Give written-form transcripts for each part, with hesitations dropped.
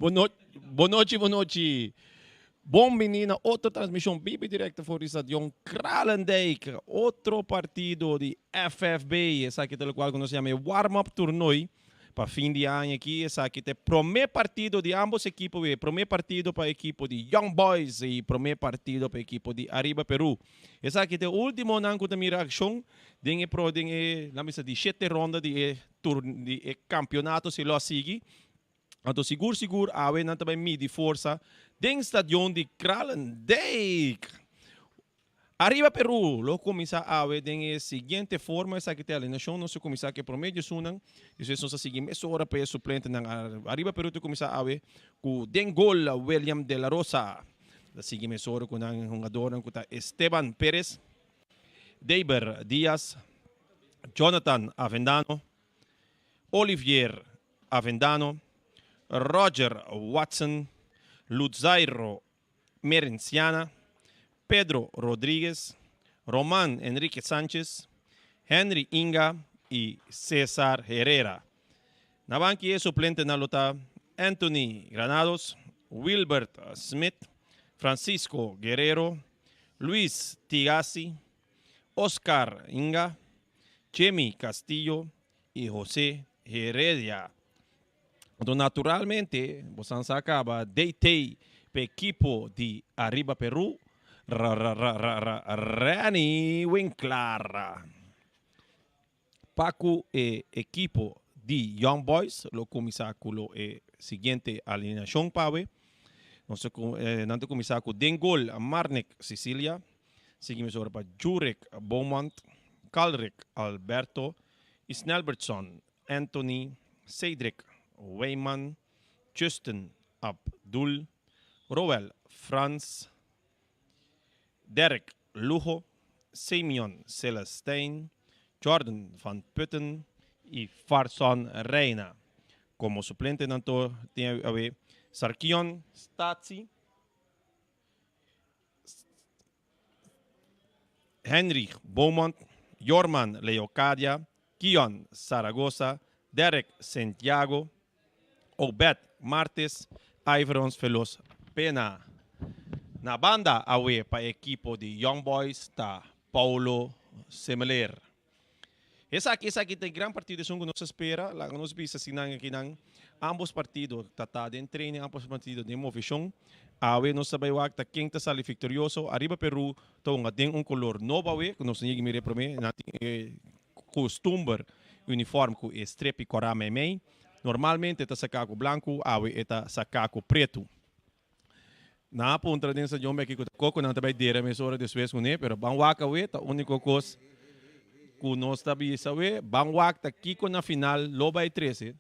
Bon nochi, bon nochi. Bon bini na otro transmishon bibi direkto for di Stadion Kralendijk. Otro partido di FFB. Esaki ta lokual ku nos yama e warm-up toernooi pa fin di aña aki. Esaki ta e promé partido di ambos ekipo. E promé partido pa ekipo di Young Boys i promé partido pa ekipo di Ariba Peru. Esaki ta e últimonan ku ta mira akshon den e pro den e laat bisa di shete ronda di e tur di e kampionato si lo a sigui. Anto sigur sigur awe nan ta bai midi forsa den stadion di Kralendijk. Ariba Peru lo kuminsá awe den e siguiente forma, esaki ta e alineashon, nos ta kuminsá ku e promé djesunnan, despues nos ta sigui mesora pa e suplentenan. Ariba Peru ta kuminsá awe ku den gol William de la Rosa, ta sigui mesora ku nan hungadornan ku ta Esteban Perez, Deiber Diaz, Jonathan Avendano, Olivier Avendano, Roger Watson, Lutzairo Merenciana, Pedro Rodriguez, Roman Enrique Sanchez, Henry Inga y Cesar Herrera. Na banki e suplentenan lo ta Anthony Granados, Wilbert Smith, Francisco Guerrero, Luis Tigasi, Oscar Inga, Jimmy Castillo y Jose Heredia. Anto naturalmente bosan sa caba DT p'e ekipo di Arriba Peru, Ra-ra-ra-ra-ra Renny Winklaar. Pa cu e ekipo di Young Boys lo cuminsa cu lo e siguiente alineacion pawe. Nos ta nan ta cuminsa cu den gol Marnick Cecilia, sigui mesora pa Jurek Beaumont, Calrick Alberto y Snelbertson Anthony, Cedric Weyman, Justin Abdul, Roel Frans, Derek Lugo, Simeon Celestijn, Jordan van Putten y Farson Reina. Como suplentenan to tin awe Sarkion Statie, Henrich Beaumont, Jorman Leocadia, Kion Zaragoza, Derek Santiago, Obed Martes, Iverons Veloz Pena. Na banda awe pa ekipo di Young Boys ta Paulo Semeler. Esaki esaki ta e gran partido esun ku nos a spera. Laga nos bisa si nan akinan ambos partido ta ta den training, ambos partido den moveshon. Awe nos ta bai wak ta ken ta sali viktorioso. Ariba Peru ta hunga den un kolor nobo awe ku nos a yega mira e prome. Nan tin e kustumber uniform ku e strepi kòrá meimei. Normalmente ta saká ku blanku, awe e ta saká ku pretu. Nan a puntra den stadion beki ku ta koko nan ta bai dera mesora despues kuné, pero ban wak awe ta úniko kos ku nos ta bisa awe, ban wak ta kiko na final lo bai trese.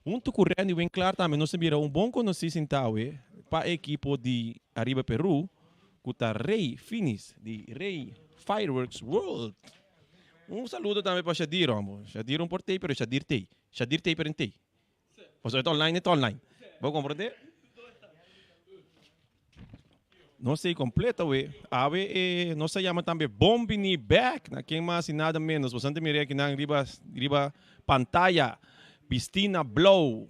Huntu ku Randy Winklaar tambe nos a bira un bon konosí sinta awe pa e ekipo di Ariba Peru ku ta Rey Finis di Rey Fireworks World. Un saludo tambe pa Shadir, hombo. Shadir un por tei pero Shadir tei. Shadir tei pero en tei. Pasobra e ta online, e ta online. Bo comprende? Nos ei completo awe. Awe e nos ta yama tambe Bon Bini Bek. Na ken mas y nada menos. Boso ta mira akinan riba riba pantaya. Bistina blou.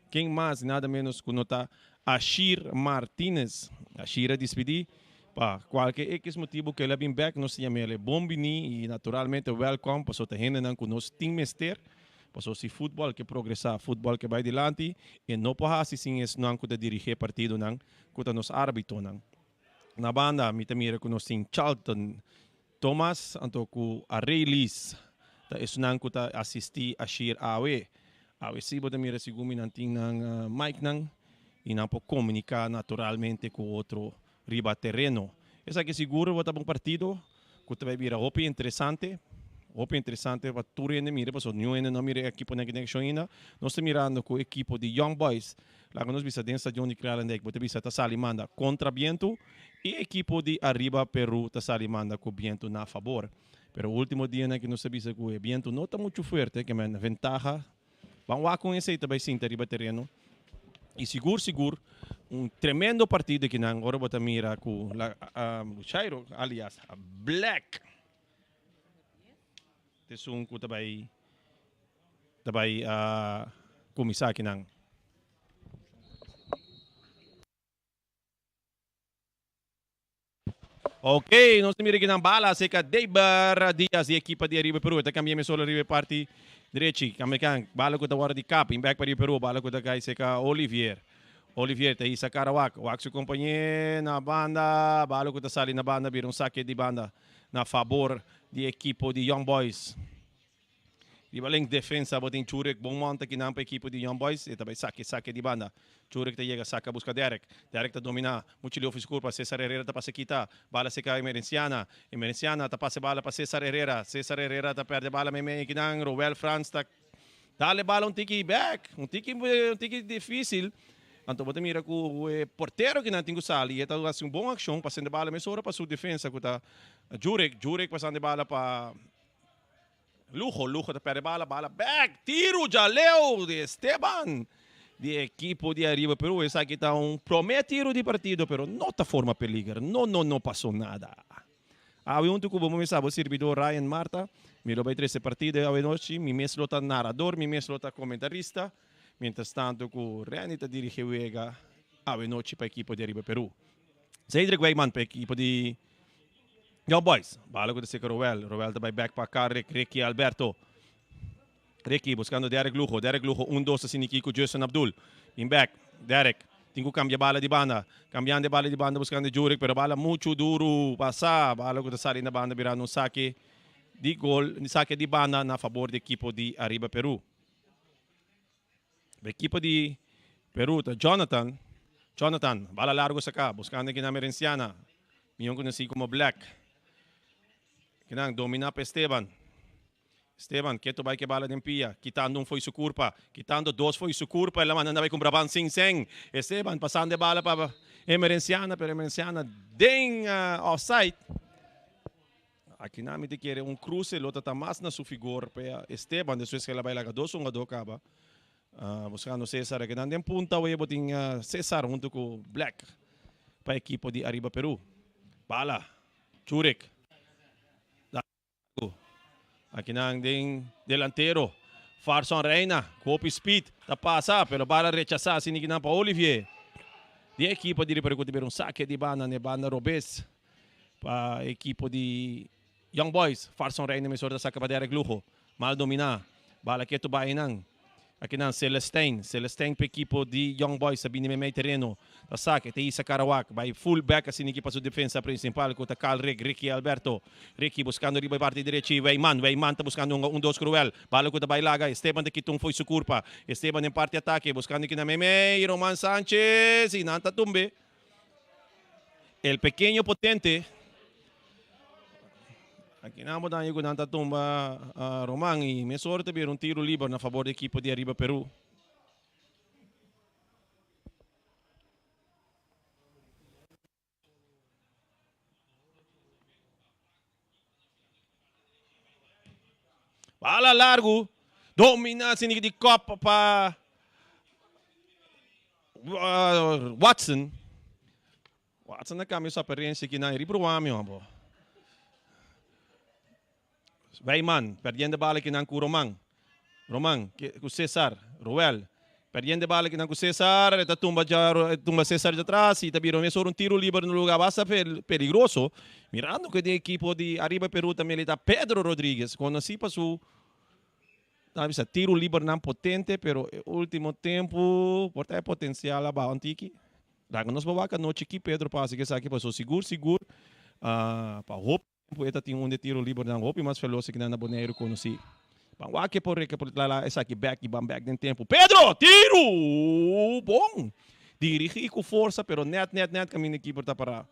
Ken mas y nada menos ku no ta Ashir Martinez. Ashir a dispidi pa kualke X motibu ku el a bin bek. Nos ta yama el Bon Bini y naturalmente welcome pasobra ta hendenan ku nos tin mester. Pasobra si futbòl ke progresá, futbòl ke bai dilanti, e no por hasi sin esnan ku ta dirigí e partidonan, ku ta nos árbitonan. Na banda mi ta mira ku nos tin Charlton Thomas anto ku Arelis ta esnan ku ta asistí Ashir awe. Awe sí bo ta mira segun mi nan tin nan micnan i nan por komuniká naturalmente ku otro riba tereno. Esaki sigur bo ta un partido ku ta bai bira hopi interesante, hopi interesante pa tur hende mira pasobra niun hende no a mira e ekiponan aki den akshon ainda. Nos ta mirando ku ekipo di Young Boys, laga nos bisa den stadion di Kralendijk bo ta bisa ta sali manda kontra bientu i ekipo di Ariba Peru ta sali manda ku bientu na fabor. Pero ultimo dianan aki nos ta bisa ku e bientu no ta muchu fuerte, ke men ventaha Ban wak con esey ta bay sinta riba tereno y sigur sigur un tremendo partido aki nan ora bo ta mira cu la Jairo alias Black ta esun cu ta bay ta bay cuminsa aki nan. Ok, nos ta mira kinan bala acerca Deiber Diaz di ekipa di Ariba Peru. Ta cambia mesora riba e parti drechi. Cambia kan bala cu ta worde di kap in back pa Ariba Peru. Bala cu ta cay cerca Olivier. Olivier ta hisa cara wak. Wak su compañe na banda. Bala cu ta sali na banda bira un sake di banda na fabor di ekipo di Young Boys. Riba link defensa bo tin Churek bon monta kinan pa ekipo di Young Boys. E ta bai sake sake di banda. Churek ta yega saka buska Derek. Derek ta domina. Muchu leu for su kurpa. Cesar Herrera ta pasa kita. Bala seka Emerenciana. Emerenciana ta pasa e bala pa Cesar Herrera. Cesar Herrera ta perde bala meimei kinan. Roel Frans ta dal e bala un tiki bek. Un tiki un tiki dificil. Anto bo ta mira ku e portero kinan tin ku sali i e ta hasi un bon akshon pasando e bala mesora pa su defensa ku ta Jurek. Jurek pasando e bala pa Lujo, Lujo ta perde bala, bala bek, tiru djaleu di Esteban di ekipo di Ariba Peru. Esaki ta un prome tiru di partido pero no ta forma peliger, no no no paso nada. Awe hunto ku bo mi sa bo sirbidor Ryan Marta, mi lo bai trese partido awe nochi, mi mes lo ta narador, mi mes lo ta comentarista, mientras tanto ku Renny ta dirigi wega awe nochi pa ekipo di Ariba Peru. Cedric Wijman pa ekipo di Young Boys. Bala ku ta seka Roel. Roel ta bai bek pa Carrick. Ricky Alberto. Ricky buskando Derek Lugo. Derek Lugo un dos asina aki ku Justin Abdul. Bin bek. Derek tin ku kambia bala di banda. Kambiando e bala di banda buskando Jurek pero bala muchu duru pasa. Bala ku ta sali na banda birando un sake di gol, sake di banda na fabor di ekipo di Ariba Peru. Ekipo di Peru ta Jonathan. Jonathan, bala largo saka, buskando kinan Merenciana, mion konosí komo Black. Kinan domina pa Esteban. Esteban keto bai ke bala den pia, kitando un fo'i su kurpa, kitando dos fo'i su kurpa, el a manda bai kumpra ban sin sen. Esteban pasando e bala pa Emerenciana, pero Emerenciana den offside. Akinan mi ta kere un cruce lo ta ta mas na su figor pa Esteban despues ke el a bai laga dos hungador kaba buscando Cesar. Akinan den punta awe bo tin Cesar hunto ku Black pa ekipo di Ariba Peru. Bala, Churek. Akinan den delantero Farson Reina ku hopi speed ta pasa pero bala rechasa asina kinan pa Olivier di ekipo di Ariba Peru ku ta bira un sake di banda na e banda robes. Pa ekipo di Young Boys, Farson Reina mesora ta saka pa Derek Lugo. Mal dominá. Bala ketu bai einan. Akinan Celestijn. Celestijn pa ekipo di Young Boys ta bini meimei tereno. Ta saka, e ta hisa Karawak. Bai full back asina aki pa su defensa principal ku ta Carl Rick, Ricky Alberto. Ricky buskando riba e parti derechi Wijman. Wijman ta buskando un un dos Cruel. Bala ku ta bai laga. Esteban ta kita un fo'i su kurpa. Esteban den parti atake buskando kinan meimei Roman Sanchez i nan ta tumbe. El pequeño potente. Aki nan bo daño ku nan ta tumba Roman i mesora ta bira un tiro liber na fabor di ekipo di Ariba Peru. Bala largu. Domina sin di kop pa Watson. Watson a cambia su apariencia aki nan. Riba ruan mi hombo. Wijman perdiendo bala aki nan cu Roman. Roman cu Cesar. Roel perdiendo bala aki nan cu Cesar. E ta tumba dja, tumba Cesar dja atras y ta bira mesora un tiro liber na un lugar basta peligroso. Mirando cu den ekipo di Ariba Peru ta milita Pedro Rodriguez, conoci pa su ta bisa tiro libernan potente, pero e ultimo tempo por ta e potencial a baha un tiki. Laga nos por wak anochi ki Pedro pa haci cu esaki pasobra sigur sigur pa hopi tempo e ta tin un de tiro libernan hopi mas veloz cu nan na Boneiru conoci. Ban wak e por recapitula esaki bek y ban bek den tempo. Pedro! Tiro! Bon! Dirigi cu forsa pero net net net caminda e keeper ta para.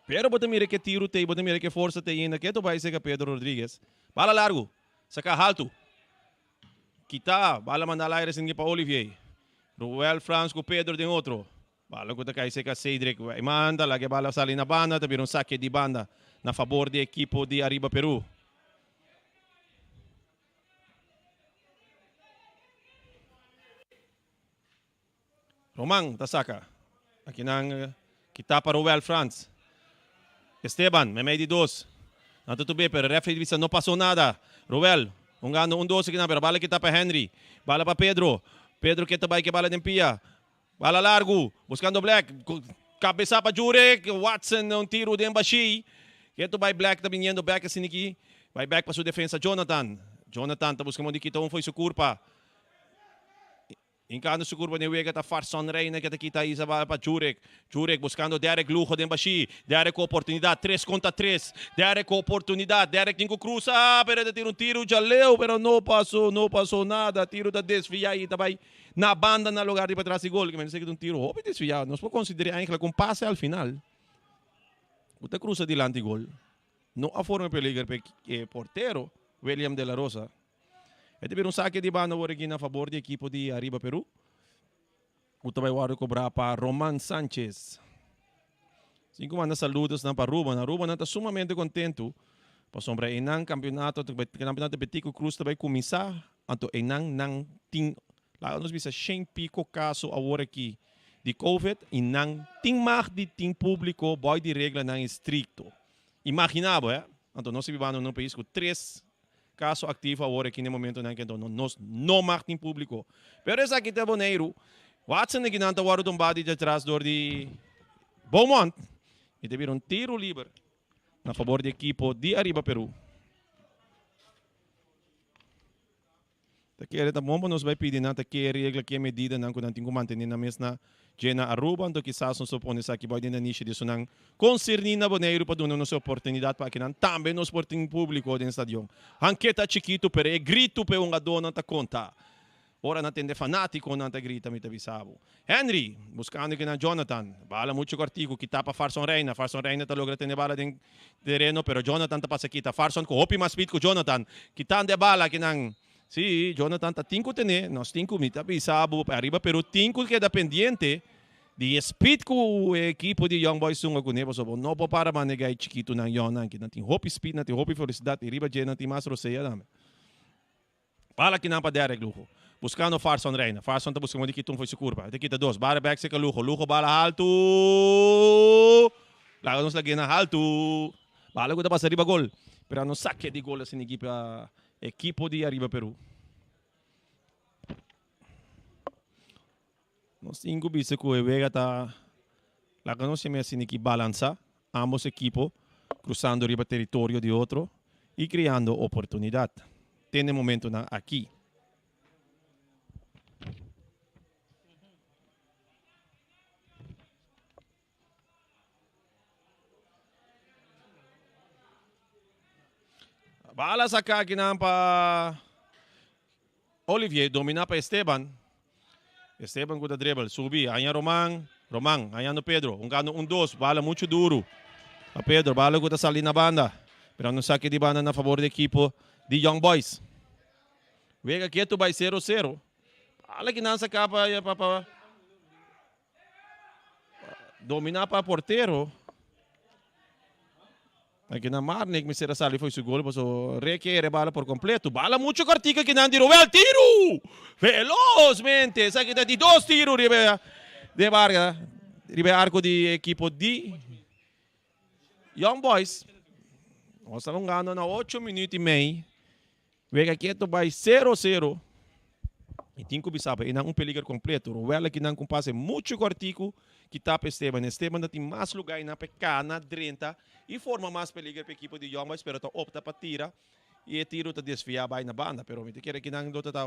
Pero bo ta mira ke tiro t'ei, bo ta mira ke forsa t'ei ainda. Ke ta bai seka Pedro Rodriguez? Bala largu, saka haltu. Kita, bala manda al aire sinti pa Olivier. Ruel Frans ku Pedro den otro. Bala ku ta kai seka Cedric. Bai manda, laga e bala sali na banda, ta bira un sake di banda na fabor di ekipo di Ariba Peru. Roman ta saka. Akinan kita pa Roel Frans. Esteban, meimei di dos. Nan ta tub'é, pero refri bisa no pasó nada. Roel, hungando un dos akinan, pero bala kita pa Henry. Bala pa Pedro. Pedro ke ta bai ke bala den pia. Bala largu, buskando Black. Kabesa pa Jurek, Watson un tiru den bashí. Ketu bai Black ta biniendo bek asina aki. Bai bek pa su defensa Jonathan. Jonathan ta buska modo di kita un fo'i su kurpa. Hinkando su kurpa den wega ta Farson Reina ke ta kita isa bala pa Jurek. Jurek buskando Derek Lugo den bashí. Derek ku oportunidat, tres kontra tres. Derek ku oportunidat, Derek tin ku krusa, pero e ta tira un tiru djaleu, pero no pasó, no pasó nada. Tiru ta desviá i ta bai Na banda na lugar di patras di gol, kimente esaki ta un tiro hopi desviado. Nos por considera eigenlijk un pase al final. Cu ta cruza dilanti gol. No a forma peliger pa e portero William de la Rosa. E ta bira un saque di banda awor aki na favor di ekipo di Arriba Peru. Cu ta bay wordo cobra pa Roman Sanchez. Sin cu manda saludos nan pa Aruba. Na Aruba nan ta sumamente contento pasobra eynan campeonato, campeonato Betico Cruz ta bay cuminsa. Anto eynan nan tin, laga nos bisa shen pico caso awor aki di covid y nan tin mag di tin publico boy di reglanan estricto. Imagina bo, eh. Anto nos ta bibando na un pais cu tres caso activo awor aki na e momentonan aki, anto nos no mag tin publico. Pero esaki ta Boneiru. Watson aki nan ta wordo tumba di detrás door di Beaumont y ta bira un tiro liber na fabor di ekipo di Ariba Peru. Ta kere ta bon pa nos bai pidi nan ta ke regla, ke medidanan ku nan tin ku mantene nan mes na dje na Aruba. Anto kisas nos por pone esaki bai den e nishi di esunnan konserní na Boneiru pa duna nos e oportunidat pa akinan tambe nos por tin públiko den stadion. Hanke ta chikitu pero e gritu pa e hungadónan ta konta. Ora nan tende fanátikonan ta grita mi ta bisa bo. Henry, buskando kinan Jonathan. Bala muchu kòrtiku, kitá pa Farson Reina. Farson Reina ta logra tene bala den tereno, pero Jonathan ta pasa kita. Farson ku hopi mas speed ku Jonathan. Kitando e bala kinan. Sí, Jonathan ta tin ku tene. Nos tin ku, mi ta bisa bo, ariba Peru tin ku keda pendiente di e speed ku e ekipo di Young Boys tunga kuné, pasobra bo no por para manega e chikitunan yònnan aki. Nan tin hopi speed, nan tin hopi velosidat i riba dje nan tin mas rosea tambe. Bala kinan pa Derek Lugo. Buscando Farson Reina. Farson ta busca modo di kita un fo'i su curpa. E ta kita dos. Bala bek seca Lugo. Lugo bala haltu. Laga nos lag'e na haltu. Bala cu ta pasa riba gol. Pero a no sake di gol asina ekipa ekipo di Ariba Peru. Nos tin cu bisa cu e wega ta laga nos yama asina ki balansa, ambos ekipo cruzando riba teritorio di otro y creando oportunidad te n'e momentonan aki. Bala saca akinan pa Olivier, domina pa Esteban. Esteban cu ta dribble, subi, haña Roman, Roman hañando Pedro, hungando un dos, bala mucho duro pa Pedro, bala cu ta sali na banda, pero no saque di banda na favor di equipo di Young Boys. Wega ketu bay sero sero, bala kinan saca pa pa pa. Domina pa portero. Aki na Marnik mester a sali foi su gol paso Reke e bala por completo. Bala mucho cortico aki nan di Roel. Tiro! Velozmente! Esaki ta di dos tiro riba de Varga. Riba e arco di equipo di Young Boys. Nos ta hungando na ocho minuut y mei. Wega keto bai sero sero. I tin ku bisa pa einan un peliger kompleto. Roel akinan ku pase muchu kòrtiku ki tapa Esteban. Esteban ta tin mas lugá einan pa e kana drenta i forma mas peliger pa ekipo di Young Boys pero ta opta pa tira i e tiro ta desviá bai na banda. Pero mi ta kere kinan lo ta ta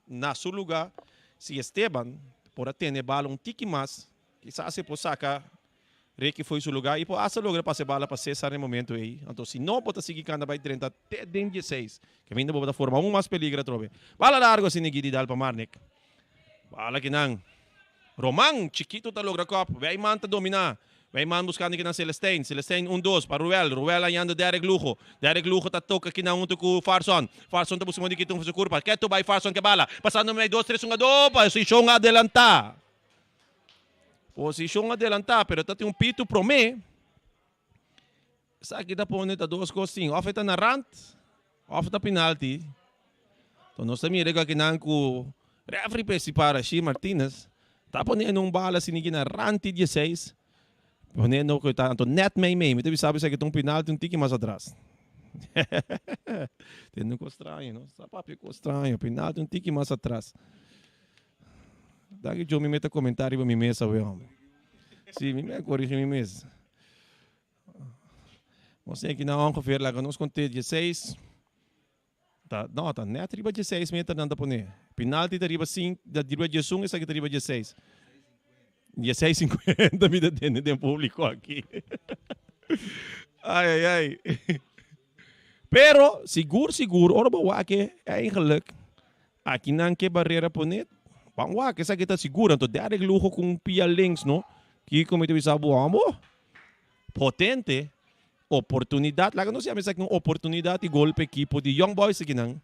na su lugá si Esteban por a tene e bala un tiki mas kisas e por saka Ricky foi su lugar y por hasta logra pasa e bala pa Cesar na e momento ey. Anto si no bo ta sigui canta bay drenta te den dieseis. Caminda bo ta forma aun mas peligro atrobe. Bala largo asina Guidi dal pa Marnick. Bala kinan. Roman chikito ta logra kop. Wijman ta domina. Wijman buscando kinan Celestijn. Celestijn un dos pa Ruel. Ruel hañando Derek Lugo. Derek Lugo ta toca kinan hunto cu Farson. Farson ta busca modo di kita un su curpa. Keto bay Farson ke bala. Pasando mei dos tres hungador. Posicion adelanta. Posishon adelantá, pero ta tin un pitu promé. Esaki ta pone ta dos kos tin, òf e ta na rant òf ta penalti. Enton nos ta mira ku akinan ku rèfri principal Rashid Martinez ta poniendo un bala asina aki na rant di dieseis, poniendo ku ta anto nèt mei mei. Mi ta bisa bo esaki ta un penalti un tiki mas atras. Tende un kos straño, no? Sa papia kos straño, penalti un tiki mas atras. Danki Joe, mi meta comenta riba mi mesa we hombre. Si, mi me corrigi mi mes. Nos tin aki na ongeveer, laga nos conté, 16. Ta, no, ta net riba 16 meter nan ta pone. Penalti ta riba 5, ta riba 11, esaki ta riba 16. 16.50 mi ta tende den publico aki. Ai, ai, ai. Pero, sigur, sigur, ora bo wak eigenlijk, aki nan ke barrera pone, ban wak, esaki ta sigur. Anto Derek Lugo ku un pia links, no? Kiko mi ta bisa bo, amo? Potente. Oportunidad, laga nos yama esaki un oportunidad di gol pa ekipo di Young Boys akinan.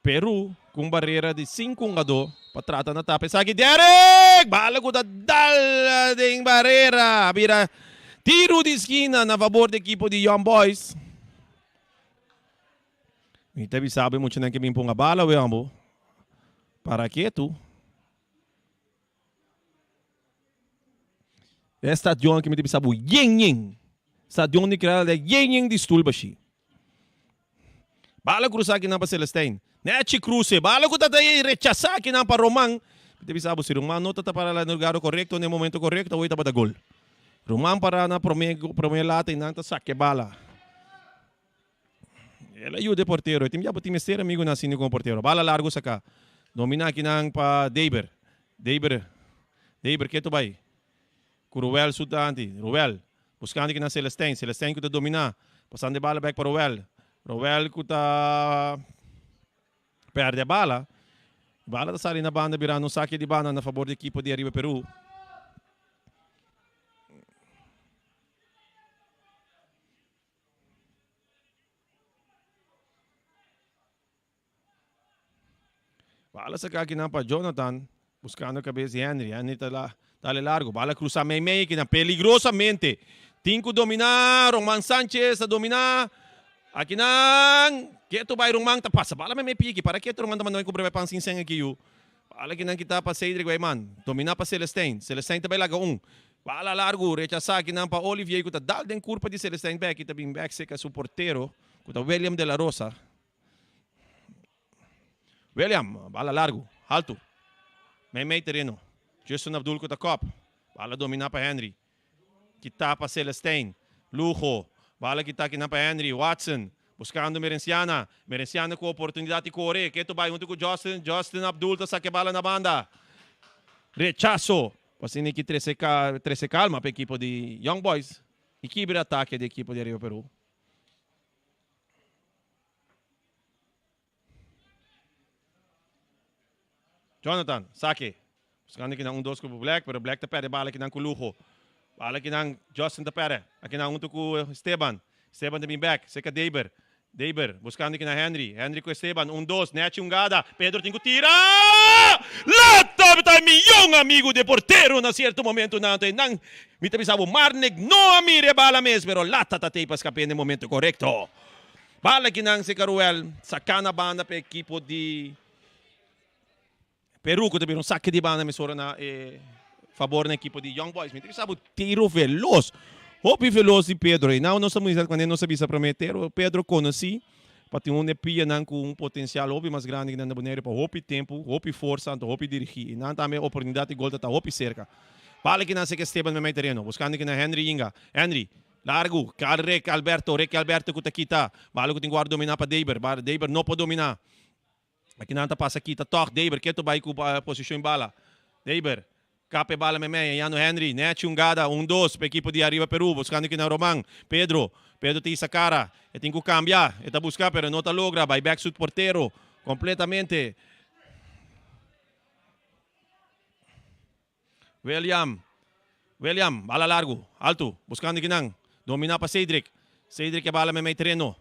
Peru ku un barera di sinku hungadó pa trata na tapa esaki. Derek! Bala ku ta dal den barera. A bira tiru di skina na fabor di ekipo di Young Boys. Mi ta bisa bo e muchanan ke bin ponga bala we ambo. Para ketu. E stadion aki mi ta bisa bo yen yen. Stadion di Kralendijk yen yen di stul bashi. Bala krusa akinan pa Celestijn. Nechi kruse. Bala ku ta ta rechasa akinan pa Roman. Mi ta bisa bo si Roman no ta ta para na lugar korekto na e momento korekto awor tabata gol. Roman para na prome prome lata i nan ta saka e bala. El a yuda e portero. E tin bia bo tin mester amigunan asina komo portero. Bala largu saka. Domina akinan pa Deiber. Deiber. Deiber ketu bai. Ku Ruel su danti. Ruel. Buskando akinan Celestijn. Celestijn ku ta domina. Pasando e bala bek pa Ruel. Ruel ku ta perde e bala. Bala ta sali na banda birando un sake di banda na fabor di ekipo di Ariba Peru. Bala saca akinan pa Jonathan, buscando cabeza di Henry. Henry ta la, dale largo. Bala cruza mei mei akinan, peligrosamente. Tin cu domina, Roman Sanchez ta domina. Akinan, keto bay Roman ta pasa. Bala mei mei piki, para keto Roman ta manda bay cumpra bay pan sin sen aki yu. Bala akinan kita pa Cedric Weyman. Domina pa Celestijn. Celestijn ta bay laga un. Bala largu, rechasá akinan pa Olivier ku ta dal den kurpa di Celestijn bèk i ta bin bèk seka su portero ku ta William de la Rosa. William, bala largu, haltu, mei mei tereno. Justin Abdul ku ta kòp. Bala dominá pa Henry. Kitá pa Celestijn. Lugo, bala kitá akinan pa Henry. Watson, buskando Merenciana. Merenciana ku oportunidat di kore. Ketu bai huntu ku Justin. Justin Abdul ta saka e bala na banda. Rechaso. Pa asina ki trese trese kalma pa ekipo di Young Boys i kibra atake di ekipo di Arriba Peru. Jonathan, sake. Buskando kinan un dos ku Black, pero Black ta perde bala kinan ku Lugo. Bala kinan Justin ta perde. Akinan huntu ku Esteban. Esteban ta bin bek, seka Deber. Deber, buskando kinan Henry. Henry ku Esteban, un dos, nechi un gada. Pedro tin ku tira! Lata ta miyon amigu de portero na sierto momento nan anto e nan mi ta bisa bo Marnick no a mira e bala mes pero lata ta tei pa skap'é na e momento korekto. Bala kinan seka Ruel saka na banda pa e ekipo di Peru ku ta bira un sake di banda mesora na e fabor na ekipo di Young Boys. Mi ta bisa bo tiro velos. Hopi velos di Pedro. I now nos ta muestra kuando nos a bisa prome tero Pedro konosi pa tin un e pianan ku un potensial hopi mas grandi ku nan na Boneiru pa hopi tempu, hopi forsa anto hopi dirigi. I nan tambe oportunidat di gol ta ta hopi serka. Bala kinan seke Esteban memei tereno buskando kinan Henry Inga. Henry largu kal Rick Alberto. Ricky Alberto ku ta kita. Bala ku tin guarda domina pa Deber. Deber no por domina. Akinan ta pasa kita tòg. Deber ketu bai ku posishon bala. Deber kap e bala memei. Ayano Henry. Nechi un gada. Un dos pa ekipo di Ariba Peru. Buskando kinan Roman. Pedro. Pedro ta hisa kara. E tin ku kambia. E ta buska pero e no ta logra. Bai bèk su portero kompletamente. William. William, bala largu, altu, buskando kinan. Dominá pa Cedric. Cedric e bala meimei tereno.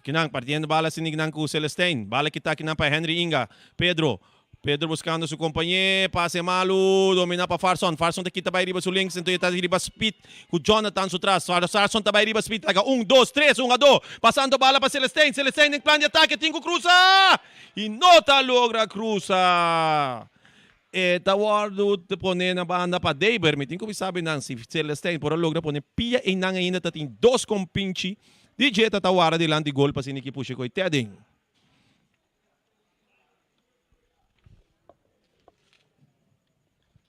Kinan, partiendo bala sin kinan ku Celestijn. Bala kita kinan pa Henry Inga. Pedro. Pedro buskando su kompañé. Pase malu. Dominá pa Farson. Farson ta kita bai riba su links. Enton e ta riba speed ku Jonathan su tras. Farson ta bai riba speed. Laga un, dos, tres, un a do. Pasando bala pa Celestijn. Celestijn den plan di atake. Tin ku krusa! I no ta logra krusa. E ta wòrdu pone na banda pa Deber. Mi tin ku bisa nan si Celestijn por a logra pone pia einan ainda ta tin dos kompinchi di dje ta ta wara dilanti gol pa asina ki pusha koe te aden.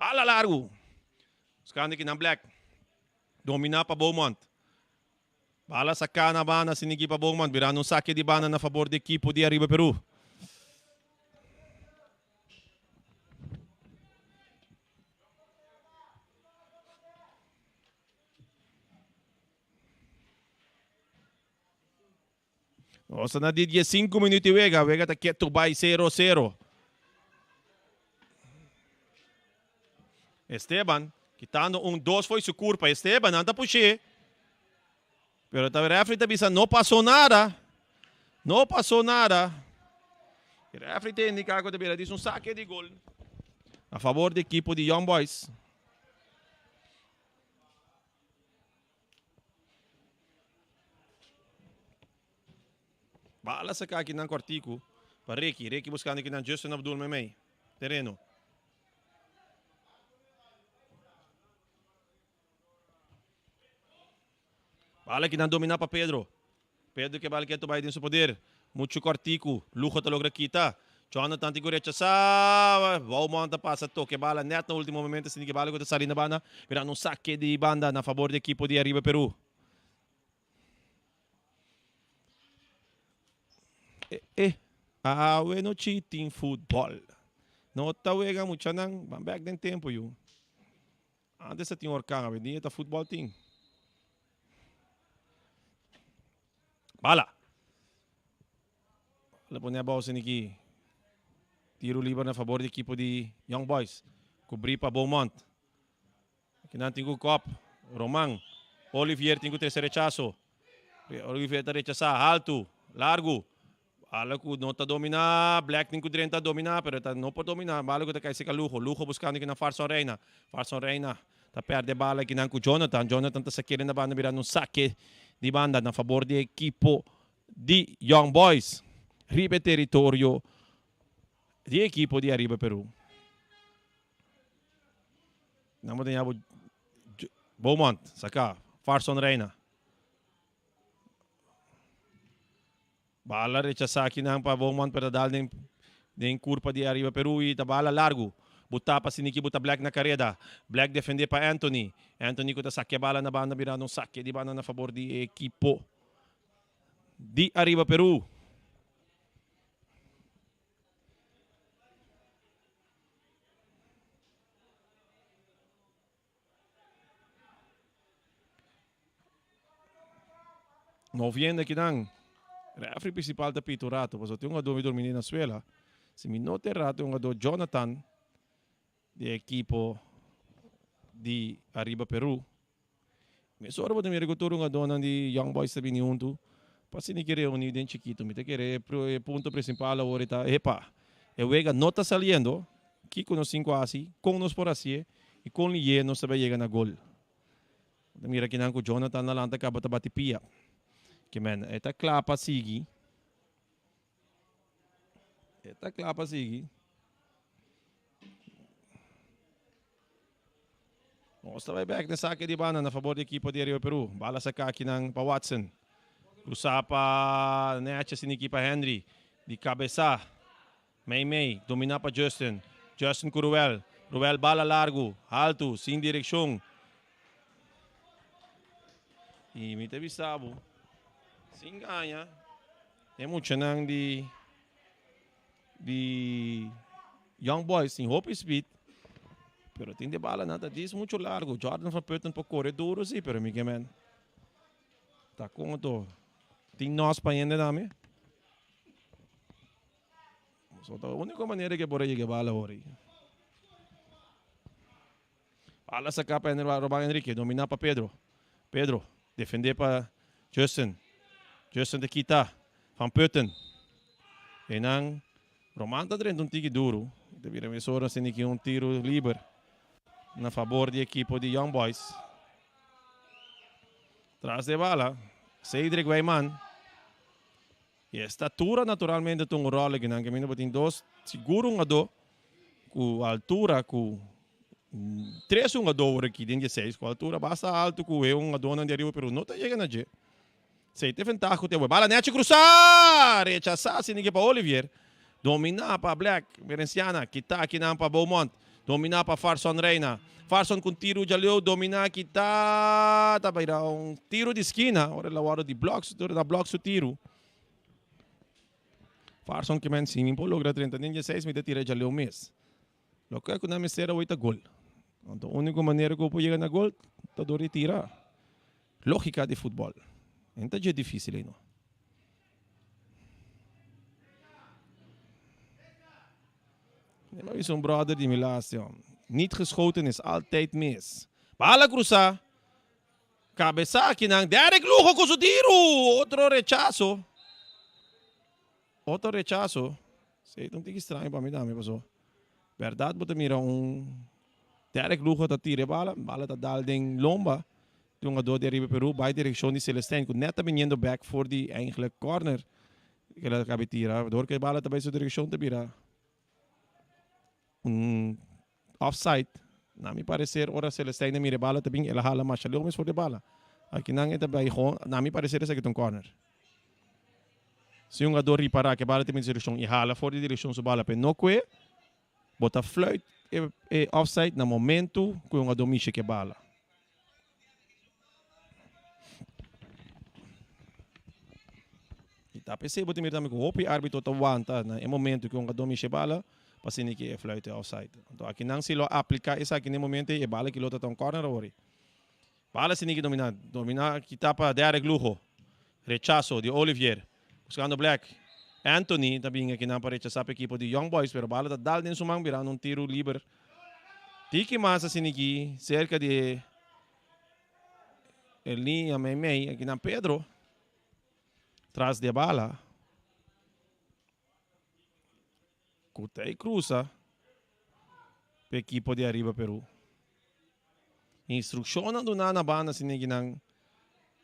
Bala largu. Buskando kinan Black. Dominá pa Beaumont. Bala saká na banda sinigi pa Beaumont. Birando un sake di banda na fabor di ekipo di Ariba Peru. Nos ta na di diesinku minuut di wega. Wega ta ketu bai sero sero. Esteban kitando un dos foi su kurpa. Esteban nan ta push'é. Pero ta refri ta bisa no pasó nada. No pasó nada. E refri ta indiká ku ta bira dis un sake di gol na fabor di ekipo di Young Boys. Bala saka aki nan kòrtiku pa Ricky. Ricky buskando aki nan Justin Abdul meimei tereno. Bala aki nan domina pa Pedro. Pedro ke bal ketu bai den su poder. Muchu kòrtiku. Lugo ta logra kita. Jonathan tin ku rechasá. Beaumont ta pasa toke bala nèt na último momento sinti ke bala ku ta sali na banda. Mirando un sake di banda na fabor di ekipo di Ariba Peru. Eh, eh. Awe nochi tin futbòl. No ta wega muchanan. Ban bèk den tempu yu. Antes ta tin orkan, awendia ta futbòl tin. Bala! Bala pone abou sin aki. Tiro liber na fabor di ekipo di Young Boys. Kubrí pa Beaumont. Kinan tin ku kòp. Roman. Olivier tin ku trese rechaso. Olivier ta rechasá haltu, largu. Bala ku no ta dominá, Black tin ku drenta dominá, pero ta no por dominá. Bala ku ta kai seka Lugo. Lugo buskando kinan Farson Reina. Farson Reina ta pèrdè bala kinan ku Jonathan. Jonathan ta sak'é den na banda mirando un sake di banda na fabor di ekipo di Young Boys riba e teritorio di ekipo di Ariba Peru. Nan bo ta yama Beaumont saka Farson Reina. Bala rechasá kinan pa Beaumont pero ta dal den den kurpa di Ariba Peru i ta bala largu. Bu tapa siniki bu ta Black na kareda. Black defendé pa Anthony. Anthony ku ta sakia bala na banda birando un sake di banda na fabor di e ekipo di Ariba Peru. No viendo kinan. Referee principal ta pita un rato, pasobra tin un jugador mi durmi na suela. Si mi no ta erra, tin un jugador Jonathan di e ekipo di Ariba Peru. Mesora bo ta mira ku tur hungadónan di Young Boys ta bini huntu pa asina ke reuní den chikitu. Mi ta kere e punto prinsipal awor ta, epa, e wega no ta saliendo, kiko nos tin ku hasi, kon nos por hasié i kon lié nos ta bai yega na gol. Bo ta mira kinan ku Jonathan a lanta kaba ta bati pia. Ke men, e ta kla pa sigui. E ta kla pa sigui. Nos ta bai bek den sake di banda na fabor di ekipo di Arriba Peru. Bala saka akinan pa Watson. Krusa pa Neche sin ekipa Henry. Di kabesa. Mei mei. Domina pa Justin. Justin ku Ruel. Ruel bala largu. Haltu. Sin direkshon. I mi ta bisa bo. Sin gaña. E muchanan di di Young Boys tin hopi speed, pero tin de bala nan ta dis mucho largo. Jordan van Putten por kore duro si, pero mi ke men ta kon to tin nos pa hende tambe. So ta único manera ke por a yega bala hori. Bala saca pa Roban Enrique, domina pa Pedro. Pedro, defende pa Justin. Justin ta kita Van Putten. Einan Roman ta drenta un tiki duro. Ta bira mesora sin ki un tiro liber na fabor di ekipo di Young Boys. Tras de bala, Cedric Wijman. E estatura naturalmente ta un ròl akinan kaminda bo tin dos sigur hungadó ku altura ku tres hungadó awor aki den dieseis ku altura basta altu ku e hungadónan di ariba pero no ta yega na dje. Esei ta e ventaha ku tin awor. Bala nechi krusá! Rechasá asina ke pa Olivier. Dominá pa Black. Merenciana kita akinan pa Beaumont. Dominá pa Farson Reina. Farson ku un tiru djaleu dominá kita ta bira un tiru di skina ora el a wòrdu di blòk na blòk su tiru. Farson ke men si mi por logra drenta den dieseis mi ta tira djaleu mes. Loke ku nan mester awor ta gol. Anto úniko manera ku bo por yega na gol ta dor di tira. Lógika di futbòl. E no ta dje difísil ei no. Mi a bisa un brother di mi laatste, Niet geschoten is altijd mis. Bala krusa. Kabesa akinan. Derrick Lugo ku su tiru! Otro rechaso. Otro rechaso. Esei ta un tiki straño pa mi tambe paso bèrdat bo ta mira un Derrick Lugo ta tira e bala, bala ta dal den lomba di un hungador di Ariba Peru bai direkshon di Celestijn ku nèt ta biniendo bèk for di eigenlijk kòrner ku el a kabi tira. Dor ku e bala ta bai su direkshon ta bira un offside. Na mi pareser ora Celestijn a mira e bala ta bin el a hala masha leu mes for di e bala. Akinan e ta bai gewoon na mi pareser esaki ta un kòrner. Si un hungador ripará ku e bala ta bin direkshon i hala for di direkshon su bala pa e no kue, bo ta fluit e offside na momentu ku e hungador mishi ku e bala. I ta p'esei bo ta mira tambe ku hopi árbitro ta wanta na e momentu ku e hungador mishi e bala pa asina ke e fluit e offside. Anto akinan si lo apliká esaki na e momentu ei e bala ki lo ta ta un kòrner awor ei. Bala si Niki domina. Domina kita pa Derrick Lugo. Rechaso di Olivier. Buscando Black. Anthony ta bin akinan pa rechasa pa ekipo di Young Boys pero bala ta dal den su man birando un tiru liber. Tiki mas a Niki cerca di e liña mei mei akinan Pedro tras di e bala. Cu ta e cruza pa ekipo di Ariba Peru. Instruccionnan duna na banda si neginan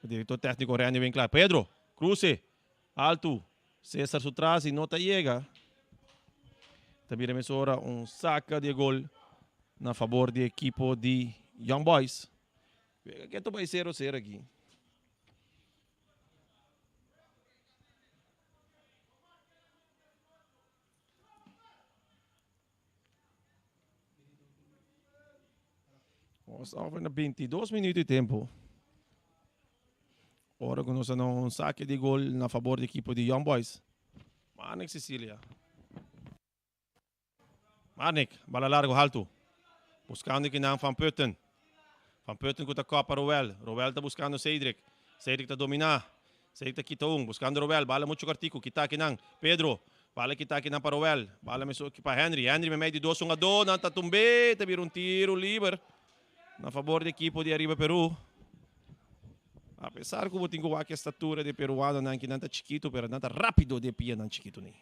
director tecnico Randy Winklaar. Pedro, cruce, alto, Cesar su tras y no ta yega. Ta bira mesora un saca di e gol na favor di ekipo di Young Boys. Wega keto bay cero cero aki. Nos ta over na 22 minuut di tempo. Ora ku nos a na un sake di gol na fabor di ekipo di Young Boys. Marnik Cecilia. Marnik, bala largo haltu. Buskando kinan Van Putten. Van Putten ku ta kopa Roel. Roel ta buskando Cedric. Cedric ta dominá. Cedric ta kita un, buskando Roel. Bala muchu kartiku, kita akinan. Pedro, bala kita akinan pa Roel. Bala mesun pa Henry. Henry meimei di dos hungadó. Nan ta tumb'é. Ta bira un tiru liber na fabor di ekipo di Ariba Peru. Apesar ku bo tin ku wak e statura di e peruanonan ki nan ta chikitu, pero nan ta rápido di e pianan chikitu ni.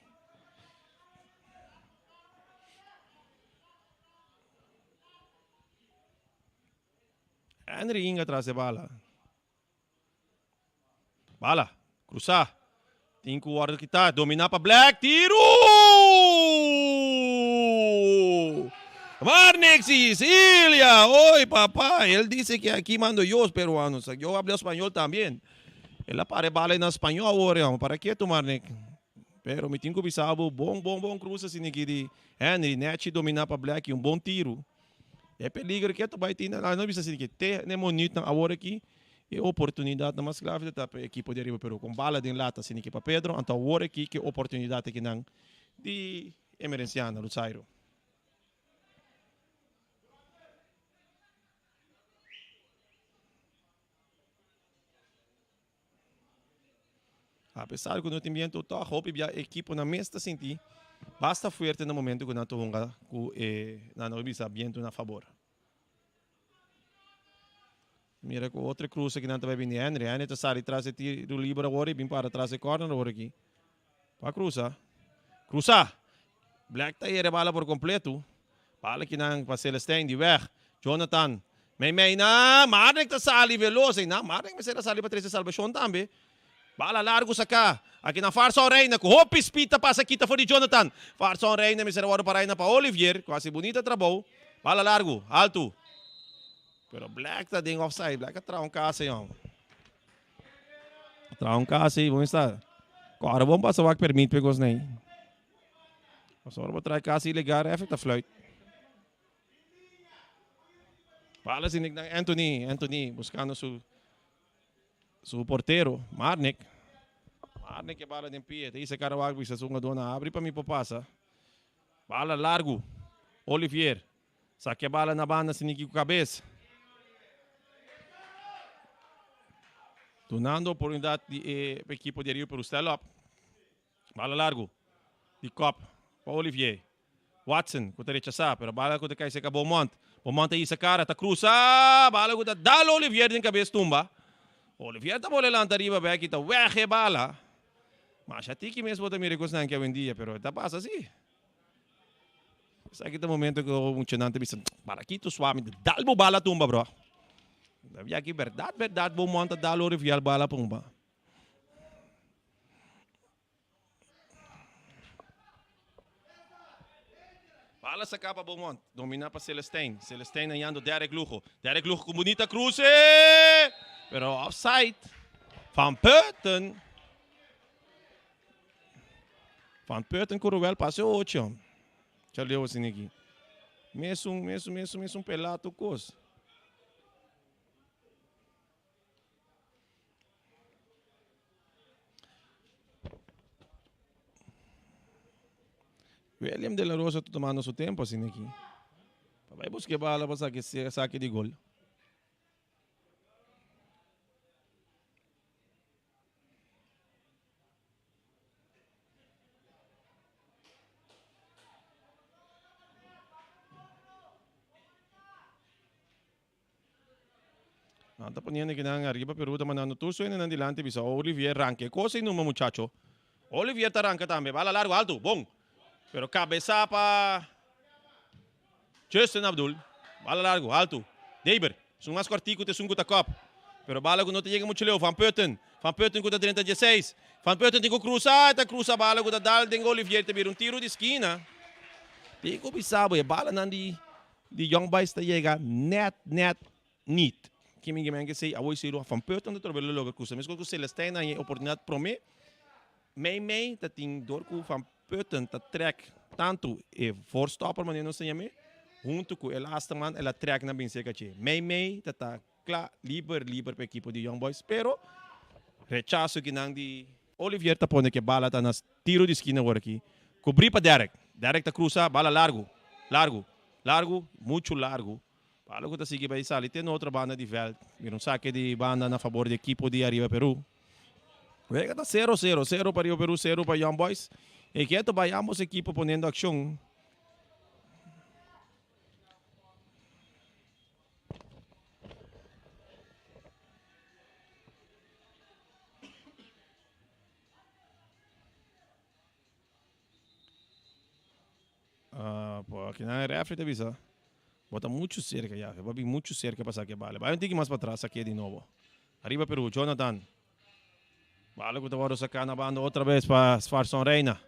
Henry Inga tras e bala. Bala, cruzá. Tin ku wòrdu kitá. Dominá pa Black. Tiru! Marnix Sicilia! Oy, papá! El dice que aquí mando yo, peruanos. Yo hablo español también. El a para e bala na español awor, hombre. Para ketu, Marnix. Pero mi tin ku bisa bo, bon, bon, bon cruza asina aki di Henry. Nechi dominá pa Black y un bon tiru. E peligro ketu bai tin, no bisa asina ki te na e minuutnan awor aki. E oportunidatnan mas grave ta pa e ekipo di Ariba Peru. Kon bala den lata asina ki pa Pedro, anto awor aki ke oportunidat aki nan di Emerenciana, Luzairo. Apesar ku no tin bientu tòg hopi bia ekiponan mes ta sinti basta fuerte na momento ku nan ta hunga ku e nan a bisa bientu na fabor. Mira ku otro cruce ki nan ta bai bini Henry. Henry ta sali tras e tiro liber awor i bin para tras e corner awor aki. Pa cruza. Cruza! Black ta yere bala por completo. Bala ki nan pa Celestijn di weg. Jonathan. Mei mei na. Marnik ta sali veloz. Ei na Marnik mester a sali pa trece salvacion tambe. Bala largo saca. Aki na Farson Reina cu hopi speed ta pasa kita for di Jonathan. Farson Reina mester a wordo para aina pa Olivier cu haci bunita trabou. Bala largo. Alto. Pero Black ta den offside. Black a traha un casa jong. A traha un casa y bon esta. Cora bon pasa wak permit pe cos nei. Pasobra bo traha casa ilegal ref ta fluit. Bala sin nik Anthony. Anthony buscando su su portero, Marnik. Marnik e bala den pie. Te isa Karawak bisa su dona abri pa mi por pasa. Bala largo. Olivier. Saque bala na banda sin ku cabeza. Dunando oportunidad di eh, equipo di Rio Peru. Step up. Bala largo. Di kop pa Olivier. Watson, ku ta rechasá, pero bala ku ta kai seka Beaumont. Beaumont ta hisa kara, ta krusa! Bala ku ta dal Olivier den kabes tumba. Olivier ta bole lanta riba bek i ta wèg e bala. Masha tiki mes bo ta mira e kosnan aki awendia, pero e ta pasa si. Esaki ta momento ku muchanan ta bisa, Barakito suami ta dal bo bala tumba bro. Aki bèrdat bèrdat Beaumont ta dal Olivier bala pumba. Bala saca pa Beaumont. Domina pa Celestijn. Celestijn hallando Derek Lugo. Derek Lugo con bonita cruce. Pero offside. Van Putten. Van Putten con Ruel pase 8. Tja leo asina aki. Mesun, mesun, mesun, mesun pelato cos. William de la Rosa ta tomando su tempo asina aki. Pa bai busca e bala pa saque saque di gol. Nan ta poniendo kinan ariba Peru ta mandando tur su hendenan dilanti bisa Olivier ranca e cosa y numa muchacho. Olivier ta ranca tambe bala largo alto bon pero cabeza pa Justin Abdul bala largo alto Deber esun mas cortico ta esun cu ta cop pero bala cu no ta yega mucho leu Van Putten Van Putten cu ta drenta dieseis Van Putten tin cu cruza ta cruza bala cu ta dal den Olivier ta bira un tiro di skina tin cu bisa bo e balanan di Di Young Boys ta yega net net niet. Kimi Gemen ke sei awor sei Van Putten ta trobe lo logra cruza. Mescos cu Celestijn a haña e oportunidad prome. Mei mei ta tin dor cu Van Putten ta trek tanto e voorstopper manera nos ta yam'e hunto cu e laatste man el a trek na bin cerca dje. Mei mei ta ta cla liber liber pa ekipo di Young Boys pero rechazo kinan di Olivier ta pone ke bala ta na tiro di skina awor aki. Kubrí pa Derek. Derek ta krusa, bala largu, largu, largu, muchu largu. Bala ku ta sigui bai sali te na otro banda di vèlt. Mira un sake di banda na fabor di ekipo di Ariba Peru. Wega ta sero sero, sero pa Ariba Peru, sero pa Young Boys. E keto bai ambos ekipo poniendo akshon. Uh, aki nan e refri ta bisa, bo ta mucho cerca ya, bo bin mucho cerca pa saca e bala. Bai un tiki mas pa atras, saqué di nobo. Ariba Peru, Jonathan. Bala ku ta wòrdu saká na banda otra bes pa Svarson Reina.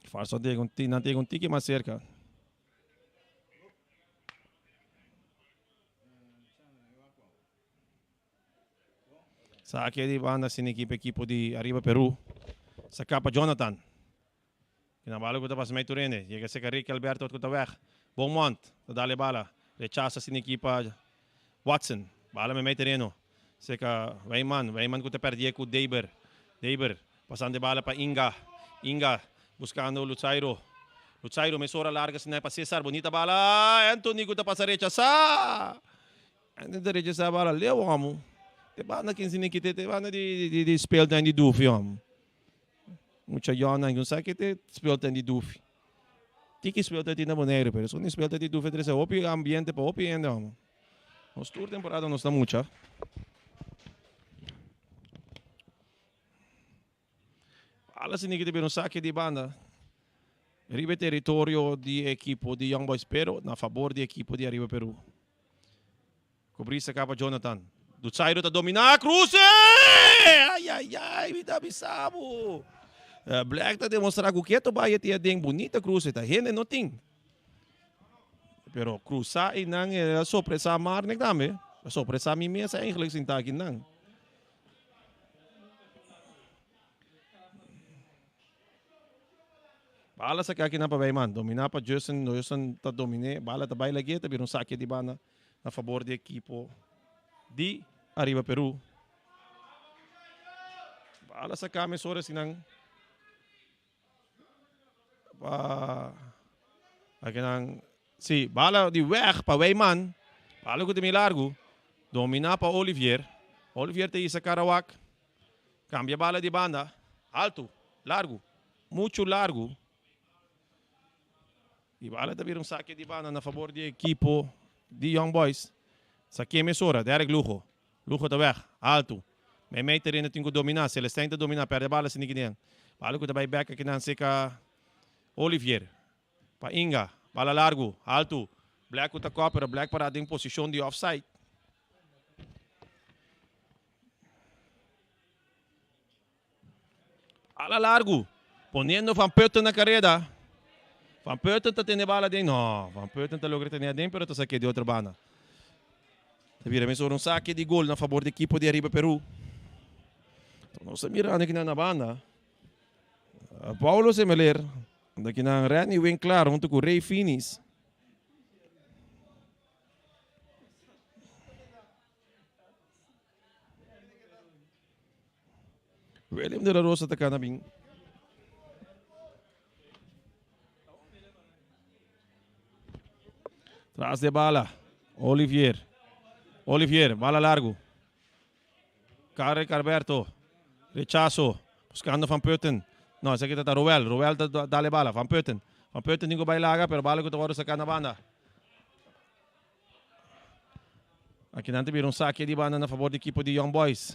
Farso tegen un nan tegen un tiki mas cerca. Saque di banda sin equipo equipo di Arriba Peru. Saca pa Jonathan. Kina bala ku ta pasa mei turende. Yega seca Ricky Alberto ku ta weg. Beaumont ta dale bala. Rechaza sin equipa Watson. Bala mei mei tereno. Seca Wijman. Wijman ku ta perdie ku Deber. Deber pasando e bala pa Inga. Inga buscando Luzairo. Luzairo mesora larga sinai pa Cesar. Bonita bala. Anthony ku ta pasa rechasa. Anthony ta rechasa bala leu homo. Te banda kin sini kite te banda di di di speeltuin di Dufi homo. Mucha yònan ku sa ke te speeltuin di Dufi. Tiki speeltuin tin na Boneiru pero esun di speeltuin di Dufi a trese hopi ambiente pa hopi hende homo. Nos tur temporada nos ta mucha. Ala si niki ta bira un sake di banda riba e teritorio di e ekipo di Young Boys pero na fabor di ekipo di Ariba Peru. Kubrisa kaba Jonathan. Dutsairo ta domina kruse! Ai ai ai mi ta bisa bo. Black ta demostra ku keto bai e tin aden bunita kruse ta hende no tin. Pero krusa einan e a sorpresa Marnik tambe. A sorpresa mi mes eigenlijk sinta akinan. Bala saka akinan pa Wijman. Dominá pa Justin. Justin ta dominé. Bala ta bai lag'é. Ta bira un sake di banda na fabor di ekipo di Ariba Peru. Bala saka mesora asinan pa akinan. Si, bala di weg pa Wijman. Bala ku ta bin largu. Dominá pa Olivier. Olivier ta hisa Karawak. Kambia bala di banda. Altu. Largu. Muchu largu. I bala ta bira un sake di banda na fabor di ekipo di Young Boys. Sake mesora. Derek Lugo. Lugo ta weg. Altu. Meimei tereno tin ku dominá. Celestijn ta dominá. Pèrdè bala sin nikinean. Bala ku ta bai bèk akinan seka Olivier. Pa Inga, bala largu, haltu. Black ku ta kòp, pero Black pará den posishon di offside. Bala largu, poniendo Van Putten na kareda. Van Putten ta tene bala den, no, Van Putten ta logra tene aden, pero ta sak'é di otro banda. Ta bira mesora un sake di gol na fabor di ekipo di Ariba Peru. Nos ta mirando kinan na banda. Paulo Semeler, unda ki nan Randy Winklaar hunto ku Ray Finis. William de la Rosa ta kana bin. Tras de bala, Olivier. Olivier, bala largo. Karel Carberto, rechaso, buscando Van Putten. No, esaki ta ta Roel. Roel ta dale bala. Van Putten. Van Putten tin ku bai laga, pero bala ku ta wòrdu saká na banda. Aki nan ta bira un sake di banda na fabor di ekipo di Young Boys.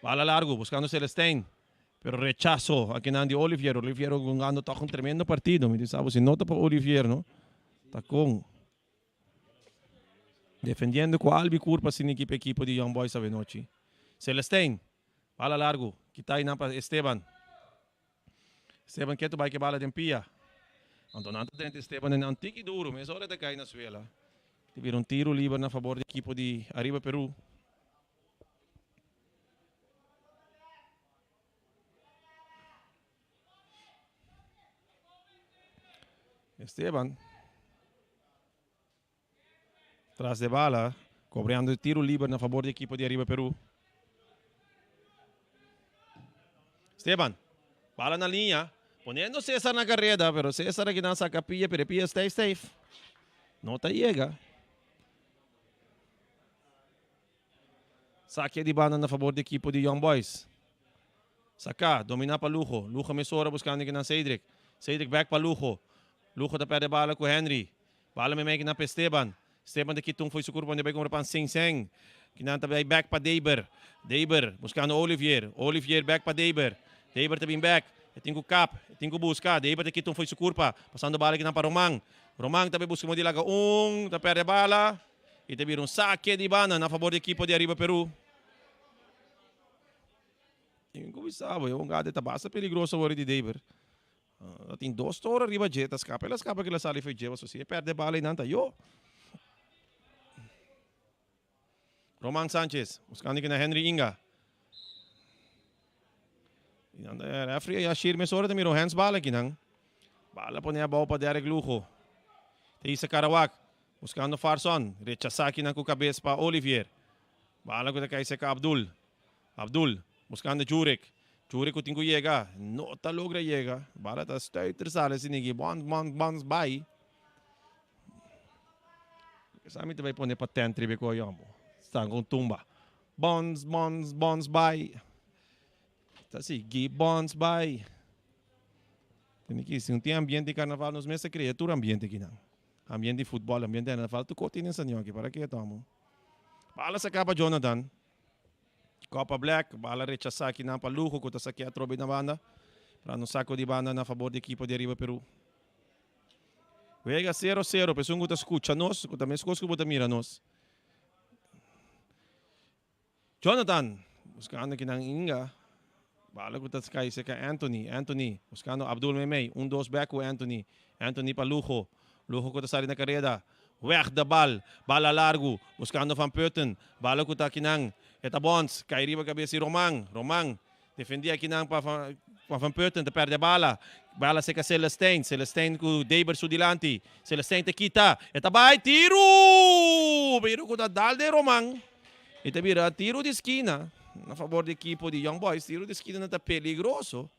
Bala largu, buscando Celestijn. Pero rechaso aki nan di Olivier. Olivier hungando tòg un tremendo partido. Mi tin sa bo si no ta pa Olivier, no? Ta kon. Defendiendo cu Albi Curpa sin ekipa ekipo di Young Boys avenochi. Celestijn, bala largu, kita einan pa Esteban. Esteban ketu bai ke bala den pia. Anto nan ta drenta Esteban den nan tiki duru, mesora e ta kai na suela. Ta bira un tiro liber na fabor di ekipo di Ariba Peru. Esteban. Tras de bala, cobrando tiro liber na favor di equipo di Arriba Peru. Esteban, bala na linha, poniendo Cesar na carrera, pero Cesar aquí na saca pia, pero pia stay safe. No ta llega. Saque di banda na fabor di equipo di Young Boys. Saca, domina pa Lugo. Lugo mesora buscando kinan Cedric. Cedric back pa Lugo. Lugo ta perde bala cu Henry. Bala memey kinan pa Esteban. Esteban ta kita un fo'i su curpa donde bay cumpra pan Sing Seng. Kinan ta bay back pa Deber. Deber buscando Olivier. Olivier back pa Deber. Deber ta bin back. E tin cu kap. E tin cu busca. Deber ta kita un fo'i su curpa. Pasando bala kinan pa Roman. Roman ta bay busca modo di laga un. Ta perde bala. Y ta bira un sake di banda na fabor di ekipo di Ariba Peru. Tin cu bisa bo, e hungada ta basta peligroso awor di Deber. Ta tin dos toro riba dje, ta scapa, el a scapa kila sali fo'i dje, pasobra si e perde bala einan ta yo. Roman Sanchez, buscando aki na Henry Inga. Referee Yashir mesora ta mira un hands bal aki nan. Bala pone abou pa Derek Lugo. Ta hisa Karawak. Buscando Farson. Rechasa aki nan cu cabes pa Olivier. Bala cu ta cay seca Abdul. Abdul buscando Jurek. Jurek cu tin cu yega. No ta logra yega. Bala ta stuiter sali sinigi. Bons, bons, bons bay. Sa mi ta bay pone patent riba e coyombo. Sta con tumba. Bons, bons, bons bay. Ta sigui bons bay. Tene ki si un tin ambiente di carnaval nos mester crea tur ambiente kinan. Ambiente di futbol, ambiente di carnaval, tur cos tin den San Yoki. Para ke tomo? Bala saca pa Jonathan. Copa Black, bala rechasa kinan pa Lugo cu ta sakea atrobe na banda. Pra un saco di banda na fabor di equipo di Ariba Peru. Wega sero sero, pa esun cu ta scucha nos, cu ta mescos cu bo ta mira nos. Jonathan, buscando kinan Inga. Bala cu ta cay cerca Anthony. Anthony, buscando Abdul meimei. Un dos back cu Anthony. Anthony pa Lugo. Lugo cu ta sali na careda. Weg de bal. Bala largo. Buscando Van Putten. Bala cu ta kinan. E ta Bonds. Cay riba cabes di Roman. Roman. Defendi akinan pa Van Putten. Ta perde bala. Bala seka Celestijn. Celestijn ku Deber su dilanti. Celestijn ta kita. E ta bai tiru! Pero ku ta dal den Roman. E ta bira tiru di skina na fabor di ekipo di Young Boys. Tiru di skina nan ta peligroso.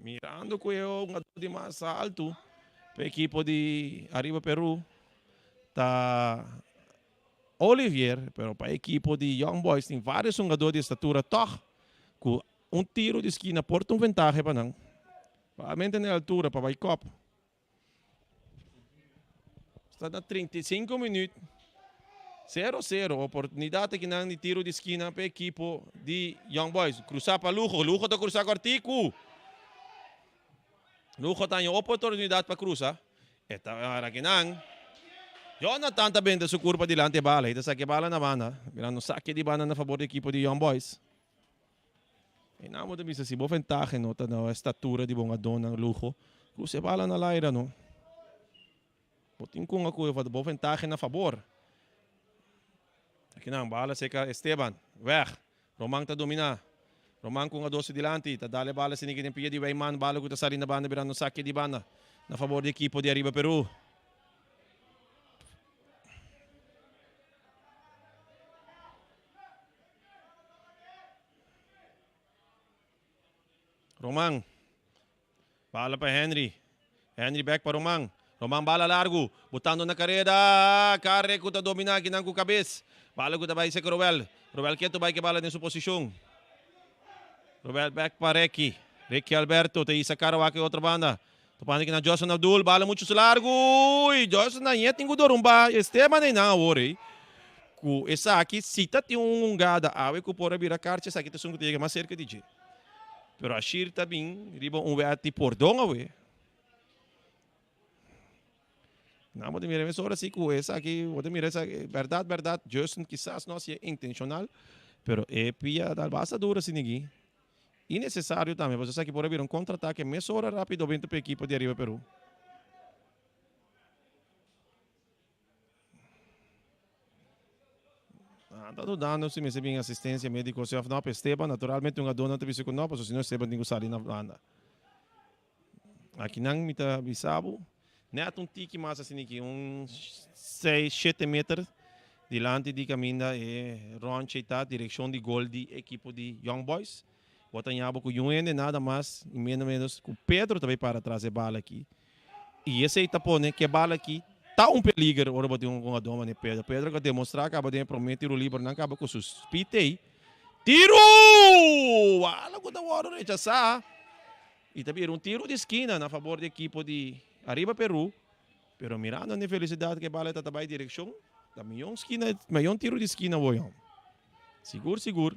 Mirando ku e hungador di mas altu pa ekipo di Arriba Peru ta Olivier, pero pa ekipo di Young Boys tin varios hungador di estatura tog ku un tiro di skina por ta un ventahe pa nan. Probablemente na e altura pa bai kop. Sta na 35 minuut. 0-0. Oportunidad aki nan di tiro di skina pa ekipo di Young Boys. Cruza pa Lujo. Lujo ta cruza cortico. Lujo ta haña oportunidad pa cruza. E ta ara aki nan. Jonathan ta benta su curpa dilanti e bala. E ta saca e bala na banda. Mirando saque di banda na favor di ekipo di Young Boys. E nan bo ta bisa si bo ventahe no ta na estatura di bo ngadónan luho, krusa e bala na laira no. Bo tin kun a kuye bo ventahe na fabor. Aki nan bala seka Esteban, weg. Roman ta dominá. Roman ku ngadó si dilanti, ta dal e bala siniki den pia di Wijman, bala ku ta sali na banda birando sake di banda na fabor di ekipo di Ariba Peru. Roman. Bala pa Henry. Henry back pa Roman. Roman bala largo. Botando na careda. Carre cu ta domina akinan cu cabes. Bala cu ta bay seca Roel. Roel keto bay ke bala den su posicion. Roel back pa Ricky. Ricky Alberto ta isa cara wak e otro banda. Topando akinan Johnson Abdul. Bala mucho su largo. Y Johnson na yet tin cu dorumba. Esteban eynan awor ey. Cu esaki si ta tin un hungada awe cu por a bira karchi esaki ta esun cu ta yega mas cerca di dje. Pero Ashir ta bin riba un wet di pordon awe. Nan bo ta mira mesora si cu esaki, bo ta mira esaki, berdad, berdad, Justin kisas no haci'e intencional, pero e pia dal basta duro asina aki. Innecesario tambe, pasobra esaki por a bira un contraataque mesora rapido bento pa e ekipo di Ariba Peru. Nan ta dudando si mester bin asistencia medico si of no pa Esteban. Naturalmente un adornan ta bisa cu no, pasobra si no Esteban tin cu sali na banda. Akinan mi ta bisa bo, net un tiki mas asina aki, un seis, shete meter dilanti di caminda e ronchi ta direccion di gol di ekipo di Young Boys. Bo ta ña bo cu yun hende nada mas y meno menos cu Pedro ta bay para tras e bala aki. Y esey ta pone cu e bala aki ta un peliger ora bo tin un hungador manera Pedro. Pedro cu a demostra caba den e prome tiro liber nan caba cu su speed ey. Tiro! Bala cu ta wordo rechasa y ta bira un tiro di skina na fabor di ekipo di Ariba Peru. Pero mirando na e felicidad cu e bala ta ta bay direccion ta miyon skina, miyon tiro di skina woyon. Sigur sigur.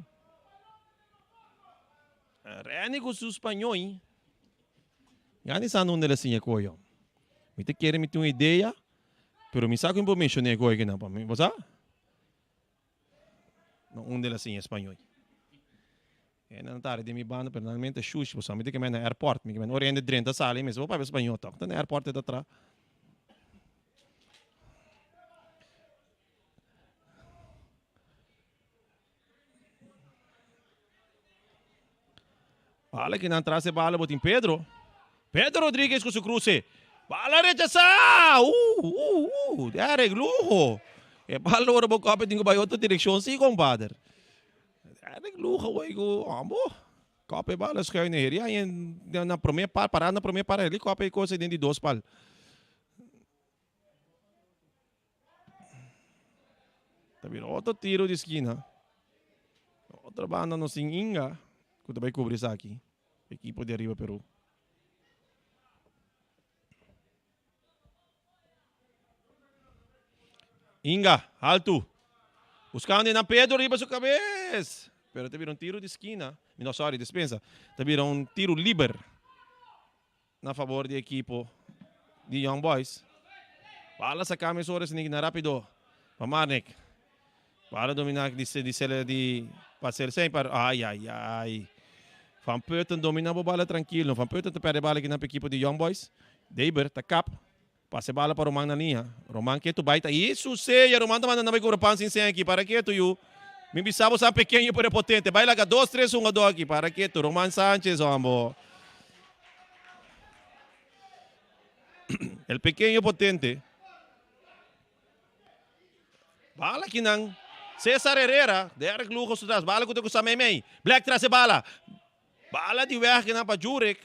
Renny cu su spañoy. Ya ni sa nunde el a siña koyo. Mi ta kere mi tin un idea, pero mi sa cu mi por menciona e koyo kinan pa mi. Bo sa? Na unda el a siña spañoy. E nan ta den mi banda, pero nan mente shushi. Bo sa, mi ta keme na airport. Mi keme ora hende drenta sali, mi mester por papia spañol tok. Ta na airport e ta tra. Bala ki nan tras e bala bo tin Pedro. Pedro Rodriguez ku su kruse. Bala rechasá! Uh, uh, uh, Derek Lugo. E bala ora bo kope tin ku bai otro direkshon si, kompadre. Derek Lugo woi ku ambo. Kope e bala schuin heri ahí na prome pal, pará na prome pal heri kope e cosa den di dos pal. Ta bira otro tiro di skina. Otro banda nos tin Inga ku ta bai kubri esaki. Ekipo di Ariba Peru. Inga, altu. Buskando na Pedro riba su kabes. Pero ta bira un tiro di skina. No, sorry, dispensa. Ta bira un tiro liber. Na fabor di ekipo di Young Boys. Bala saca mesora esaki na rapido pa Marnik. Bala domina di di di pa Celsin pa ay ay ay. Van Putten domina bo bala trankilo. Van Putten ta perde bala aki na pa ekipo di Young Boys. Deber ta kap. Pasa e bala pa Roman na liña. Roman ketu bai ta Isu seya Roman ta manda nan bai cobra pan sin sen aki. Para ketu yu. Mi bisa bo sa pequeño pero potente. Bai laga dos tres hungador aki. Para ketu Roman Sanchez hombo. El pequeño potente. Bala kinan. Cesar Herrera, Derek Lugo su tras. Bala ku ta kusa meimei. Black tras e bala. Bala di weg kinan pa Jurek.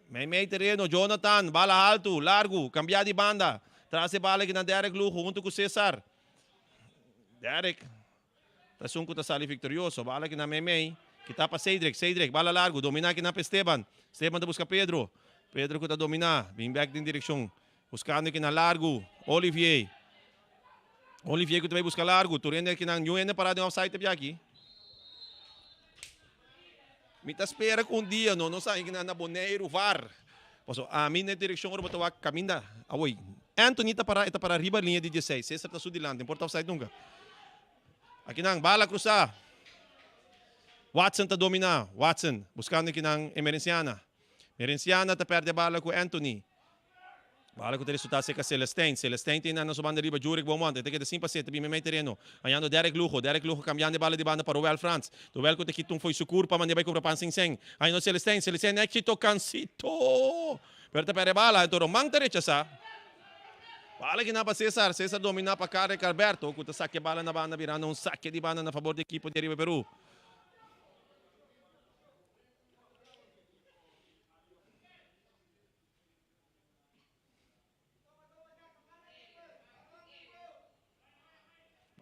Meimei tereno, Jonathan, bala haltu, largu, kambia di banda. Tras e bala kinan Derek Lugo huntu ku Cesar. Derek ta esun ku ta sali viktorioso. Bala kinan meimei, kita pa Cedric. Cedric, bala largu, dominá kinan pa Esteban. Esteban ta buska Pedro. Pedro ku ta dominá, bin bek den direkshon. Buskando kinan largu, Olivier. Olivier ku ta bai buska largu. Tur hende kinan, niun hende pará den offside ta aki. Mi ta spera ku un dia no nos haña kinan na Boneiru var. Paso ami na e direkshon ora bo ta wak kaminda awoi. Anthony ta pará, e ta pará riba liña di dieseis. Cesar ta su dilanti, no por ta offside nunka. Akinan, bala krusá. Watson ta dominá. Watson buskando kinan Emerenciana. Emerenciana ta pèrdè bala ku Anthony. Bala ku ta resultá serka Celestijn. Celestijn tin na su banda riba Jurek Beaumont. E ta keda sin pas'é, ta bin meimei tereno. Hañando Derek Lugo. Derek Lugo kambiando e bala di banda pa Roel Frans. Roel ku ta kita un fo'i su kurpa manera bai kumpra pan sin sen. Hañando Celestijn. Celestijn éxito kansito! Pero ta pèrdè e bala. Anto Roman ta rechasá. Bala kina pa Cesar. Cesar dominá pa Karek Alberto ku ta saka e bala na banda birando un sake di banda na fabor di ekipo di Ariba Peru.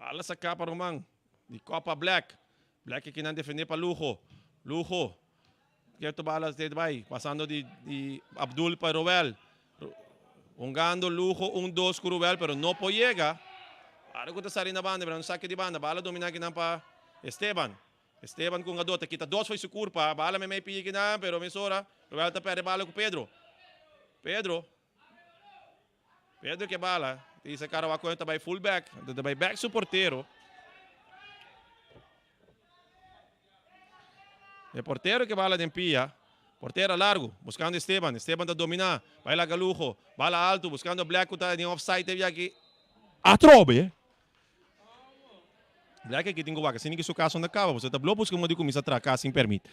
Bala saká pa Roman. Di Copa Black. Black aki nan defendé pa Lugo. Lugo. Kierto bala steeds bai. Pasando di, di Abdul pa Roel. Hungando Lugo un dos ku Roel pero no por yega. Bala ku ta sali na banda pero un sake di banda. Bala dominá kinan pa Esteban. Esteban ku hungadó ta kita dos fo'i su kurpa. Bala meimei piki kinan pero mesora Roel ta pèrdè bala ku Pedro. Pedro. Pedro ke bala. Ta hisa kara wak kon e ta bai full back. Anto ta bai back su portero. E portero ke bala den pia. Portero largu, buskando Esteban. Esteban ta dominá. Bai laga Lugo. Bala altu, buskando Black ku ta den offside te biaki. Atrobe! Black aki tin ku wak asina ki su kaso no kaba, pasobra ta blo buska modo di kuminsá traha sin permit.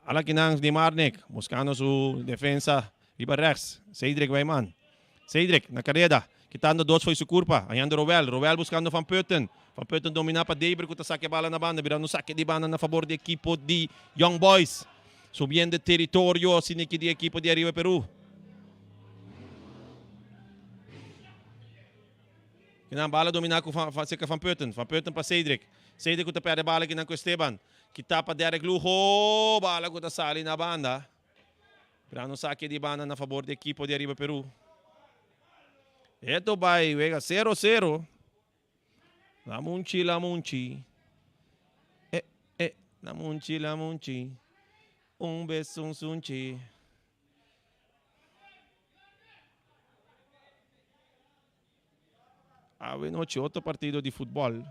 Ala kinan di Marnik, buskando su defensa riba rechts. Cedric Wijman. Cedric na kareda, kitando dos fo'i su kurpa, hañando Roel. Roel buskando Van Putten. Van Putten dominá pa Deber ku ta saka e bala na banda, birando sake di banda na fabor di ekipo di Young Boys. Subiendo teritorio asina ki di ekipo di Ariba Peru. Kinan bala dominá ku Van, Van, cerca Van Putten. Van Putten pa Cedric. Cedric ku ta perde bala kinan ku Esteban. Ki tapa Derek Lugo. Bala ku ta sali na banda. Brano sake di banda na fabor di ekipo di Ariba Peru. Eto bai wega 0-0. Lamunchi, lamunchi. Eh, eh, lamunchi, lamunchi. Un beso, un sunchi. Awe nochi otro partido di futbol.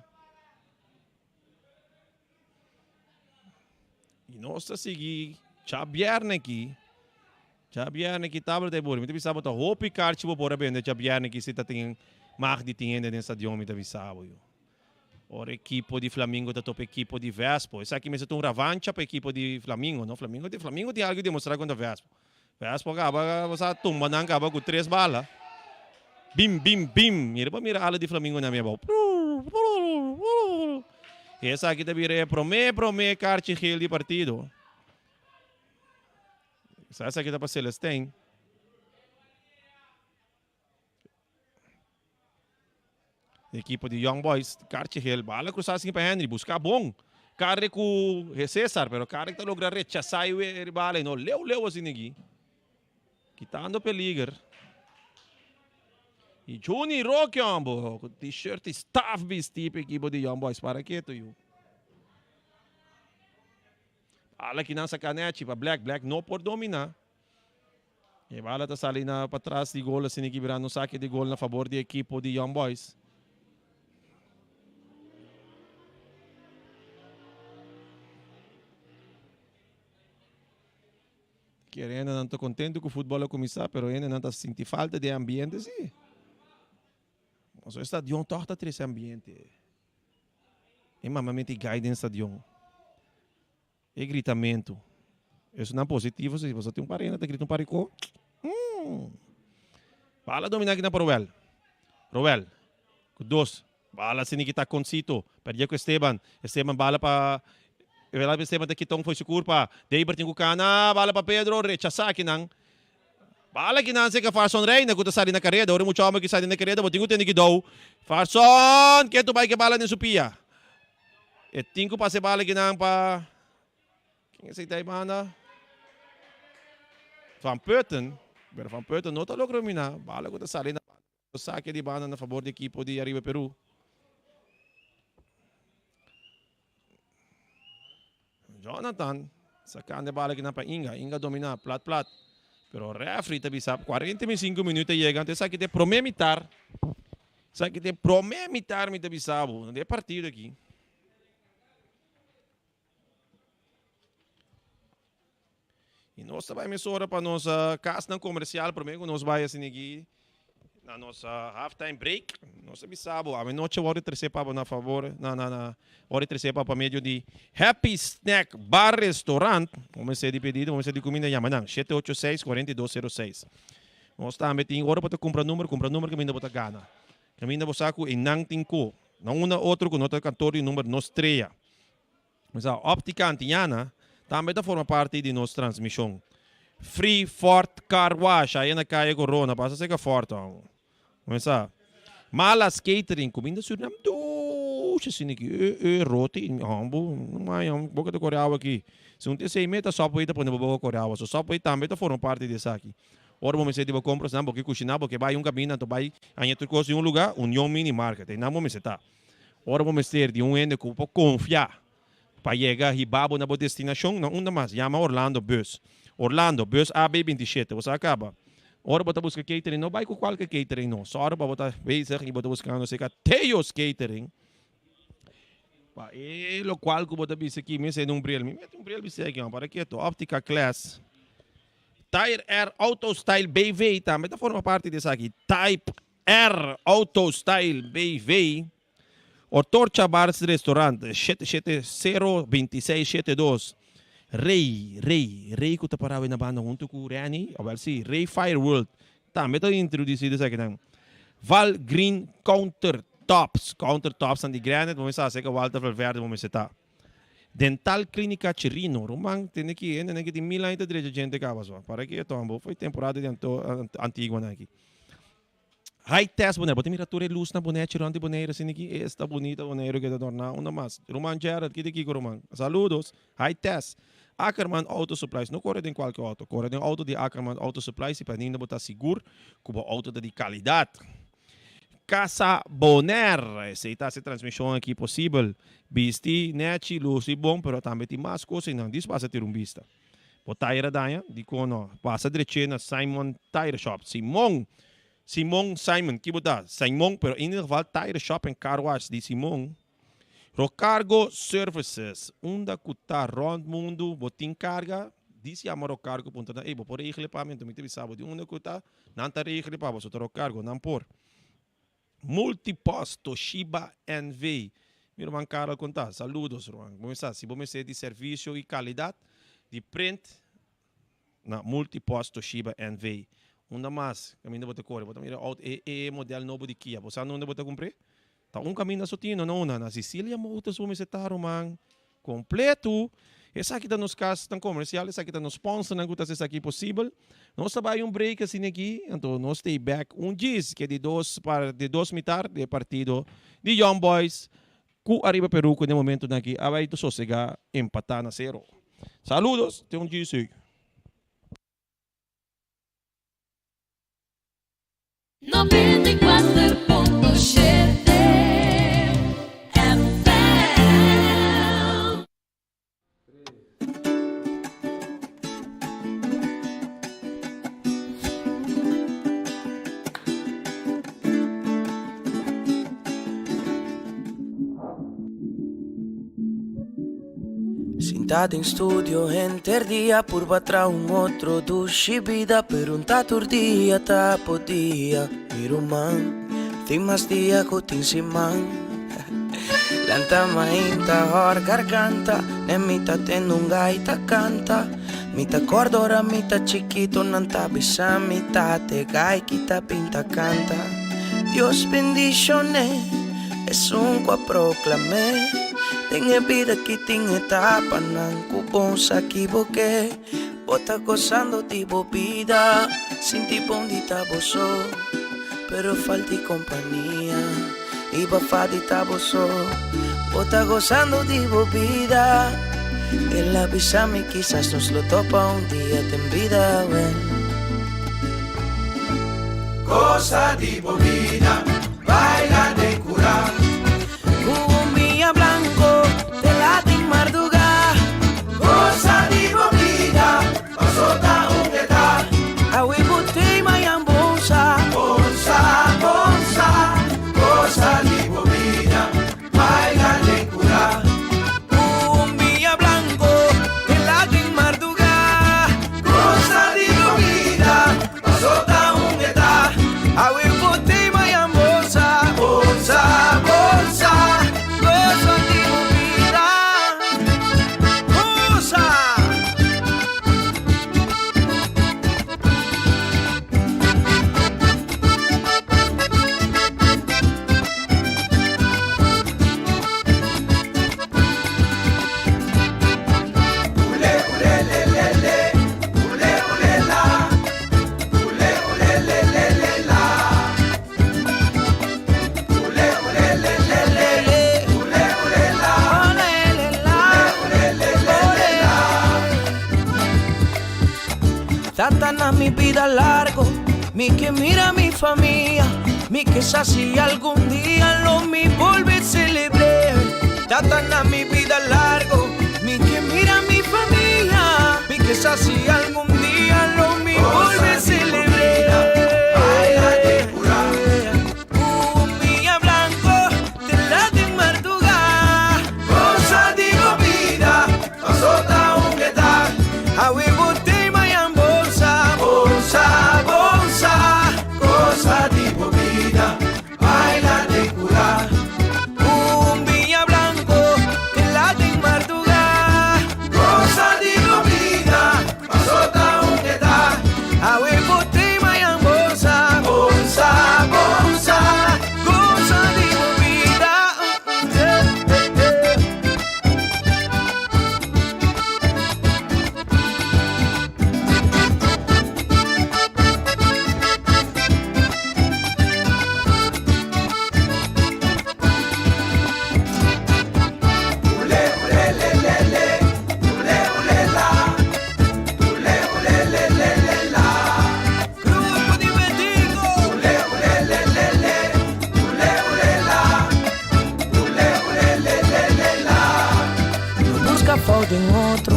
Y nos ta sigui djabierne aki. Djabierne aki tabla ta e bori. Mi ta bisa bo ta hopi karchi bo por a bende djabierne aki si ta tin mag di tin hende den stadion mi ta bisa bo yu. Ora ekipo di Flamingo ta topa ekipo di Vespo. Esaki mester ta un ravancha pa ekipo di Flamingo no. Flamingo Flamingo tin algo di demostra kontra Vespo. Vespo kaba bo sa tumba nan kaba ku tres bala. Bim bim bim. Mira bo mira ala di Flamingo na mi abou. Esaki ta bira e prome prome karchi geel di partido. Sa esaki ta pa Celestijn. Ekipo di Young Boys, karchi geel, bala krusa asin pa Henry, buska bon. Karre ku Cesar, pero Karre ta logra rechasa e bala y no leu leu asin aki. Kitando peliger. Y Juni Roque hombo, ku t-shirt y staff bisti pa ekipo di Young Boys. Para keto yu. Bala kinan saka nechi pa Black, Black no por domina. E bala ta sali na patras di gol asina ki birando un sake di gol na fabor di ekipo di Young Boys. Kier hendenan ta contento cu futbol a cuminsa pero hendenan ta sinti falta di e ambiente si. Pasobra e stadion toch ta trece ambiente. E mama meti gai den stadion. E gritamentu. Esunnan positivo si boso tin un par hende ta grita un par di ko. Mm. Bala domina aki na pa Roel. Roel ku dos. Bala sini kita Concito. Perdié ku Esteban. Esteban bala pa Esteban ta kita un foi su kurpa. Deiber tin ku kana. Bala pa Pedro. Rechasá akinan. Bala kinan seka Farson Reina ku ta sali na kareda. Ora e mucha homber ki sali na kareda bo tin ku tende ki dou. Farson! Ketu bai ke bala den su pia. E tin ku pasa e bala kinan pa ken esei ta e banda? Van Putten. Pero Van Putten no ta logra domina. Bala ku ta sali na sake di banda na fabor di ekipo di Ariba Peru. Jonathan sacando e bala kinan pa Inga. Inga domina plat plat. Pero referee ta bisa 45 minuut a yega. Anto esaki ta e prome mitar. Esaki ta e prome mitar mi ta bisa bo. De partido aki. Y nos ta bai mesora pa nos casnan comercial prome cu nos bai asina aki na nos half time break. Nos ta bisa bo awe noche worde trece pa bo na favor na na na worde trece pa pa medio di Happy Snack Bar Restaurant. Bo mester di pedido, bo mester di cuminda yama nan 786 4206. Nos tambe tin ora bo ta cumpra number, cumpra number caminda bo ta gana. Caminda bo sa cu eynan tin cu na unda otro cu no ta kantoor di number no strea. Mesa Optica Antiana tambe ta forma parti di nos transmision. Free Ford Car Wash aya na Calle Corona, pasa seca Ford amo. Mesa Malas Catering, cuminda Surinam dushi asina aki. E e roti, hombo, no mai boca ta core awa aki. Si un ta esey meta Subway ta pone bo boca core awa. So Subway tambe ta forma parti di esaki. Ora bo mester di bo compras nan bo ke cushina, bo ke bay un caminda anto bay haña tur cos di un lugar, Union Mini Market, eynan bo mester ta. Ora bo mester di un hende ku bo por konfia pa yega hiba bo na bo destinashon, na unda mas, yama Orlando Bus. Orlando, bus AB 27, bo sa kaba. Ora bo ta buska catering, no bai ku kualke catering no. Sòru pa bo ta bezig i bo ta buskando serka Theo's Catering. Pa e lokual ku bo ta bisa aki, mi mester di un bril. Mi mete un bril bis'é aki, para ketu. Optica Class. Tire Air Auto Style BV tambe ta forma parti di esaki. Type R Auto Style BV, Ortorcha Bars Restaurant, 770 26 72, Rey, Rey, Rey cu ta parao na banda hunto cu Renny, awel si, Rey Fire World tambe ta introduci esakinan. Val Green Counter Tops, Counter Tops nan di granite, bo mester haci cu Walter Valverde bo mester ta. Dental Clínica Chirino, ruman, tende ki hende nan ki tin mil aña ta drecha djente caba so. Para ki e tombo, foi temporada di anto, antigua nan aki. High test Bonaire, bo ta mira tur e luz na Bonaire, rond di Bonaire asina aki, esta bunita Bonaire ke ta adorna, unda mas? Ruman Gerald, ki di kiko ruman? Saludos, High test. Ackerman Auto Supplies, no kore den kualke auto, kore den auto di Ackerman Auto Supplies i pa ainda bo ta sigur ku bo auto ta di kalidat. Casa Bonaire, esei ta hasi transmision aki posibel. Bisti nechi, lusi bon, pero tambe tin mas cos einan. Dis pasa tira un bista. Bo tayer a daña? Dicon no? Pasa dreche na Simon Tire Shop. Simon! Simon, Simon, ki bo ta? Simon, pero in ieder geval Tire Shop en Car Wash di Simon. Rocargo Services, unda cu ta rond mundo bo tin carga, dis yama Rocargo puntra nan, ey bo por regla pa mi? Anto mi ta bisa bo di unda cu ta, nan ta regla pa bo, so ta Rocargo, nan por. Multipost Toshiba NV, mi ruman Karel con ta, saludos ruman, bo mester sa, si bo mester di servicio y calidad di print na Multipost Toshiba NV, unda mas caminda bo ta core, bo ta mira auto e e model nobo di Kia, bo sa na unda bo ta cumpre? Ta un kaminda so tin, no na una. Na Sicilia Motors bo mester ta, ruman. Kompletu. Esaki ta nos kasnan komersial, esaki ta nos sponsornan ku ta hasi esaki posibel. Nos ta bai un break asina aki, anto nos stay back un djis ke di dos par di dos mitar di e partido di Young Boys ku Ariba Peru ku den momentunan aki a bai ta sosega empatá na sero. Saludos, te un djis ey. 94.7 FM. Sinta den studio henter dia purba tra un otro dushi bida pero un ta tur dia ta podia mi ruman tin mas dia ku tin siman lanta mainta hor garganta ne mi ta tende un gaita kanta. Mi ta corda ora mi ta chikito nan ta bisa mi tate gai kita pinta canta. Dios bendicione esun cu a proclame den e bida ki tin etapanan cu bon sa kiboke. Bo ta gozando di bo bida sinti bon di ta bo so pero falti compania y bo fa di ta bo so. Bo ta gozando di bo bida el a bisa mi kisas nos lo topa un dia den bida well. Goza di bo bida, baila den cura. Cu un biña blanco te lat den marduga. Goza di bo bida, pasota un eta. Awe bo tey mayan bonsa. Bonsa, bonsa, goza di bo bida, baila den cura. Cu un biña blanco te lat den marduga. Goza di bo bida, pasota un eta. Awe bo tey mayan bonsa. Bonsa, bonsa, goza di bo bida. Goza. Ule, ule, le, le, le. Ule, ule, la. Ule, ule, le, le, le, la. Ule, ule, le, le, le. Ule, ule, la. Ole, le, la. Ule, le, le, le, la. Tata na mi bida largo, mi ke mira mi famia, mi ke sa si algun dia lo mi bolbe celebra. Tata na mi bida largo, mi ke mira mi famia, mi ke sa si algun dia lo mi bolbe celebra. Baila den cura. Un biña blanco te lat den marduga. Goza di bo bida, pasota un eta. Awe bo tey mayan bonsa. Bonsa, bonsa, goza di bo bida, baila den cura. Un biña blanco te lat den marduga. Goza di bo bida, pasota un eta. Awe bo tey mayan bonsa. Bonsa, bonsa, goza di bo bida. Eh, eh, eh. Ule, ule, le, le, le. Ule, ule, la. Ule, ule, le, le, le, la. Grupo di Betico. Ule, ule, le, le, le. Ule, ule, la. Ule, ule, le, le, le, la. No busca fout den otro,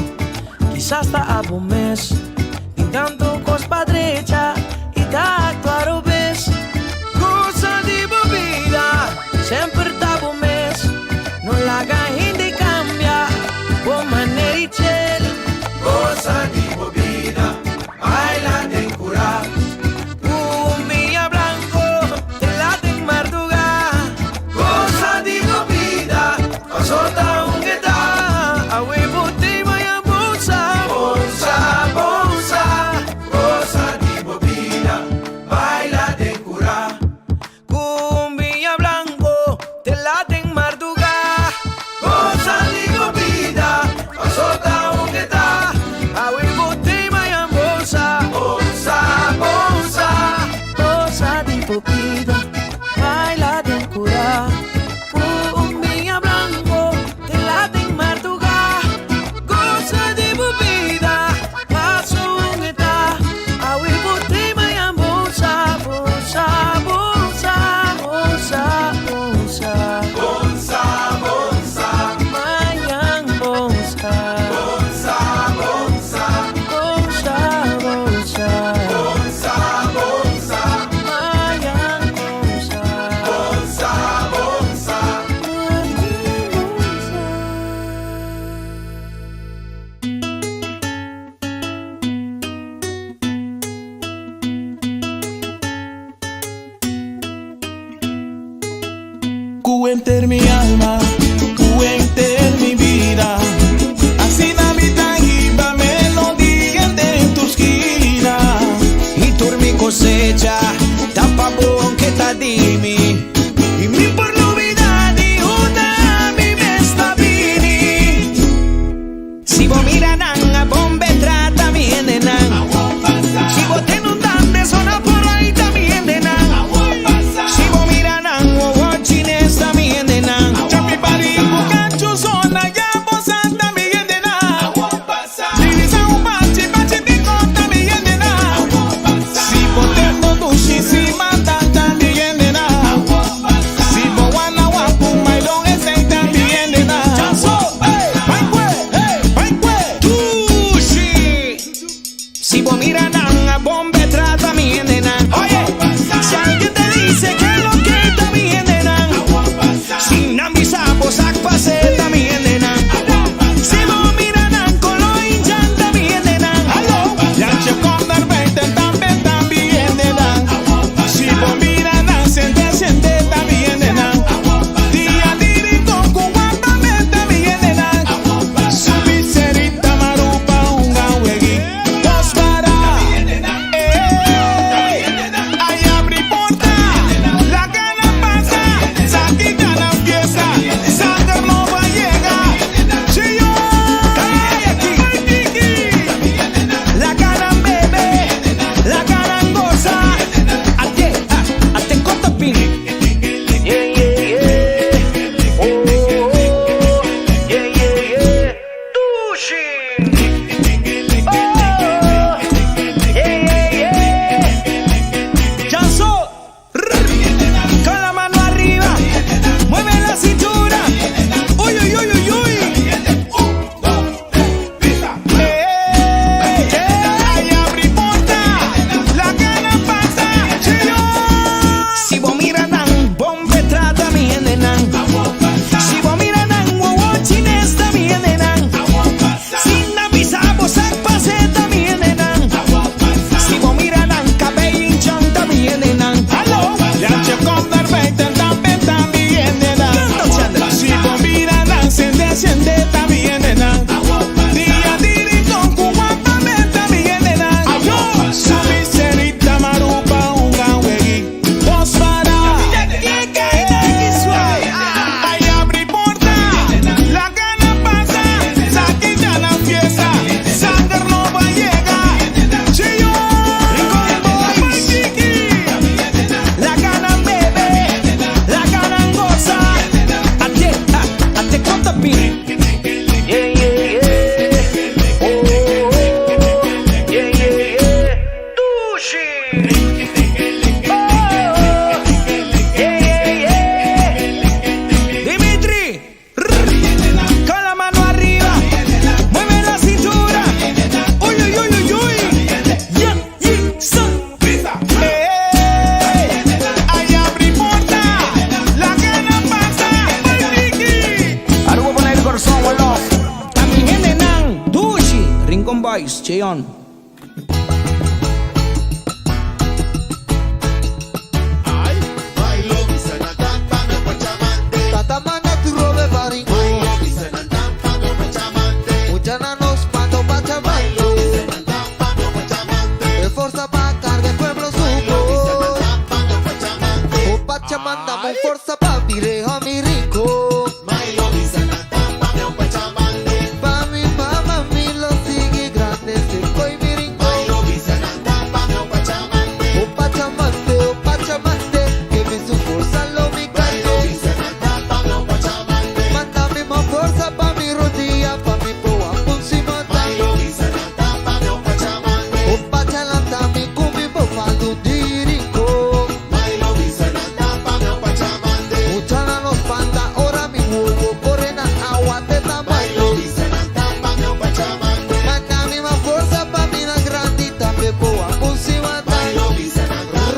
kisas ta abo mes. Tin tanto cos pa drecha y ta actua robes. Goza di bo bida, semper ta bo mes. No laga hende cambia, bo manera di chill. Goza di bo bida, baila den cura. Un biña blanco, te lat den marduga. Goza di bo bida, pasota un eta. Awe bo tey mayan bonsa. Bonsa, bonsa, goza di bo bida, baila. Young Boys, Cheon. Tata manda tu robe baringo. Muchana nos mando pa chamando. E forza pa carga pueblo suco. O pachamanda mo forza pa mireja mi rico. Pa mi mamá mi lo sigue grande seco y mi rincón. O pachamante, o pachamante, que me su fuerza lo mi carne. Mándame más fuerza pa mi rodilla, pa mi proa, mata. O pachalanta mi cumi bofa dirico. Muchana nos panda, ora mi huevo, corren a agua te tamaño. Mándame más fuerza pa mi na grandita, me boa, mata.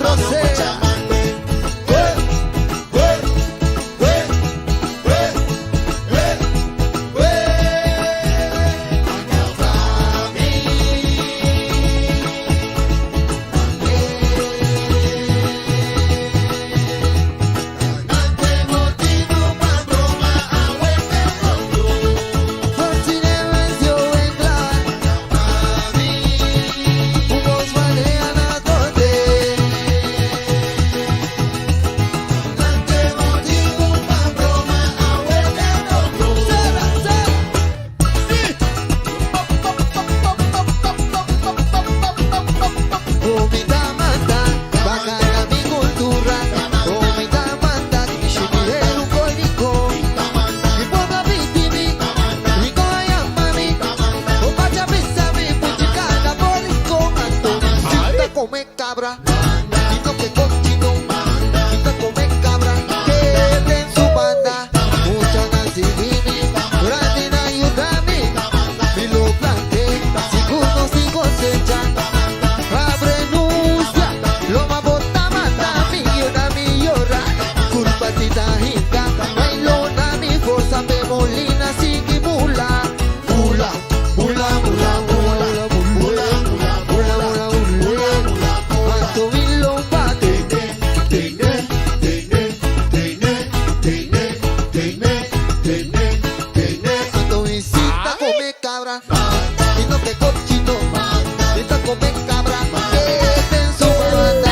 Rosé. Eh, eh, eh, eh, eh, eh. Bacana mi cultura, Omita manda, Shimiru Koiriko. Mi pueblo vitimi, rico mami, o pacha pisami, puchicana, borico, manto, Sinta come cabra, y no que cochino, sinta come cabra, que en su banda, mucha Nancy Vini, Brandina ayúdame, mi lo planté, si si cosecha, abre nucia, loma bota mata, mi llora, mi llora, curva hinca, bailona, mi fuerza, me molina, sigue mula, mula, mula, mula, mula, mula, mula, mula, mula, manto mi lo bate. Ando visita come cabra, y no que cochino, visita come cabra, que en su banda.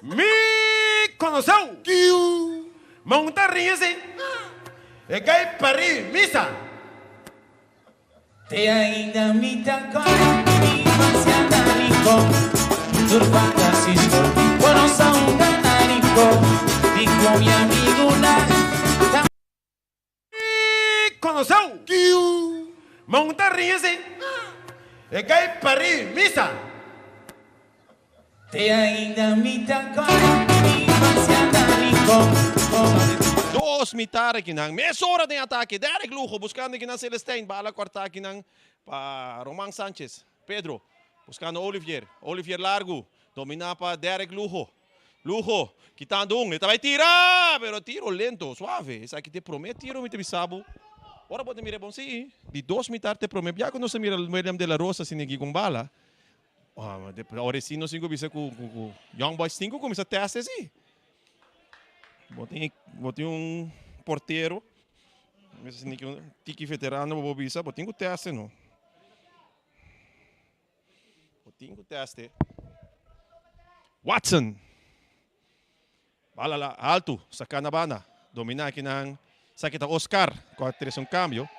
Mi conoceu. Monta rinse. E cai pari misa. Te ainda mi tacón, mi rico, turpata cisco, conoce un canarico, dijo mi amigo una. Mi conoceu. Monta rinse. E cai pari misa. Te ainda mi tacón, mi rico. Dos mitad kinan. Mesora de ataque. Derek Lujo buscando kinan Celestijn. Bala corta kinan pa Roman Sanchez. Pedro buscando Olivier. Olivier largo. Domina pa Derek Lujo. Lujo quitando un. Ele vai tirar, pero tiro lento, suave. Esse aqui te promete tiro, me te bisabo. Ora pode mirar bom sim. De dos mitad te promete. Já quando você mira William de la Rosa sin ninguém com bala. Ah, mas ora sim, não cinco bisa com com Young Boys 5 começa a teste assim. Botei um porteiro. Mas assim, que um tiki veterano, vou bisa, botei um teste, não. Botei um teste. Watson. Bala lá, alto, sacana bana. Domina aqui ng sakit Oscar. 4-3 um cambio.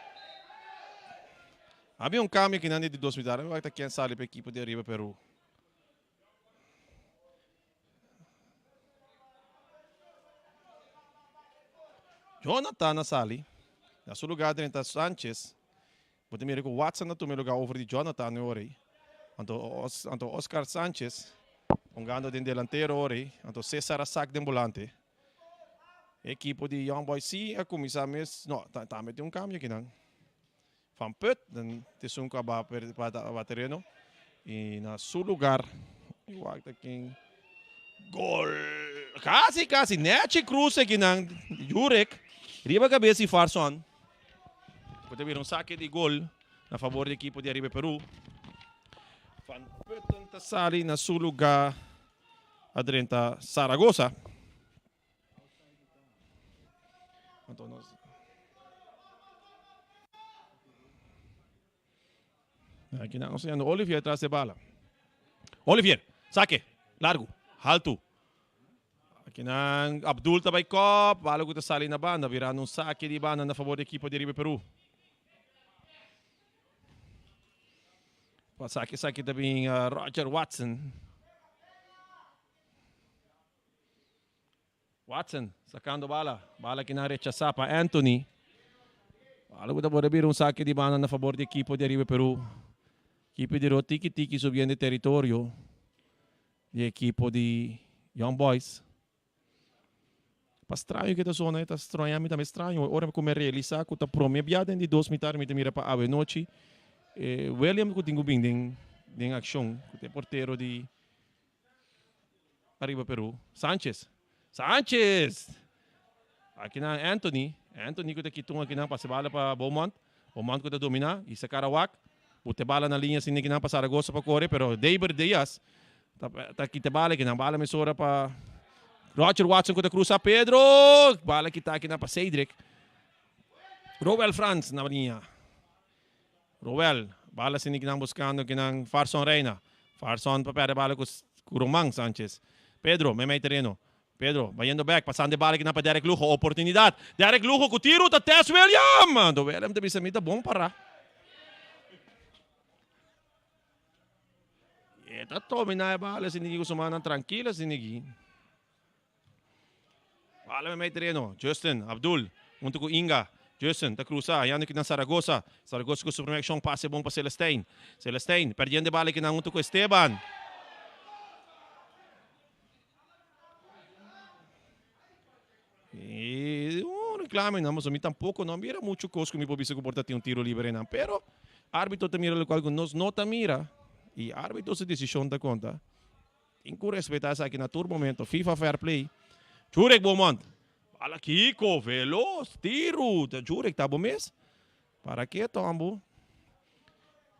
Havia um cambio que não de 2 minutos. Vai estar quem sale para a equipe de arriba Peru. Jonathan sali. Na seu lugar dentro Sanchez. Bote mira que Watson na tome lugar over de Jonathan ore. Anto, Os, anto Oscar Sanchez. Hungando den delantero ora, anto Cesar a sak den volante. Ekipo di Young Boys si a kuminsá mes, no, tambe tin un kambio akinan. Van Put, den esun ku a ba tereno. I na su lugar, i wak ta ken gol! Kasi, kasi, nechi krus akinan, Jurek, riba kabes di Farson. Ku ta bira un sake di gol na fabor di ekipo di Ariba Peru. Van Putten ta sali na su lugar a drenta Zaragoza. Anto nos Aquí nos llama Olivier tras de bala. Olivier, saque, largo, alto. Aki nan Abdul ta bai kop, bala ku ta sali na banda, birando un sake di banda na favor di ekipo di Ariba Peru. Pa sake sake ta bin Roger Watson. Watson sacando bala. Bala ki nan rechasa pa Anthony. Bala ku ta por a bira un sake di banda na fabor di ekipo di Ariba Peru. Ekipo di Ro tiki tiki subiendo e teritorio di ekipo di Young Boys. Pa straño ke ta sona e ta straña mi tambe straño. Ora ku mi a realisa ku ta prome bia den di dos mitar mi ta mira pa awe nochi. William ku tin ku bin den den akshon ku ta e portero di Ariba Peru. Sanchez. Sanchez! Akinan Anthony. Anthony ku ta kitun akinan pasa e bala pa Beaumont. Beaumont ku ta domina. Isa Karawak. Buta e bala na liña asina akinan pa Zaragoza pa kore pero Deiber Diaz ta ta kita e bala akinan. Bala mesora pa Roger Watson ku ta krusa Pedro! Bala kita akinan pa Cedric. Roel Frans na liña. Roel, bala sini kinan buscando kinan Farson Reina. Farson pa perde bala cu Roman Sanchez. Pedro, meimei tereno. Pedro, bayendo bek, pasando e bala kinan pa Derek Lugo. Oportunidad. Derek Lugo cu tiro ta Tess William! Anto William ta bisa mi ta bon para. E ta domina e bala sini cu su mannan trankilo sini ki. Bala meimei tereno. Justin, Abdul, hunto ku Inga. Justin ta krusa, hañando kinan Zaragoza. Zaragoza ku su primer akshon, pase bon pa Celestijn. Celestijn perdiendo e bala kinan hunto ku Esteban. I un reklame nan, pasobra mi tampoko no a mira muchu kos ku mi por bisa ku por ta tin un tiro libre einan. Pero arbitro ta mira lokual ku nos no ta mira i arbitro su desishon ta konta. Tin ku respetá esaki na tur momento. FIFA Fair Play. Jurek Beaumont. Bala Kiko, velos, tiru. Ta Jurek ta bo mes? Para ke tombo?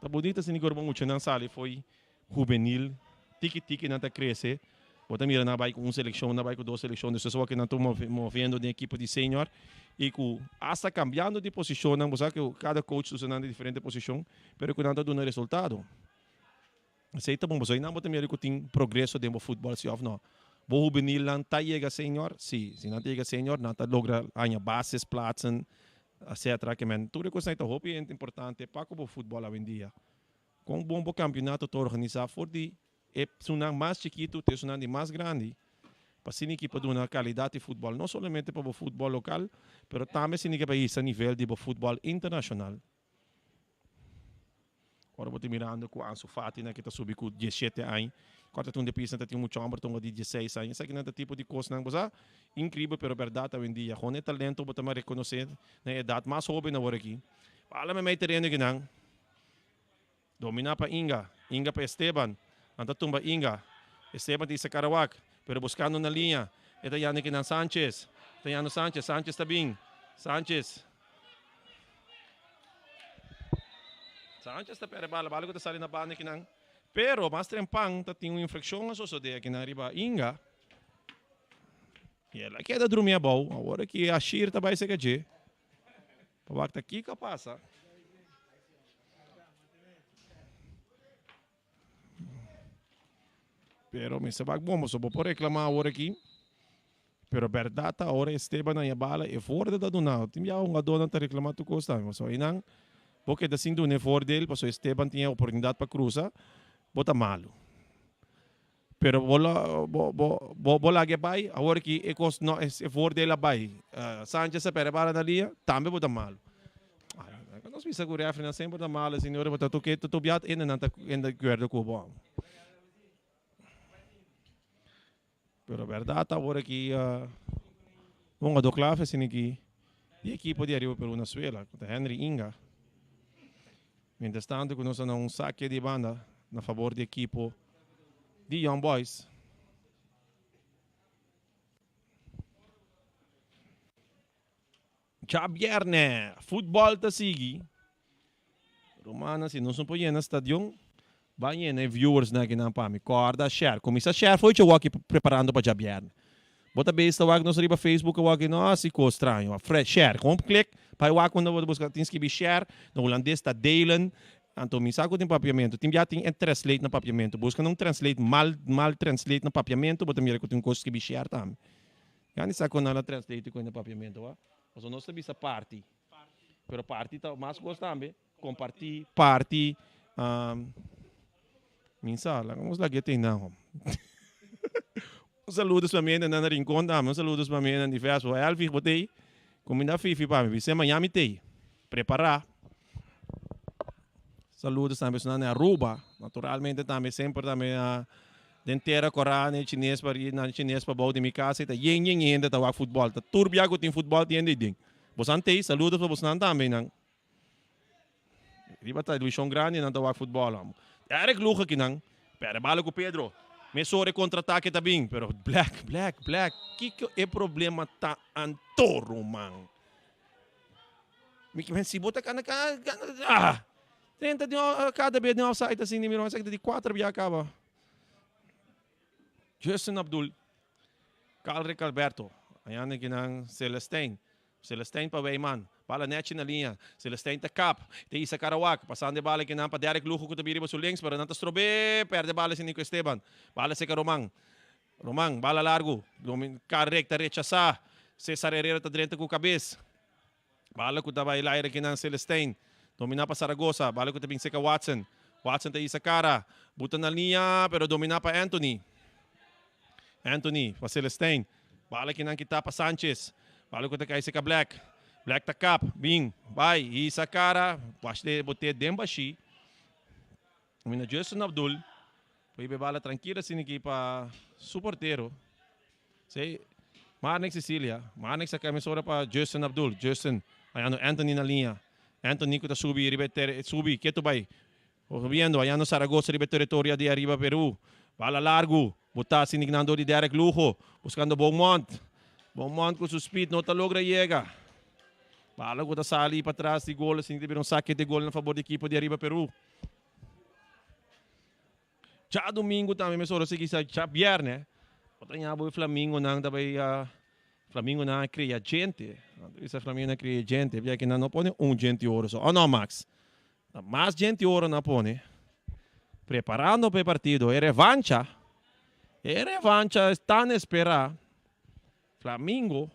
Ta bunita asina ku ora bo muchanan sali fo'i hubenil. Tiki tiki nan ta krese. Bo ta mira nan bai ku un selekshon, nan bai ku dos selekshon. Despues awor ke nan ta moviendo den ekipo di senior i ku asta kambiando di posishonnan. Bo sa ku kada coach ta usa nan den diferente posishon, pero ku nan ta duna resultado. Esei ta bon, pasobra einan bo ta mira ku tin progreso den bo futbòl, si òf no. Bo hubenilnan ta yega senior? Si, si nan ta yega senior, nan ta logra haña bases, plaatsen, etcetera. Ke men tur e kosnan ei ta hopi importante pa ku bo futbòl awendia. Kon bon bo kampionato ta organisá for di e esunnan mas chikitu te esunnan di mas grandi, pa asina ki pa duna kalidat di futbòl, no solamente pa bo futbòl lokal, pero tambe asina ki pa hisa nivel di bo futbòl internashonal. Ora bo ta mirando ku Ansu Fati nan ke ta subi ku diesshete aña, kòrta ta un depis nan ta tin un mucha hòmber tonga di diesseis aña. Esakinan ta tipo di kosnan bo sa inkribel pero bèrdat awendia. Hon e talento bo ta mas rekonosé na e edat mas hóben awor aki. Bala meimei tereno kinan. Dominá pa Inga, Inga pa Esteban. Nan ta tumba Inga. Esteban ta isa Karawak, pero buskando na liña. E ta yanda kinan Sanchez. E ta yanda Sanchez, Sanchez ta bin. Sanchez. Sanchez ta perde bala, bala ku ta sali na banda kinan. Pero mas trempan ta tin un infrakshon a sosode akinan riba Inga. I el a keda drumi abou. Awor aki Ashir ta bai seka dje. Pa wak ta kiko a pasa. Pero mester wak bon, pasobra bo por reclama awor aki. Pero berdad ta ora Esteban haña bala e voordeel ta duna. Tin bia hungadornan ta reclama tur cos tambe. Pasobra einan bo keda sin duna e voordeel pasobra Esteban tin e oportunidad pa cruza, bo ta malo. Pero bo lo bo bo bo bo laga e bai, awor aki e cos no e voordeel a bai. Sanchez a perde bala na liña, tambe bo ta malo. Ay, nos bisa cu refereenan semper ta malo, señores, bo ta toke ta tobiat ende nan ta ende acuerdo cu bo. Pero berdad awor aki un hungador clave asina aki di ekipo di Ariba Peru na suela cu ta Henry Inga. Mientras tanto cu nos a na un sake di banda na fabor di ekipo di Young Boys. Djabierne, futbòl ta sigui. Rumannan, si nos no por yena stadion, ban yena e viewersnan akinan pa mi. Kòrda share. Kuminsá share for dje wòki preparando pa djabierne. Bo ta bes ta wak nos riba Facebook awor aki, no hasi kos straño. Share. Kon klik pa e wak unda bo ta buska tin skibi share. Na hulandes ta delen. Anto mi sa ku tin papiamentu. Tin bia tin e translate na papiamentu. Buska na un translate mal mal translate na papiamentu bo ta mira ku tin un kos skibi share tambe. Gani sa kon nan a translate ku na papiamentu wa. Pasobra nos ta bisa parti. Pero parti ta mas kos tambe. Kompartí, parti. Mi sa, laga nos laga e tin nan hom. Un saludos pa mi hendenan na Rincon tambe. Un saludos pa mi hendenan di Vespo. Elvig bo t'ei? Kuminda Fifi pa mi. Bis'é maña mi t'ei. Prepará. Saludos tambe esnan na Aruba. Naturalmente tambe semper tambe na den tera kora na e chines pa ri na chines pa bou di mi casa ta yen yen hende ta wak futbol. Ta tur bia ku tin futbol tin hende den. Bosan t'ei? Saludos pa bosnan tambe nan. Riba televishon grandi nan ta wak futbòl amo. Eric Lugo akinan perde bala ku Pedro. Mesora e kontratake ta bin pero Black, Black, Black kiko e problema ta anto ruman? Mi ke si bo ta kana kana ah 30 di kada bes den offside asin di mi ruman esaki ta di kuater bia kaba. Justin Abdul, Calrick Alberto, aña akinan Celestijn. Celestijn pa Wijman. Bala nechi na liña. Celestijn ta kap. Ta isa Karawak. Pasando e bala kinan pa Derrick Lugo ku ta bira riba su links pero nan ta strob'é. Perde bala si Nico Esteban. Bala seka Roman. Roman, bala largu. Carrick ta rechasá. Cesar Herrera ta drenta ku kabes. Bala ku ta bai laira kinan Celestijn. Dominá pa Zaragoza. Bala ku ta bin seka Watson. Watson ta isa kara. Buta na liña pero dominá pa Anthony. Anthony pa Celestijn. Bala kinan kita pa Sanchez. Bala ku ta kai seka Black. Black ta kap. Bin. Bai. Hisa kara. Wash de bote den bashi. Mina Justin Abdul. Por hiba e bala trankilo asina aki pa su portero. Si. Marnix Cecilia. Marnix a kai mesora pa Justin Abdul. Justin. Hayando Anthony na liña. Anthony ku ta subi riba e ter subi. Ketu bai. Subiendo, hayando Zaragoza riba e teritorio di Ariba Peru. Bala largu, botá sindignando di Derek Lugo, buskando Beaumont. Beaumont ku su speed no ta logra yega. Bala ku ta sali patras di gol, asina ta bira un sake di gol na fabor di ekipo di Ariba Peru. Djadumingu tambe mesora sigui sa djabierne, bo ta ña bo e flamingonan ta bai flamingonan a kria djente. Nan ta bisa flamingonan a kria djente, p'e aki nan no pone un djente oro so, o no Max? Ta mas djente oro nan a pone preparando pa e partido, e revancha, e revancha es tan espera, Flamingo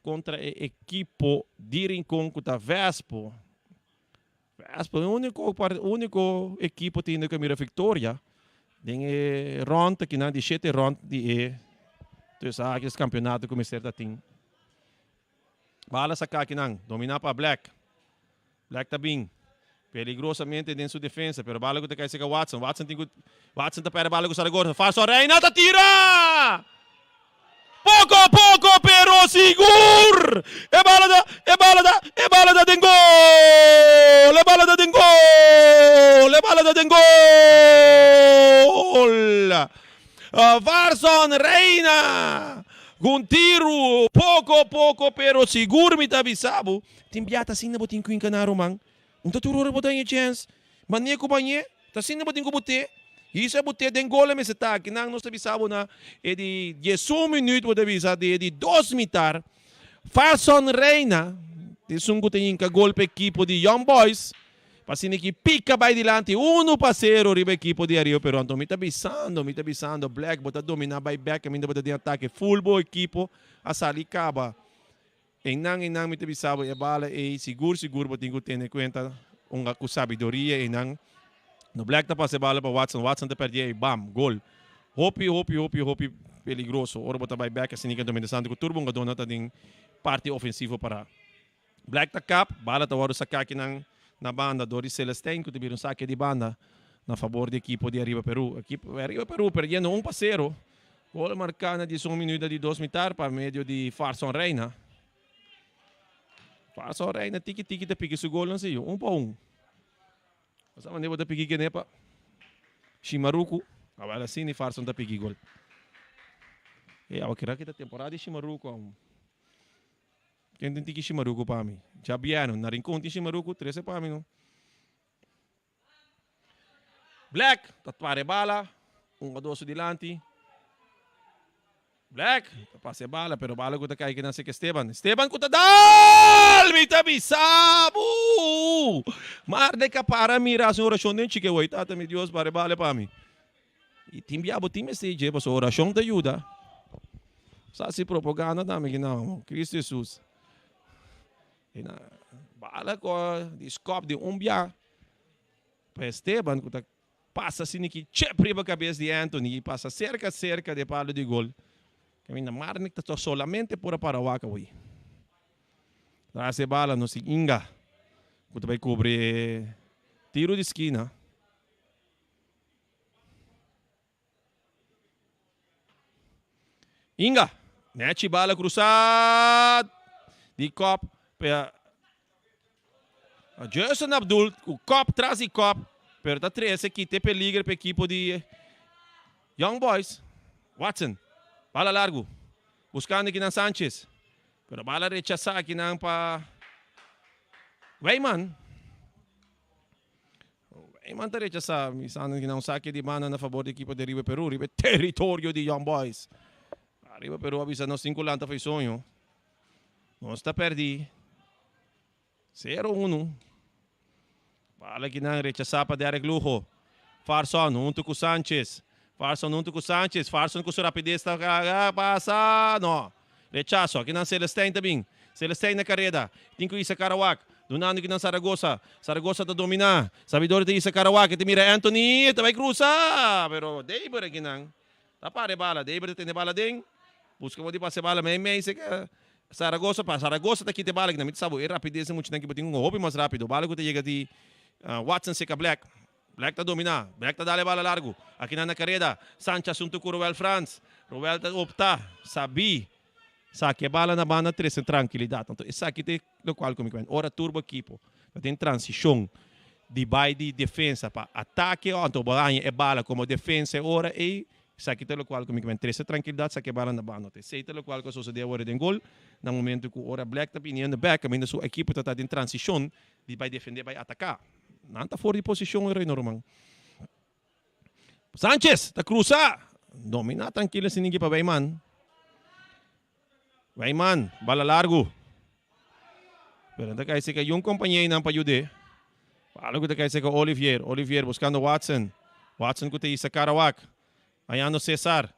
kontra e ekipo di Rincon ku ta Vespo. Vespo e úniko úniko ekipo tin ku a mira viktoria den e rònt akinan di shete rònt di e tusa aki es kampionato ku mester ta tin. Bala saka akinan, dominá pa Black. Black ta bin peligrosamente den su defensa, pero bala ku ta kai seka Watson. Watson tin ku Watson ta perde bala ku Zaragoza. Farson Reina ta tira! Poko poko pero sigur! E bala ta, e bala ta, e bala ta den gol! E bala ta den gol! E bala ta den gol! Farson Reina! Ku un tiru poko poko pero sigur mi ta bisa bo. Tin bia ta asina bo tin ku inkaná ruman. Un ta tur ora bo ta haña chèns. Manera ku bo hañ'é, ta asina bo tin ku bot'é. Hisa bot'é den gol a mester ta. Kinan nos ta bisa bo na e di diesun minüt bo ta bisa di e di dos mitar. Farson Reina, esun ku ta hinka gol pa ekipo di Young Boys, pa asina ki pika bai dilanti unu pa sero riba ekipo di Ario Peru. Anto mi ta bisando, mi ta bisando Black bo ta dominá bai bèk kaminda bo ta den atake. Full bo ekipo a sali kaba. Einan, einan mi ta bisa bo e bala ei sigur sigur bo tin ku tene kuenta un ku sabiduria einan. No Black ta pasa e bala pa Watson, Watson ta pèrdí ei bam, gol. Hopi, hopi, hopi, hopi peligroso ora bo ta bai bèk asina ke Domingo Santo ku tur bungadónan ta den parti ofensivo pará. Black ta kap, bala ta wòrdu saká akinan na banda dor di Celestijn ku ta bira un sake di banda na fabor di ekipo di Ariba Peru. Ekipo Ariba Peru perdiendo un pa sero. Gol marká na 11 minuut di dos mitar pa medio di Farson Reina. Farson Reina tiki tiki ta piki su golnan si, un pa un. Asa manera bo ta piki kenepa. Shimaruku, awel asina Farson ta piki gol. E awa kira kita temporada di Shimaruku aun. Ken tin tiki Shimaruku pa mi? Djabièrnu, na Rincon tin Shimaruku, trese pa mi no. Black ta para e bala, un a dos su dilanti. Black ta pasa e bala, pero bala ku ta kai kinan seka Esteban. Esteban ku ta dal! Mi ta bisa bo! Marde ka para mira hasi un orashon den chike wei. Tata mi Dios, para e bala pa mi. I tin bia bo tin mester dje, pasobra orashon ta yuda. Sa hasi propaganda tambe kinan, Cristo Jesus. I na bala ku di skòp di un bia pa Esteban ku ta pasa asina ki chep riba kabes di Anthony i pasa serka serka di e palo di gol. Kaminda Marnick ta solamente por a para wak awor. Tras e bala nos tin Inga ku ta bai kubri e tiro di skina. Inga, nechi bala cruzá di kop pa Justin Abdul ku kop tras di kop pero ta trese kita e peligro pa ekipo di Young Boys. Watson, bala largu buskando kinan Sanchez pero bala rechasá kinan pa Weyman. Eyman ta rechasá misando ki na un sake di banda na fabor di ekipo di Riba Peru riba e teritorio di Young Boys. Riba Peru a bisa nos tin ku lanta for e soño. Nos ta pèrdí sero unu. Bala kinan rechasá pa Derek Lugo. Farson huntu ku Sanchez. Farson huntu ku Sanchez. Farson ku su rapides ta pasa. No. Rechaso. Akinan Celestijn ta bin. Celestijn na kareda. Tin ku isa Karawak. Dunando kinan Saragoza. Saragoza ta dominá. Sabidor ta isa Karawak. E ta mira Anthony. E ta bai krusa. Pero Deiber akinan ta para e bala. Deiber ta tene bala den. Buska bo di pasa e bala mei mei seka Saragoza. Pa Saragoza ta kita e bala kinan. Mi ta sa bo e rapides di muchanan ki bo tin un hopi mas rapido. Bala ku ta yega di Watson seka Black. Black ta dominá. Black ta dal e bala largu. Akinan na kareda. Sanchez huntu ku Roel Frans. Roel ta opta. Sabí. Saki e bala na banda trese trankilidat. Anto esaki ta e lokual ku mi kwen. Ora tur bo ekipo ta den transishon di bai di defensa pa atake anto bo haña e bala komo defensa e ora ei esaki ta lokual ku mi kwen. Trese trankilidat saki e bala na banda. Anto esei ta lokual ku a sosodé awor den gol na momento ku ora Black ta biniendo bèk kaminda su ekipo ta ta den transishon di bai defendé bai ataká. Nan ta for di posishon e Reino Roman. Sanchez ta krusa. Dominá trankilo sin ningi pa Wijman. Wijman, bala largu. Pero ta kai seka yun kompañeinan pa yud'é. Bala ku ta kai seka Olivier. Olivier buskando Watson. Watson ku ta isa Karawak. Hañando Cesar.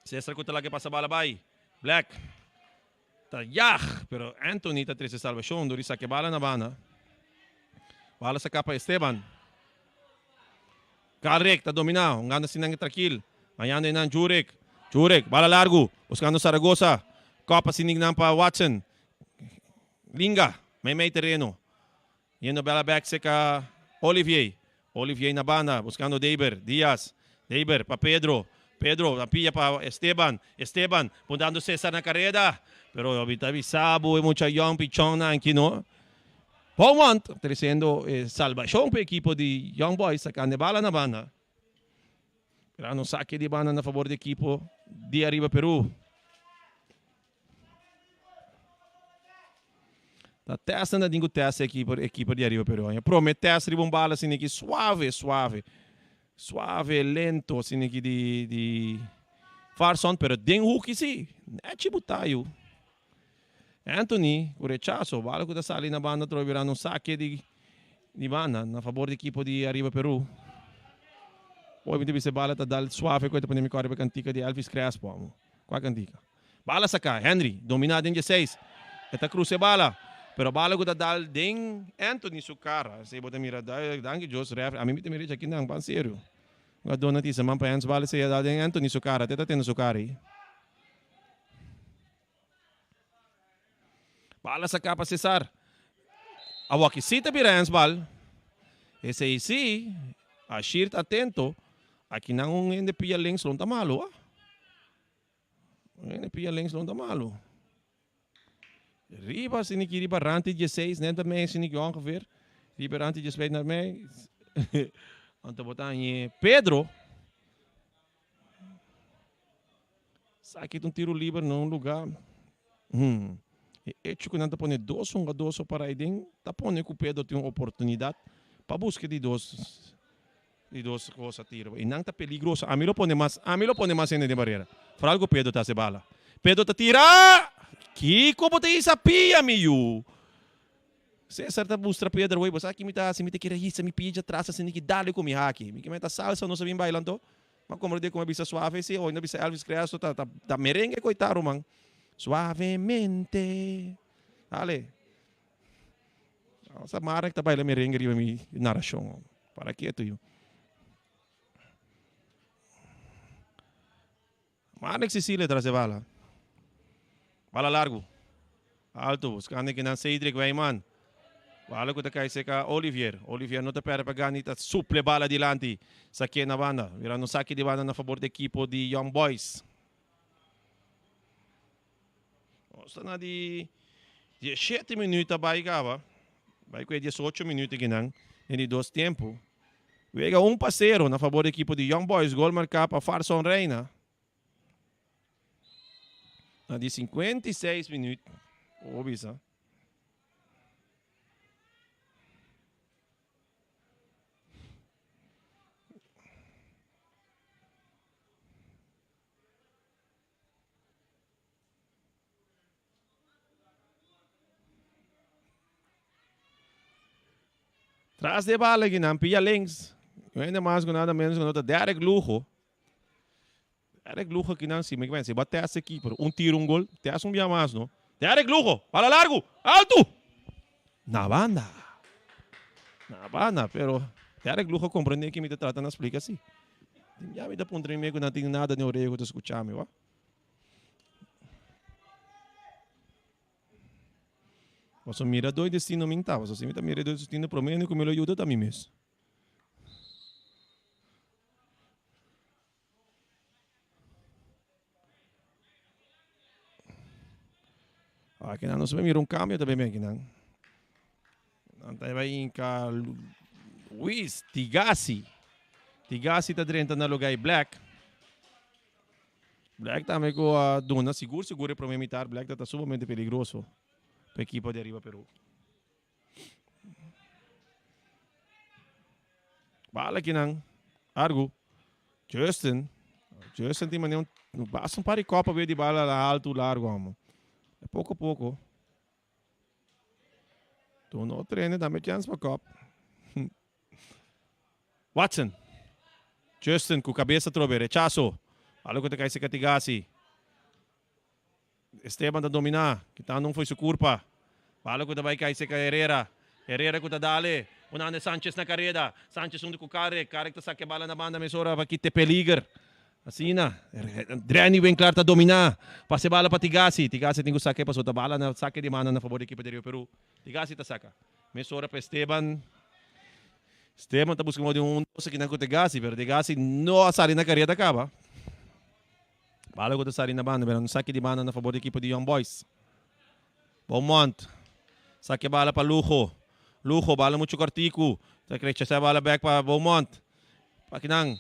Cesar ku ta laga e pasa bala bai. Black ta yag, pero Anthony ta trese salbashon dor di saka e bala na banda. Bala saka pa Esteban. Kalrik ta domina, hungando asina trakil. Hañando einan Jurek. Jurek, bala largu, buskando Zaragoza. Kòp asina nan pa Watson. Linga, meimei tereno. Yendo bela bek cerca Olivier. Olivier na banda buscando Deiber. Diaz. Deiber pa Pedro. Pedro ta pilla pa Esteban. Esteban puntando Cesar na careda. Pero mi ta bisa bo e mucha young pichonnan aki no. Beaumont treciendo e salbacion pa e ekipo di Young Boys sacando e bala na banda. Grano saque di banda na favor di ekipo di Ariba Peru. Ta testa na tin ku testa e keeper, e keeper di ariba Peru. Prome test riba un bala asina ki suave, suave. Suave, lento asina ki di di Farson, pero den hoeki si. Nechi butayu. Anthony ku rechaso, bala ku ta sali na banda trobe birando un sake di di banda na fabor di ekipo di ariba Peru. Hoy mi ta bisa e bala ta dal suave ku e ta pone mi kòrda riba e kantika di Elvis Crespo amo. Kua kantika? Bala saká, Henry dominá den dje-seis. E ta krusa e bala, pero bala ku ta dal den Anthony su kara. Esei bo ta mira, danki Dios, rèfri. Ami mi ta mira dje kinan, ban serio. Un a dona tisa man pa Hans bala esei a dal den Anthony su kara, te ta tene su kara ei. Bala saká pa Cesar. Awor si ta bira Hans bal. Esei si, Ashir ta atento. Akinan un hende pia links lo no ta malu, ah. Ene pia links lo ta malo. Riba siniki riba rand di 16 net bij mij siniki ongeveer. Riba rand di 16 naar mij. Anto botan je Pedro. Saki un tiro liber na un lugar. E hecho ku nan ta pone dos hungadó so para aiden, ta pone ku Pedro tin un oportunidat pa buska di dos di dos cosa tiro. I nan ta peligroso. Ami lo pone mas, ami lo pone mas hende den barera. Foral ku Pedro ta hasi bala. Pedro ta tira! Kiko bo ta hisa pia, mi yu? Cesar ta mustra Pedro, wey, bo sa ki mi ta hasi? Mi ta kere hisa mi pia djatras asina ki dale ku mi haki. Mi ke meta salsa, nos a bin baila anto. Ma komprendé ku mi a bisa suave si, oy no bisa Elvis Crespo ta ta ta merengue koitá ruman. Suavemente. Dale. Sa Marek ta baila merengue riba mi narashon. Para ketu yu. Marek Cecilia tras e bala. Bala largu. Alto, buscando kinan Cedric Wijman. Bala ku ta kai seka Olivier. Olivier no ta perde pa gana i ta suple bala dilanti. Saké na banda. Mirando un saki di banda na fabor di ekipo di Young Boys. Nos ta na di 17 minuut a bai kaba. Bai ku e 18 minuut kinan den di dos tempu. Wega 1-0 na fabor di ekipo di Young Boys. Gol marká pa Farson Reina. Na di 56 minuut. O bisa. Tras de bala aquí nan pilla links. No hay mas con nada menos que nota Derek Lujo. Derek Lujo aquí nan si me si bate hace keeper un tiro un gol, te hace un bia más no. Derek Lujo, bala largo, alto. Na banda. Na banda, pero Derek Lujo comprende que me te trata na explica así. Ya mi ta puntra mi ku no tin nada den orea ku ta skucha mi, wa. Paso mira doi destino min ta, paso si mi ta mira doi destino prome hende ku mi lo yuda ta mi mes. Akinan nos mira un cambio tambe akinan. Nan ta bai inca Luis Tigasi. Tigasi ta drenta na lugar Black. Black tambe ku a duna sigur sigur e prome mitar. Black ta sumamente peligroso pa ekipo di Arriba Peru. Bala kinan. Argu. Justin. Justin tin manera un basta un par di kopa di bala alto largo amo. E poko poko. Tu no trainen dame chance pa kop. Watson. Justin ku kabesa trobe rechazo. Bala ku ta kai seka Tigasi. Esteban ta dominá, kitando un fo'i su kurpa. Bala ku ta bai kai serka Herrera. Herrera ku ta dale. Unande Sanchez na kareda. Sanchez huntu ku Carrick. Carrick ta saka e bala na banda mesora pa kita e peliger. Asina, Drenny Winklaar ta dominá. Pasa e bala pa Tigasi. Tigasi tin ku saka e pasobra ta bala na sake di manda na fabor di ekipo di Rio Peru. Tigasi ta saka. Mesora pa Esteban. Esteban ta buska modo di un dos akinan ku Tigasi, pero Tigasi no a sali na kareda kaba. Bala ku ta sali na banda, pero un saki di banda na fabor di ekipo di Young Boys. Beaumont saki e bala pa Lujo. Lujo, bala muchu kortiku. Ta rechasa e bala bek pa Beaumont. Pa kinan.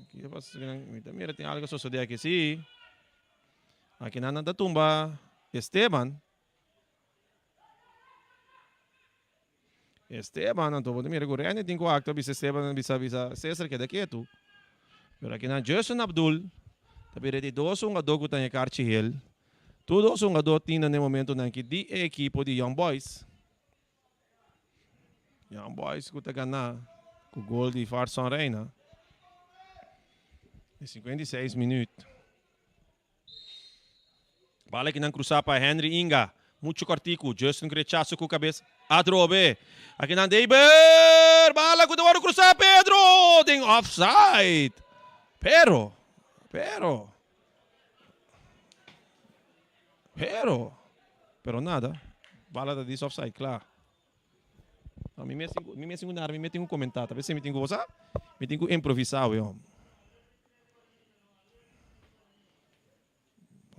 Kiko pasa kinan? Mi ta mira tin algo sosode aki. Si. Akinan nan ta tumba Esteban. Esteban anto bo ta mira ku Rene tin ku aktua bisa Esteban bisa bisa Cesar keda ketu. Pero akinan Justin Abdul ta bira di dos hungadó ku ta den e karchi hel. Tur dos hungadó tin na e momentonan aki di e ekipo di Young Boys. Young Boys ku ta gana ku gol di Farson Reina di 56 minuut. Bala kinan cruzá pa Henry Inga. Mucho cortico. Justin rechazo cu cabeza. Atrobe. Akinan Deiber. Bala cu ta worde cruzá. Pedro. Den offside. Pero. Pero. Pero. Pero nada. Bala ta dis offside. Klaar. No, mi mes tin cu, mi mes tin cu nada, mi mes tin cu comenta. Ta bes mi tin cu, sa? Mi tin cu improvisa, weón.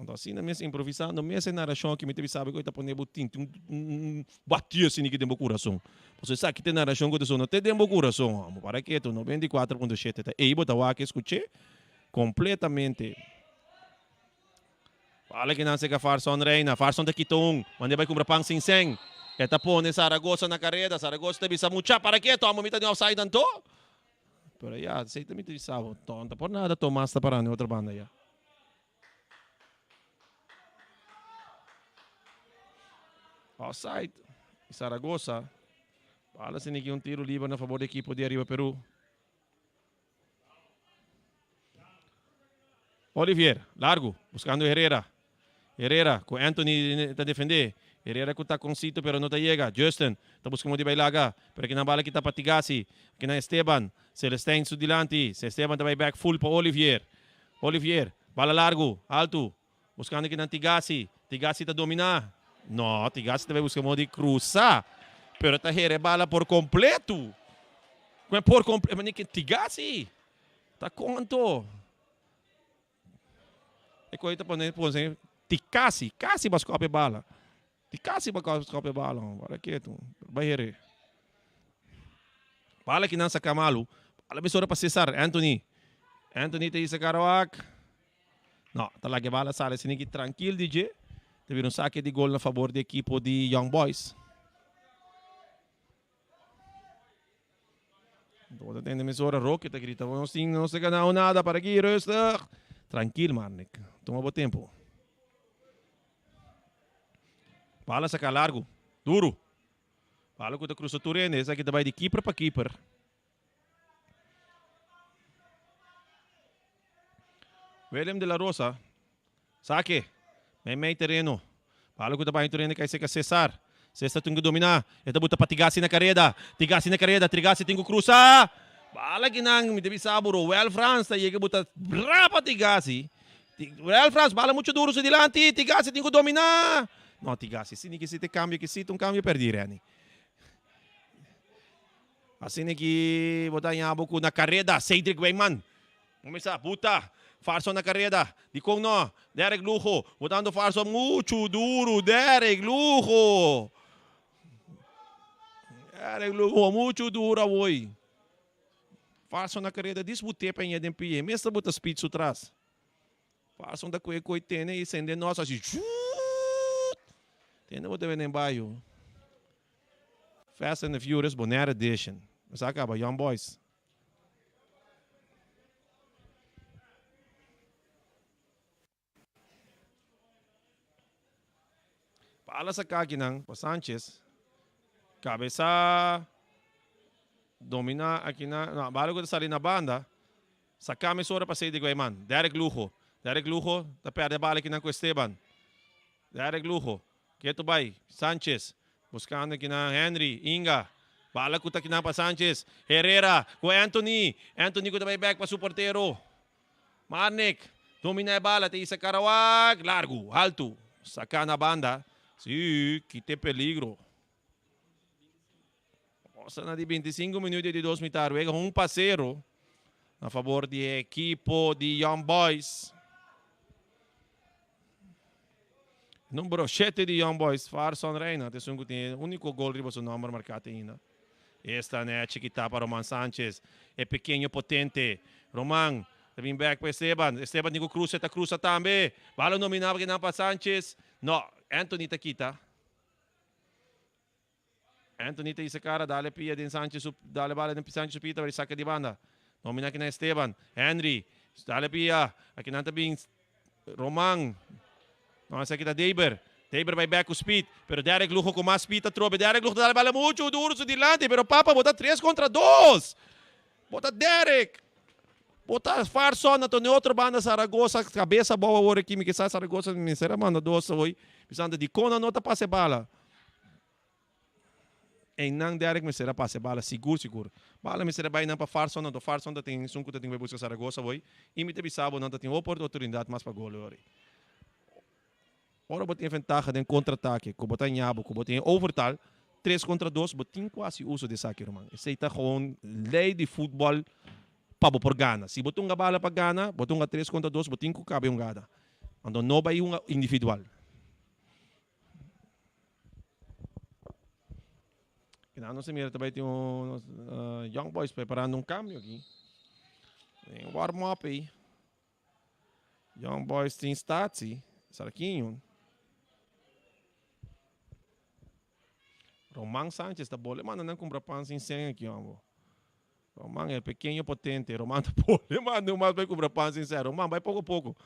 Anto asina mes improvisando mes e narashon aki mi ta bisa bo ku e ta pone bo tinti un un batió asina aki den bo kurason. Pasobra esaki ta e narashon ku ta sona te den bo kurason hòmber. Para ketu 94.7 ta ei bo ta wak skuch'é kompletamente. Bala ki nan seka Farson Reina. Farson ta kita un. Manda e bai kumpra pan sin sèn. E ta pone Zaragoza na kareda. Zaragoza ta bisa mucha para ketu amo mi ta den offside anto. Pero ya, esei ta mi ta bisa bo. Tonta por nada Tomas ta pará na e otro banda ya. Offside. Zaragoza. Bala sin un tiro liber na favor di ekipo di Arriba Peru. Olivier, largo, buscando Herrera. Herrera cu Anthony ta defende. Herrera cu ta concito pero no ta yega. Justin ta busca modo di bay laga. Pero kinan bala kita pa Tigasi. Kinan Esteban. Celestijn su dilanti. Esteban ta bay back full pa Olivier. Olivier, bala largo, alto. Buscando kinan Tigasi. Tigasi ta domina. No, Tigasi ta bay busca modo di cruza. Pero ta here bala por completo. Por completo. Tigasi ta conto. E koe ta pone pone ti casi, casi ba scope bala. Ti casi ba scope bala. Para ketu. Bai here. Bala ki nan saca malu. Bala besora pa Cesar. Anthony. Anthony te isa Karawak. No, ta laga bala sale sini ki tranquil DJ. Te bira un saque di gol na favor di equipo di Young Boys. Bo ta tende mesora Rocky ta grita, nos tin, nos ta ganao nada, para aki, rustig. Tranquil, Marnik. Tuma bo tempo. Bala saca largo, duro. Bala cu ta cruza tur hende, esaki ta bay di keeper pa keeper. William de la Rosa, Sake, mei mei tereno. Palo ku ta baña tur hende kai seka Cesar. Cesar tin ku dominá. E ta buta pa Tigasi na kareda. Tigasi na kareda. Trigasi tin ku krusa. Bala kinan, mi ta bisa bo, Roel Frans ta yega buta rapa Tigasi. Roel Frans, bala muchu duru su dilanti. Tigasi tin ku dominá. No, Tigasi, si ni ki si te kambio ki si ta un kambio pèrdí, Renny. Asina ki bo ta haña bo ku na kareda Cedric Wijman. Kuminsá buta Farson na kareda. Dikon no? Derek Lugo botando Farson muchu duru. Derek Lugo. Derek Lugo muchu duru awoi. Farson na kareda dis but'é pa ña den pie. Mes ta buta speed su tras. Farson ta kue koi tene i sende nos asi. Tene bo ta bini den bayo. Fast and the Furious Bonaire Edition. Nos a kaba Young Boys. Bala saca akinan pa Sanchez. Cabeza domina akinan. No, bala cu ta sali na banda. Saca mesora pa Cedric Wijman. Derek Lugo. Derek Lugo ta perde bala akinan cu Esteban. Derek Lugo. Ketu bai. Sanchez. Buscando kinan Henry, Inga. Bala cu ta kinan pa Sanchez. Herrera cu Anthony. Anthony cu ta bai back pa su portero. Marnick domina e bala. Ta isa Karawak. Largo, halto. Saca na banda. Si, kite peligro. Nos na di 25 minuut di dos mitar. Wega un pa cero na favor di e equipo di Young Boys. Numero 7 di Young Boys, Farson Reina, esun ku tin e úniko gol riba su nòmber marká te ainda. Esta nèchi kitá pa Roman Sanchez, e pekeño potente. Roman ta bin bèk pa Esteban, Esteban tin ku krusa, e ta krusa tambe. Bala nominá pa kinan pa Sanchez. No, Anthony ta kita. Anthony ta hisa kara, dale pia den Sanchez su, dale bala den Sanchez su pia, ta saka di banda. Nomina akinan Esteban, Henry, dale pia, akinan ta bin Roman. No, esaki ta Deber. Deber bai back ku speed, pero Derek Lugo ku mas speed ta trobe. Derek Lugo ta dale bala muchu duro su dilanti, pero papa bo ta tres kontra dos. Bo ta Derek. Bo ta Farson, anto ne otro banda Zaragoza, kabesa abou awor aki, mi ke sa Zaragoza mester a manda dos awor, bisando dikon nan no ta pasa e bala. Einan Derek mester a pasa e bala sigur sigur. Bala mester a bai nan pa Farson anto Farson ta tin esun ku ta tin bai buska Zaragoza awor i mi ta bisa bo nan ta tin hopi oportunidat mas pa gol awor. Ora bo tin e ventaha den kontratake ku bo ta ña bo ku bo tin e overtal tres kontra dos bo tin ku hasi uso di esaki ruman. Esei ta gewoon lei di futbòl pa bo por gana. Si bo tunga bala pa gana bo tunga tres kontra dos bo tin ku kabe un gana. Anto no bai hunga individual. Kina nos a mira ta bai tin un Young Boys preparando un cambio aki. Den warm up ei. Young Boys tin Statie, Sarkiño. Roman Sanchez ta bole manda nan cumpra pan sin sen aki hombo. Roman el pequeño potente. Roman ta bole manda un mas bai cumpra pan sin sen. Roman bai poco poco.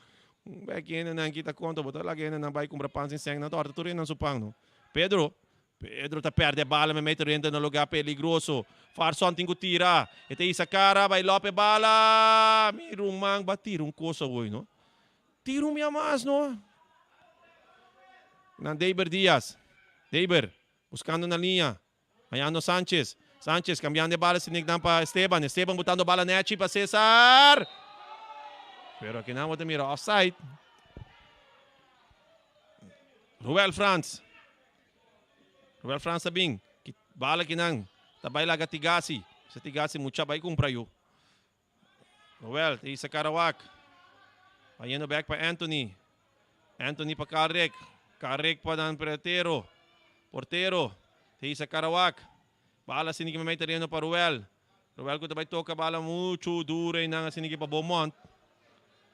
Un bek hende nan kita conta bo ta laga hende nan bai cumpra pan sin sen nan ta horta tur hende nan su pan no. Pedro Pedro ta perde bala meimei ta renta na lugar peligroso. Farson tin cu tira. E ta hisa cara bai lope bala. Mi ruman ba tira un cos awoy no. Tira un bia mas no. Nan Deiber Diaz. Deiber buscando na liña. Hayando Sanchez. Sanchez cambiando e bala sinik dan pa Esteban. Esteban botando bala nechi pa Cesar. Pero akinan bo ta mira offside. Ruel Frans. Ruel Frans ta bin. Ki bala kinan. Ta bai laga Tigasi. Sa Tigasi mucha bai kumpra yu. Ruel ta hisa Karawak. Bayendo bek pa Anthony. Anthony pa Kalrek. Kalrek pa dan Portero. Portero. Ta hisa Karawak. Bala asina ki memey tereno pa Ruel. Ruel ku ta bai toka bala muchu duro einan asina ki pa Beaumont.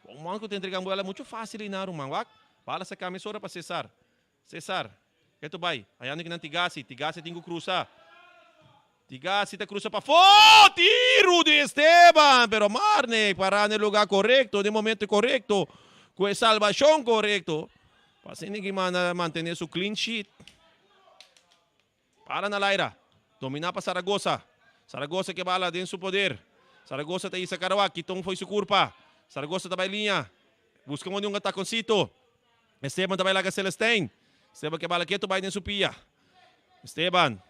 Beaumont ku ta entrega un bala muchu fácil einan ruman. Wak. Bala sa kambia sora pa Cesar. Cesar. Ketu bai. Ayando kinan Tigasi. Tigasi tin ku krusa. Tigasi ta krusa pafó! Tiru di Esteban! Pero Marney pará na e lugá korekto, na e momento korekto, ku e salbashon korekto. Pa asina ki manda mantené su clean sheet. Para na laira. Dominá pa Zaragoza. Zaragoza ke bala den su poder. Zaragoza ta hisa Karawak. Kiton fo'i su kurpa. Zaragoza ta bai liña. Buska un di un takoncito. Esteban ta bai laga Celestijn. Esteban ke bala ketu bai den su pia. Esteban.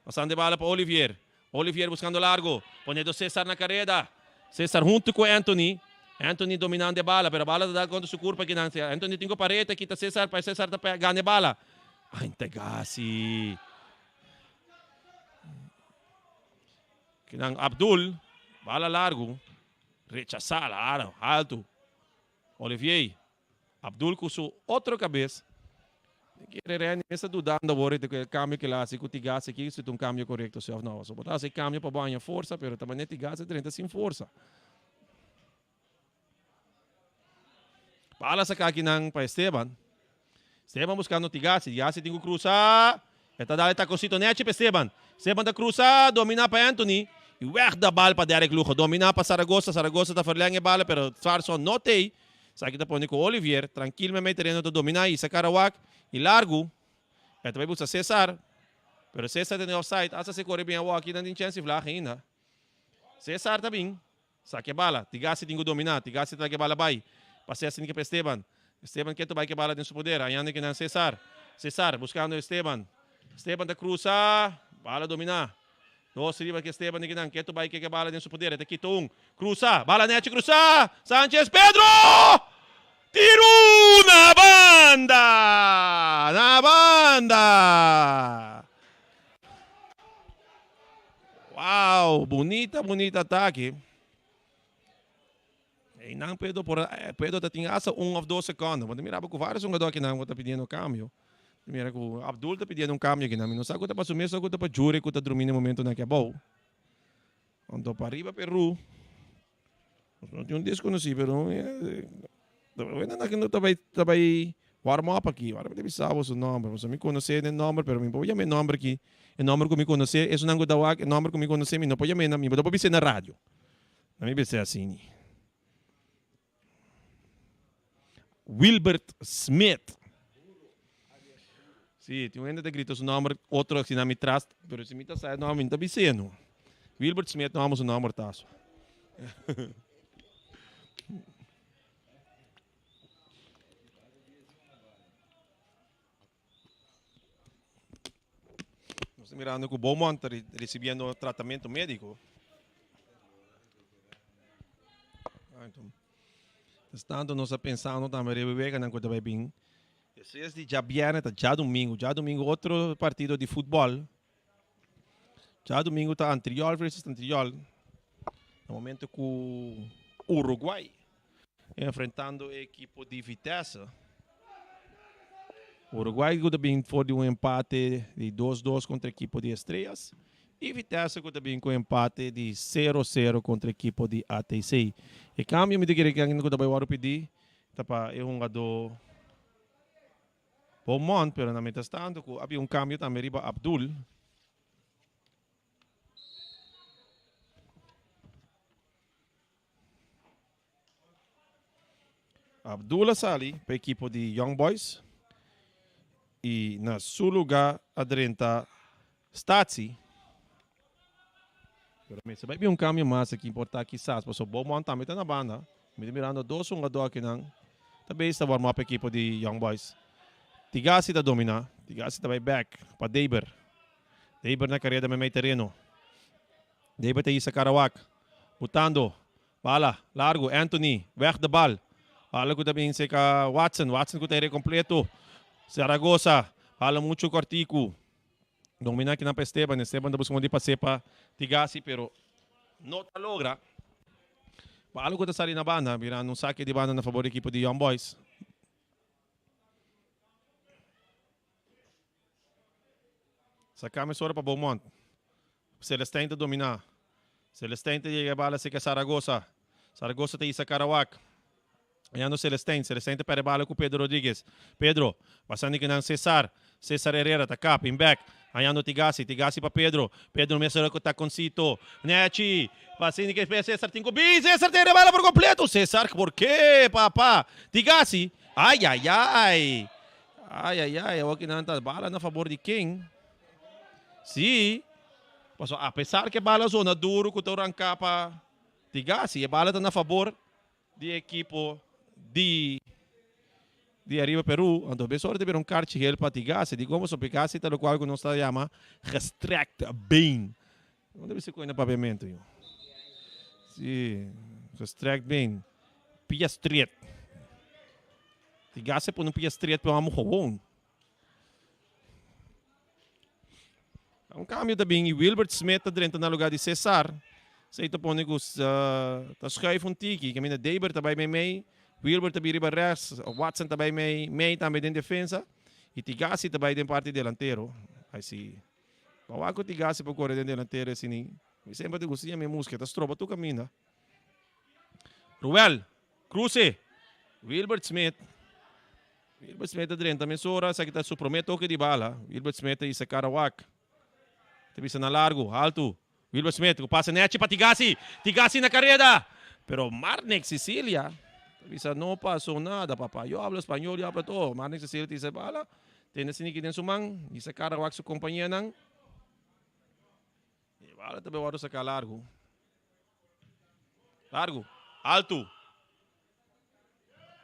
Pasando e bala pa Olivier. Olivier buscando largo. Poniendo Cesar na careda. Cesar hunto cu Anthony. Anthony dominando e bala, pero bala ta dal contra su curpa kinan. Anthony tin cu pareta, kita Cesar pa Cesar ta gana e bala. Antegasi. Kinan Abdul, bala largo. Rechasa la alto. Olivier. Abdul ku su otro kabes. Mi kere Renny mester dudando awor di ku e kambio ku el a hasi ku Tigasi aki si ta un kambio korekto si òf no. Pasobra bo ta hasi e kambio pa bo haña forsa pero ta manera Tigasi drenta sin forsa. Bala saka akinan pa Esteban. Esteban buskando Tigasi. Tigasi tin ku krusa. E ta dal e takosito nechi pa Esteban. Esteban ta krusa, domina pa Anthony. I wèg da bal pa Derek Lugo. Domina pa Zaragoza. Zaragoza ta verleng e bala pero Svarsson no t'ei. Esaki ta pone ku Olivier trankil meimei tereno ta domina i saca rawak i largu. E ta bai buska Cesar. Pero Cesar ta den offside. Asta si e kore bin awor aki nan tin chèns di vlag ainda. Cesar ta bin. Saca e bala. Tigasi tin cu domina. Tigasi ta laga e bala bay. Pasea asina ke pa Esteban. Esteban ketu bay ke bala den su poder. Hañando kinan Cesar. Cesar buscando Esteban. Esteban ta crusa. Bala domina. Dos riba ke Esteban di kinan. Ketu bay ke ke bala den su poder. E ta kita un. Crusa. Bala nechi crusa. Sanchez Pedro! Tiru na banda! Na banda! Wow, bunita, bunita atake. Einan Pedro por Pedro ta tin hasta un of dos secondo. Bo ta mira ku varios hungador akinan ku ta pidiendo cambio. Mira ku Abdul ta pidiendo un cambio akinan. Mi no sa ku ta pa su mes o ku ta pa Jure ku ta drumi na e momentonan aki abou. Anto pa riba Peru. Nos no tin un desconocí, pero bueno, na no ta bai ta bai warm up aki. Ahora mi ta bisa bo su nomber. Pasobra mi conoce den nomber, pero mi no por yama e nomber aki. E nomber cu mi conoce, esunnan cu ta wak, e nomber cu mi conoce, mi no por yam'e na, mi no por bis'e na radio. Na mi bis'e asini. Wilbert Smith. Sí, tin un hende ta grita su nomber, otro asina mi tras, pero si mi ta sa e nomber, mi no ta bis'é no. Wilbert Smith no amo su nomber taso. Nos ta mirando cu Beaumont ta recibiendo tratamento medico. Mientras tanto nos ta pensando tambe riba e weganan cu ta bay bin. Despues di djabierne ta djadomingo. Djadomingo otro partido di futbol. Djadomingo ta Antriol versus Antriol. Na momento cu Uruguay. enfrentando e ekipo di Vitesse. Uruguay ku ta bin for di un empate di dos dos kontra ekipo di Estrellas i Vitesse ku ta bin ku empate di sero sero kontra ekipo di ATC. E kambio mi ta kere ku ta bai wòrdu pidí ta pa e hungadó Beaumont, pero na mientras tanto ku a bin un kambio tambe riba Abdul. Abdul a sali pa ekipo di Young Boys y na su lugar a drenta Statie. Pero mester bai bin un cambio mas aki por ta kisas pasobra Beaumont tambe ta na banda. Mi ta mirando dos hungador akinan ta bezig ta warm up ekipo di Young Boys. Tigasi ta domina, Tigasi ta bai back pa Deber. Deber na careda meimei tereno. Deber ta hisa Karawak. Butando. Bala, largu, Anthony, weg de bal. Bala ku ta bin seka Watson, Watson ku ta heri kompleto. Zaragoza, bala muchu kòrtiku. Domina kinan pa Esteban, Esteban ta buska un di pase pa Tigasi pero no ta logra. Bala ku ta sali na banda, birando un sake di banda na fabor di ekipo di Young Boys. Saca mesora pa Beaumont. Celestijn ta domina. Celestijn ta yega e bala cerca Zaragoza. Zaragoza ta isa Karawak. Hañando Celestijn. Celestijn ta perde bala cu Pedro Rodriguez. Pedro, pasando ki nan Cesar. Cesar Herrera ta kap, in back. Hañando Tigasi. Tigasi pa Pedro. Pedro mesora cu taconcito. Nechi. Pasando ki Cesar tin cu bin. Cesar ta hera e bala por completo. Cesar, por ke, papa? Tigasi. Ay, ay, ay. Ay ay ay, awor ki nan ta bala na fabor di ken? Sí, pasobra apesar ku e bala zona duru ku ta ranká pa Tigasi, e bala ta na fabor di e ekipo di di Ariba Peru. Anto bes ora ta bira un karchi gel pa Tigasi. Dikon? Pasobra Tigasi ta lokual ku nos ta yama gestrekt been. No debe ser koe na papiamentu yo. Sí, gestrekt been. Pia street. Tigasi a pone un pia street pa amo gewoon. Un cambio ta bin y Wilbert Smith ta drenta na lugar di Cesar. Esey ta pone cu ta schuif un tiki. Caminda Deber ta bay meimei, Wilbert ta bin riba rechts, Watson ta bay mei mei tambe den defensa y Tigasi ta bay den parti delantero. Ay si. Pa wak cu Tigasi por core den delantero asina. Mi semper ta gusta yama e muska, ta stroba tur caminda. Ruel. Cruce. Wilbert Smith. Wilbert Smith ta drenta mesora. Esaki ta su prome toke di bala. Wilbert Smith ta hisa cara wak. Ta bisa na largo, alto. Wilbert Smith ku pasa nechi pa Tigasi. Tigasi na kareda. Pero Marnick Cecilia ta bisa no pasó nada papa. Yo hablo español, yo hablo todo. Marnick Cecilia ta hisa e bala. Tene siniki den su man. Hisa cara wak su compañeronan. E bala ta bai wòrdu saká largu. Largu. Altu.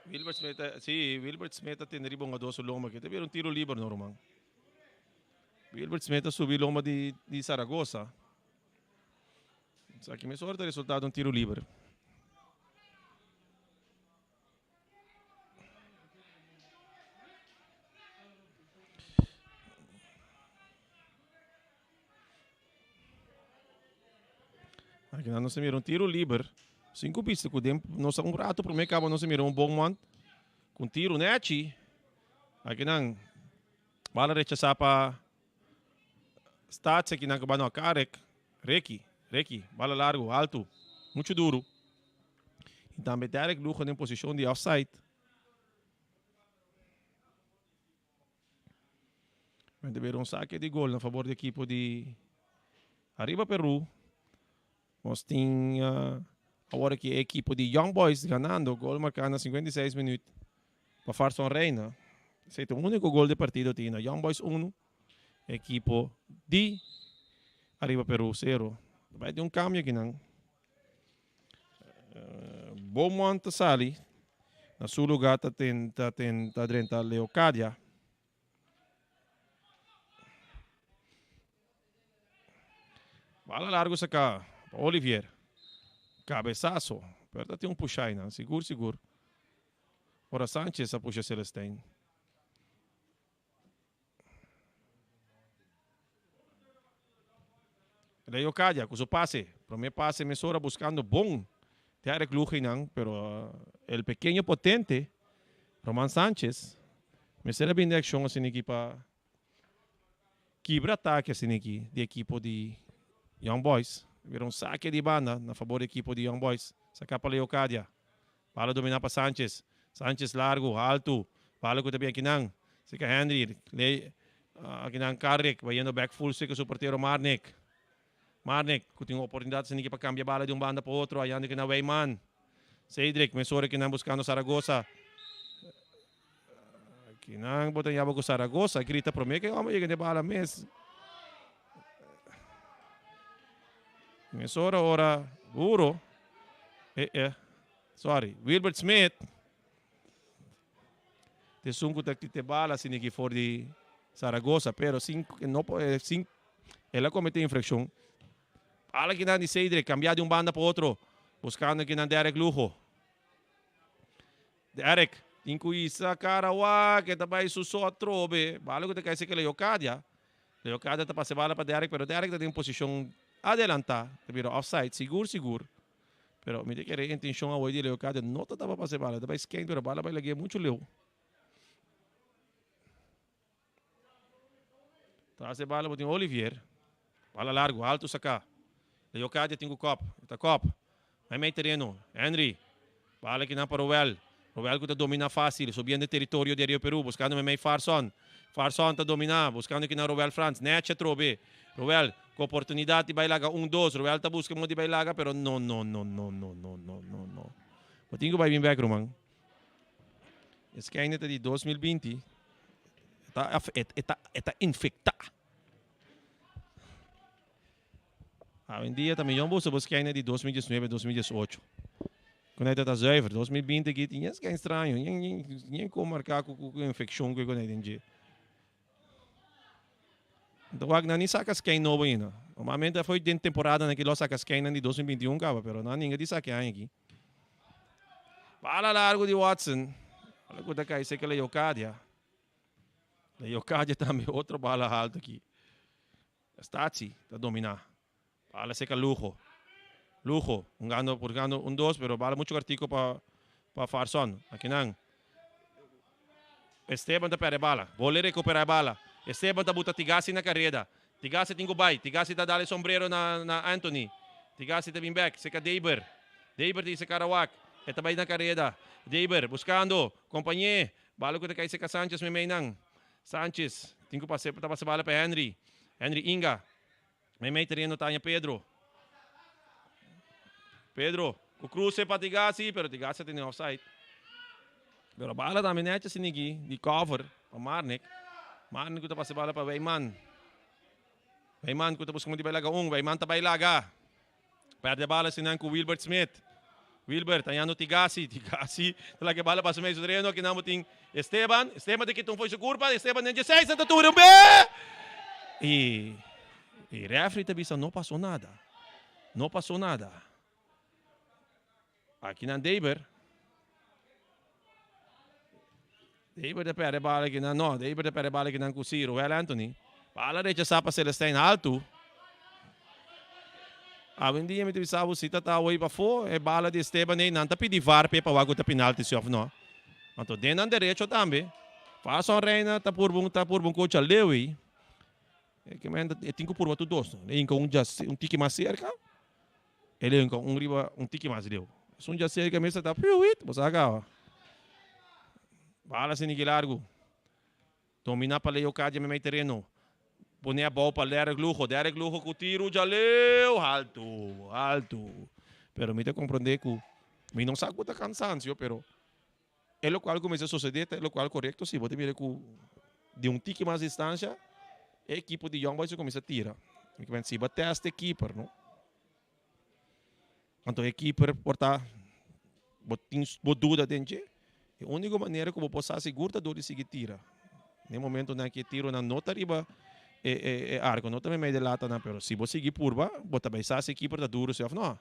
Wilbert Smith, sí, Wilbert Smith a tene riba un ados su lomba aki. Ta bira un tiro liber no, ruman. Wilbert Smith a subi lomba di, di Zaragoza. Esaki mesora ta resultado un tiro liber. Aki nan nos a mira un tiro liber. Sinku bista ku den nos un rato prome kaba nos a mira un bon man ku un tiro nechi. Aki nan bala rechasá pa Staats aki nan kaba no Karek. Reki, Reki, bala largu, altu, muchu duru. I tambe Derek Lugo den posishon di offside. Men ta bira un sake di gol na fabor di ekipo di Arriba Peru. Nos tin awor aki e ekipo di Young Boys ganando gol marká na 56 minuut pa Farson Reina. Esei ta úniko gol di partido tin na Young Boys 1, ekipo di Arriba Peru 0. Ta bai tin un kambio akinan. Beaumont ta sali, na su lugar ta ten ta ten ta drenta Leocadia. Bala largo saca pa Olivier. Cabezazo. Pero ta tin un pushai nan, sigur sigur. Ora Sanchez a pusha Celestijn. Leo Cadia cu su pase. Prome pase mesora buscando bon Derek Luginan, pero El pequeño potente, Roman Sanchez, mester a bini den accion asina aki pa kibra atake asina aki di ekipo di Young Boys. Bira un sake di banda na fabor di ekipo di Young Boys. Saka pa Leocadia. Bala domina pa Sanchez. Sanchez largu, haltu. Bala ku ta bin akinan. Sika Henry. Le, akinan Carrick bayendo back full sika su portero Marnick. Marnick ku tin un oportunidat asiniki pa kambia bala di un banda pa otro ayando kinan Weyman. Cedric mesora kinan buskando Saragoza. Kinan bo ta yaba ku Saragoza grita prome ke homber yega den bala mes. Mesora ora Buro eh eh sorry Wilbert Smith ta esun ku ta kita e bala asiniki for di Saragoza pero sin no sin El a comete infraccion. Bala kinan di Cedric, cambia di un banda pa otro, buscando kinan Derek Lujo. Derek, tin cu isa cara wak, e ta bay su so atrobe. Bala cu ta cay cerca Leocadia. Leocadia ta pasa e bala pa Derek, pero Derek ta den posicion adelanta, ta bira offside, sigur sigur. Pero mi ta kere e intencion awoy di Leocadia no ta taba pasa e bala, ta bay skenk, pero bala bay lag'e mucho leu. Tras e bala bo tin Olivier. Bala largo, alto saká. Leocadia tin ku kòp. E ta kòp. Meimei tereno. Henry. Bala kinan pa Roel. Roel ku ta dominá fásil. Subiendo e teritorio di Rio Peru. Buskando meimei Farson. Farson ta dominá. Buskando kinan Roel Frans. Nèchi atrobe. Roel ku oportunidat di bai laga un dos. Roel ta buska modo di bai laga pero no no no no no no no no no. Bo tin ku bai bin bèk ruman. E skeine ta di 2020. E ta, e ta, e ta infecta. Awendia ta miyon bo usa bo skeine di 2019, 2018. Con ta ta zuiver. 2020 aki tin skein straño. Yen, yen, yen kon marka ku, ku, ku infeccion ku e con den dje. Anto wak nan ni saka skein nobo ainda. Normalmente foi den temporada nan ki lo saka skein nan di 2021 kaba, pero nan ninga di saka e aña aki. Bala largo di Watson. Bala ku ta kai seka Leocadia. Leocadia tambe otro bala alto aki. Stazi ta domina. Bala seka Lujo. Lujo, hungando, buscando un dos, pero bala mucho cortico pa pa Farson. Akinan. Esteban ta perde bala. Bole recupera e bala. Esteban ta buta Tigasi na careda. Tigasi tin cu bay. Tigasi ta dal e sombrero na na Anthony. Tigasi ta bin bek. Seca Deiber. Deiber ta hisa Karawak. E ta bay na careda. Deiber buscando compañe. Bala cu ta cay seca Sanchez memey nan. Sanchez tin cu pasa ta pasa bala pa Henry. Henry Inga. Memey tereno ta haña Pedro. Pedro cu cruce pa Tigasi pero Tigasi a tene offside. Pero bala tambe nechi asina aki di cover pa Marnik. Marnik cu ta pasa bala pa Weyman. Weyman cu ta busca di bay laga un. Weyman ta bay laga. Perde bala asina cu Wilbert Smith. Wilbert hañando Tigasi. Tigasi ta laga e bala pasa medio tereno. Aki nan bo tin Esteban. Esteban ta kita un fo'i su curpa. Esteban den dieseis. Nan ta tura un be. Y y referee ta bisa no pasó nada. No pasó nada. Aki nan Deber. Deber ta perde bala aki nan. No, Deber ta perde bala aki nan ku si Roel Anthony. Bala rechasá pa Celestijn altu. Awendia mi ta bisa bo si ta ta away pafó e bala di Esteban ei nan ta pidi var p'e pa wak ku ta penalti si òf no. Anto den nan derecho tambe. Farson Reina ta purba un ta purba un kocha leu ei. E ke men e tin ku purba tur dos. E hinka un dja un tiki mas serka. E lenka un riba un tiki mas leu. Esun dja serka mester ta piuit, bo sa kaba. Bala sin niki largu. Domina pa Leo Calle memei tereno. Pone abou pa Derek Lugo. Derek Lugo ku tiru dja leu. Haltu, haltu. Pero mi ta komprende ku mi no sa ku ta kansansio, pero e lokual ku mester sosede ta e lokual korekto si. Bo ta mira ku di un tiki mas distansha e ekipo di Young Boys a kuminsá tira. Si bo tèst e keeper no, anto e keeper por ta bo tin bo duda den dje. E úniko manera ku bo por sa sigur ta dor di sigui tira. Den momentonan ku e tironan no ta riba e e arko, no ta meimei di latanan, pero si bo sigui purba bo ta bai sa si e keeper ta duru si òf no.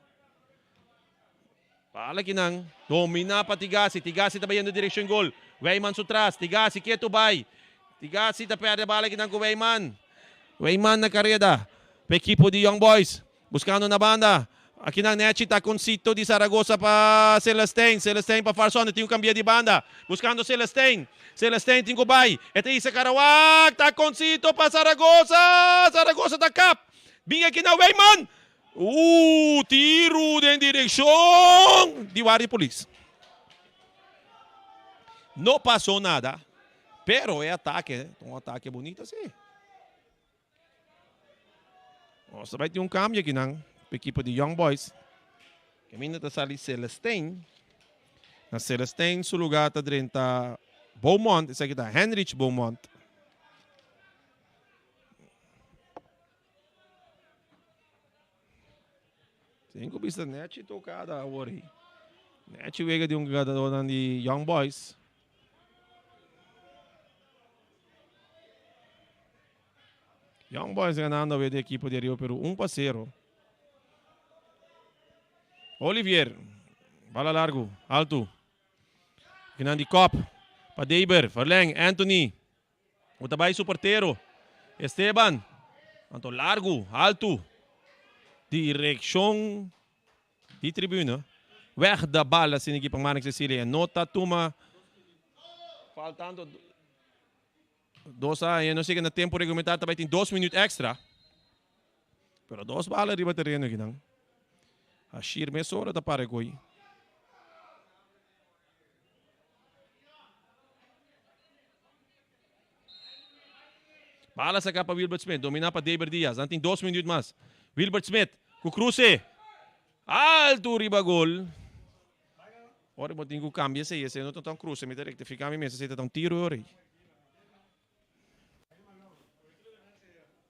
Bala kinan domina pa Tigasi. Tigasi ta bayendo direccion gol. Wijman su tras. Tigasi ketu bay. Tigasi ta perde bala kinan cu Wijman. Wijman na careda pa ekipo di Young Boys. Buscando na banda. Akinan Nechi taconcito di Zaragoza pa Celestijn. Celestijn pa Farson. E tin ku kambia di banda. Buskando Celestijn. Celestijn tin ku bai. E ta hisa Karawak. Taconcito pa Zaragoza. Zaragoza ta kap. Bin akinan Wijman. Ooh, tiru den direkshon di wardia polis. No pasó nada, pero e atake ta un atake bunita si. Nos ta bai tin un kambio akinan pa ekipo di Young Boys. Kaminda ta sali Celestijn. Na Celestijn su lugar ta drenta Beaumont, esaki ta Henrich Beaumont. Tin ku bisa nechi tokada awor ei. Nechi wega di un jugadornan di Young Boys. Young Boys ganando awe di ekipo di Rio Peru 1 pa 0. Olivier, bala largo, alto. Kinan di kop pa Deber, verleng, Anthony. Ku ta bai su portero, Esteban. Anto largo, alto. Direkshon di tribuna. Weg de bal asina aki pa Marnix Cecilia. No ta tuma. Faltando dos aña. No sigue na tempo reglamentario. Ta bai tin dos minuut extra. Pero dos bala riba tereno aki nan. Ashir mesora ta para gooi. Bala saca pa Wilbert Smith, domina pa Deber Diaz. Nan tin dos minuut mas. Wilbert Smith cu cruce. Alto riba gol. Ora bo tin cu cambia esey, esey no ta tan cruce. Mi ta rectifica mi mes, esey ta un tiro ora.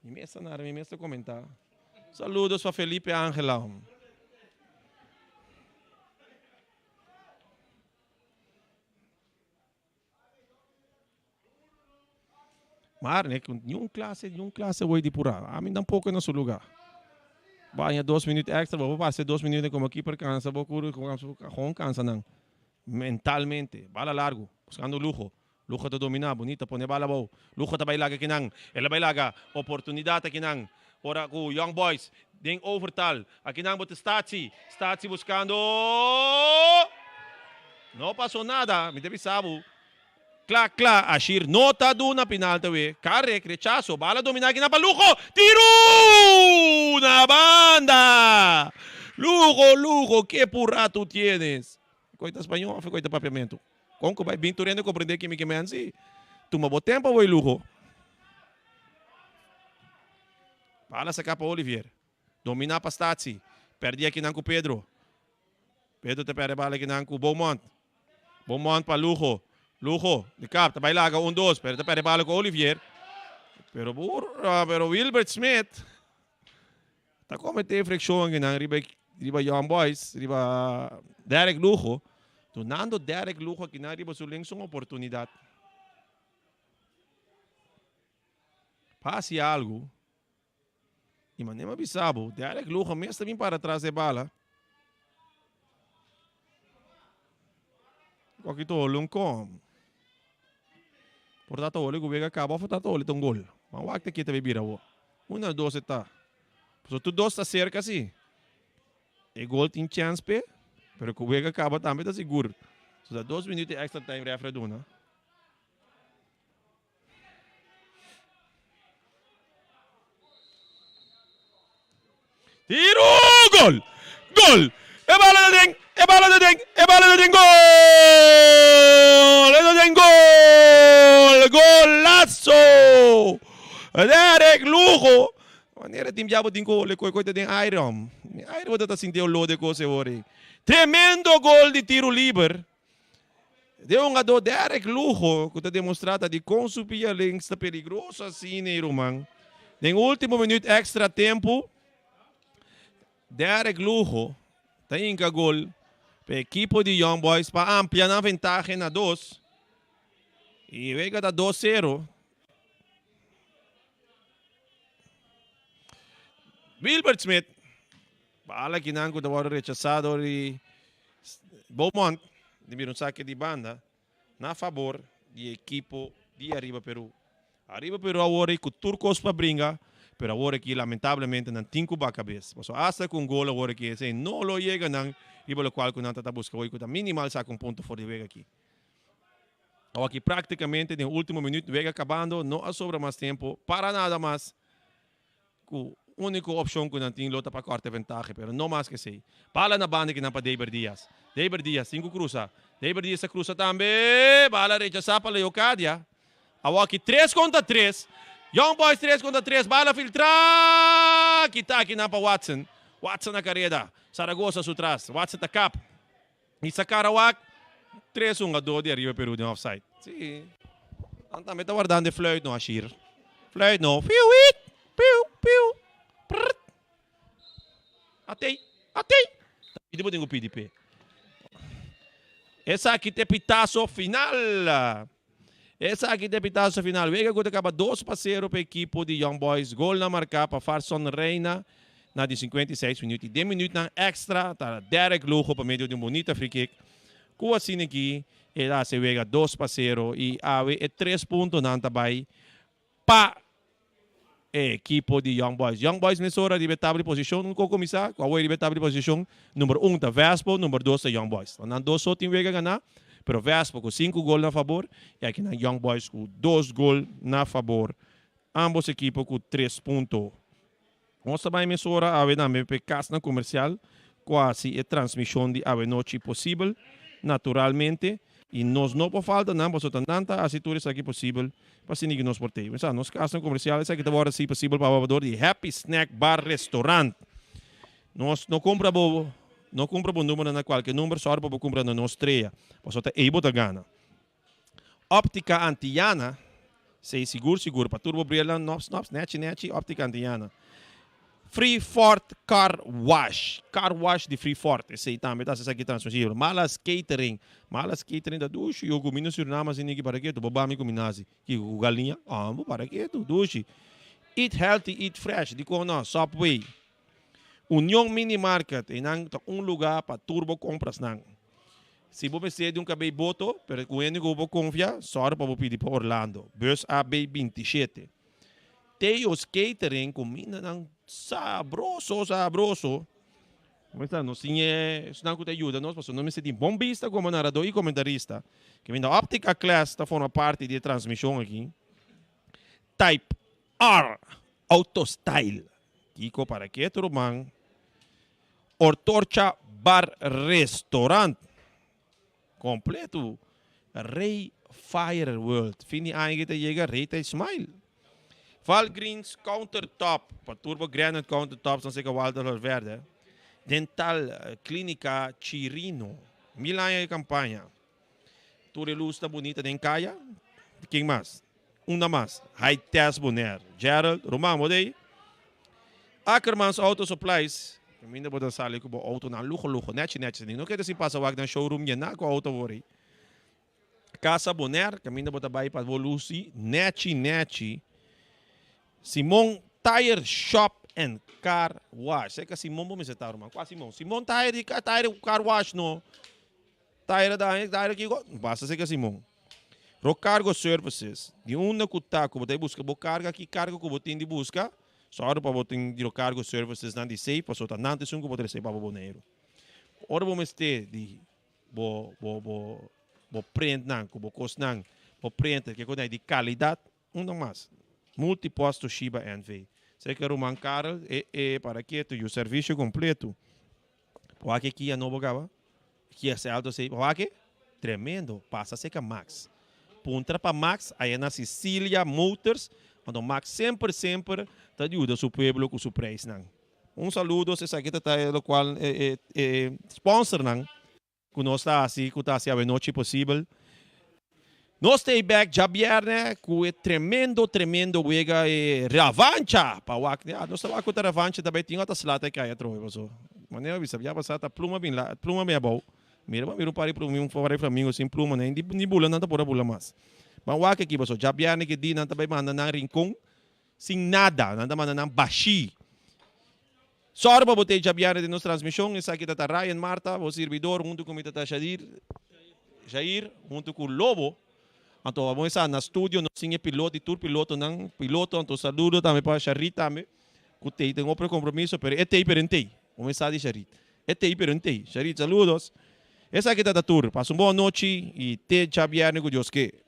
Mi mes ta nara, mi mes ta comenta. Saludos pa Felipe Angela. Maar ne, niun clase, niun clase hoy di pura. A mi tampoco na su lugar. Baña dos minuut extra, bo pasa dos minuut como keeper cansa, bo curu, gewoon cansa nan. Mentalmente, bala largo, buscando lujo. Lujo ta domina, bonita, pone bala abou. Lujo ta bay laga kinan, el a bay laga oportunidad akinan. Ora cu Young Boys den overtal, akinan bo ta Statie, Statie buscando. No pasó nada, mi ta bisa bo. Kla kla, Ashir no ta duna pinal ta we. Carrick, rechaso, bala domina akinan pa Lujo, tiru! Na banda! Lujo, Lujo, ke pura tu tienes? Koe ta spañol of koe ta papiamentu? Kon ku bai bin tur hende komprendé kimi ke men si? Tuma bo tempu awor luho. Bala saka pa Olivier. Dominá pa Statie. Pèrdí akinan ku Pedro. Pedro ta pèrdè bala akinan ku Beaumont. Beaumont pa Luho. Luho di kap ta bai laga un dos pero ta pèrdè bala ku Olivier. Pero pero Wilbert Smith Ta comete infraccion akinan riba riba Young Boys, riba Derek Lugo. Dunando Derek Lugo akinan riba su links un oportunidad. Pa haci algo. Y manera mi a bisa bo, Derek Lugo mes ta bin para tras e bala. Koki to holi un kom. Por ta ta holi ku wega kaba of ta ta holi ta un gol. Man wak ta kita bira awo. Una dos e ta. Pasobra tur dos ta serka si. E gol tin chèns p'e, pero ku wega kaba tambe ta sigur. So ta dos minuut di extra time refri a duna. Tiro! Gol! Gol! E bala ta den! E bala ta den! E bala ta den! Gol! E ta den gol! Golazo! Derek Lugo! Wanneer e team djabo tin gol, e koi koi ta den aire hom. Aire bo ta ta sinti olor de kos e ora ei. Tremendo gol di tiro liber. De hungador Derek Lugo ku ta demostrá ta dikon su pia links ta peligroso asina ei ruman. Den ultimo minuut extra tempu Derek Lugo ta hinka gol pa ekipo di Young Boys pa amplia nan ventahe na dos i wega ta dos sero. Wilbert Smit bala kinan ku ta wòrdu rechasá dor di Beaumont di bira un sake di banda na fabor di ekipo di Ariba Peru. Ariba Peru awor ei ku tur kos pa bringa. Pero awor aki lamentablemente nan tin cu baca bes. Pasobra hasta cu un gol awor aki esey no lo yega nan riba locual cu nan ta ta busca hoy cu ta minimal saca un punto for di wega aki. Awor aki practicamente den ultimo minuut wega cabando no a sobra mas tempo para nada mas cu unico opcion cu nan tin lo ta pa corta e ventahe pero no mas cu esey. Bala na banda kinan pa Deiber Diaz. Deiber Diaz tin cu cruza. Deiber Diaz ta cruza tambe. Bala rechasa pa Leocadia. Awor aki tres contra tres. Young Boys tres contra tres. Bala filtra. Kita akinan pa Watson. Watson na careda. Zaragoza su tras. Watson ta kap. Y Sacarawak. Tres hungador di Arriba Peru den offside. Si. Nan tambe ta wardando e fluit no, Ashir. Fluit no. Piu, wit. Piu, piu. Prrt. Atei. Atei. Pidi bo tin ku pidi p'e. Esaki ta e pitazo final. Esaki ta e pitazo final. Wega ku ta kaba 2-0 pa ekipo di Young Boys. Gol na marká pa Farson Reina na di 56 minuut. I den minuutnan extra ta Derek Lugo pa medio di un bunita free kick. Ku asina aki e ta hasi wega 2-0 i awe e tres puntonan ta bai pa e ekipo di Young Boys. Young Boys mesora riba e tabla di posishon. Un ko kuminsá ku awor riba e tabla di posishon number un ta Vespo, number dos ta Young Boys. Nan dos so tin wega ganá, pero Vespo ku sinku gol na fabor i akinan Young Boys ku dos gol na fabor. Ambos ekipo ku tres punto. Nos ta bai mesora awe tambe pa e kasnan komersial ku a hasi e transmishon di awenochi posibel, naturalmente, i nos no por falta nan pasobra ta nan ta hasi tur esaki posibel pa asina ku nos por tei. Mesa, nos kasnan komersial esaki ta wòrdu hasi posibel pa ababador di Happy Snack Bar Restaurant. Nos no kumpra bo no kumpra bo numbernan na kualke number, sòru pa bo kumpra na nos trea, pasobra ta ei bo ta gana. Optica Antillana, Sei sigur sigur pa tur bo brilnan nops nops nechi nechi Optica Antillana. Free Fort Car Wash, Car Wash di Free Fort, esei tambe ta hasi esaki transmisibel. Malas Catering, Malas Catering ta dushi yo ku mi no Suriname asina ki para ketu bo ba mi ku mi nasi kiko ku galiña amo para ketu dushi. Eat Healthy Eat Fresh, dikon no Subway. Union Mini Market, einan ta un luga pa tur bo komprasnan. Si bo mester di un kabei boto, pero ku hende ku bo por konfia, sòru pa bo pidi pa Orlando, bus AB 27. Teo's Catering, kumindanan sabroso, sabroso. Mester nos tin e esnan ku ta yuda nos, pasobra nos mester tin bon bista komo naradó i komentarista. Kaminda Optica Class ta forma parti di e transmishon aki. Type R Auto Style. Kiko para ke tu ruman? Ortorcha Bar Restaurant completo Rey Fire World fin di aña ki ta yega Rey ta smile Valgreens Countertop pa tur bo granite countertops nan seka Walter Valverde Dental Clinica Chirino mil aña di campaña tur e luz ta bunita den caya ken mas unda mas High Test Bonaire Gerald ruman bo dey Ackermans Auto Supplies Caminda bo ta sali cu bo autonan luho luho nechi nechi no keda sin pasa wak den showroom yena cu auto awor ey. Casa Bonaire caminda bo ta bay pa bo luci nechi nechi. Simon Tire Shop and Car Wash. Seca Simon bo mester ta ruman. Cua Simon? Simon Tire di Tire Car Wash no. Tire daña tire kico? Basta seca Simon. Rocargo Services, di unda cu ta cu bo ta e busca bo carga, ki carga cu bo tin di busca, sòru pa bo tin di Rocargo Services nan di safe pasobra ta nan ta esun cu bo ta recibi pa bo Boneiru. Ora bo mester di bo bo bo bo printnan cu bo cosnan, bo printer ke cu di calidad, unda mas? Multipost Toshiba NV. Seca ruman Karel e e para ketu yu servicio completo. Wak e Kia nobo kaba? Kia Seltos ei, wak e? Tremendo, pasa seka Max. Puntra pa Max aya na Sicilia Motors, anto Max semper semper ta yuda su pueblo ku su prijsnan. Un saludos, esaki ta ta lokual e e sponsornan ku nos ta hasi ku ta hasi awenochi posibel. Nos ta ei bek djabierne ku e tremendo tremendo wega e revancha pa wak ya nos ta wak ku ta revancha ta bai tin ota sla ta kai atrobe paso manera mi bisa bia pasa ta pluma bin la pluma bin abou mira bo mira un par di pluma un par di flamingo sin pluma nan ni bula nan ta por a bula mas ban wak aki paso djabierne ki di nan ta bai manda nan rincon sin nada nan ta manda nan bashi Sòru pa bo ta e djabièrnè den nos transmishon. Esaki ta ta Ryan Marta, bo sirbidor, huntu ku mi ta ta Shadir, Jair, huntu ku Lobo. Anto abo sa na studio nos tin e piloto y tur pilotonan, piloto anto saludo tambe pa Sharit tambe cu tey den otro compromiso pero e tey pero en tey. Bo sa di Sharit. E tey pero en tey. Sharit, saludos. Esaki ta ta tur. Pasa un bon nochi y te djabierne cu Dios ke.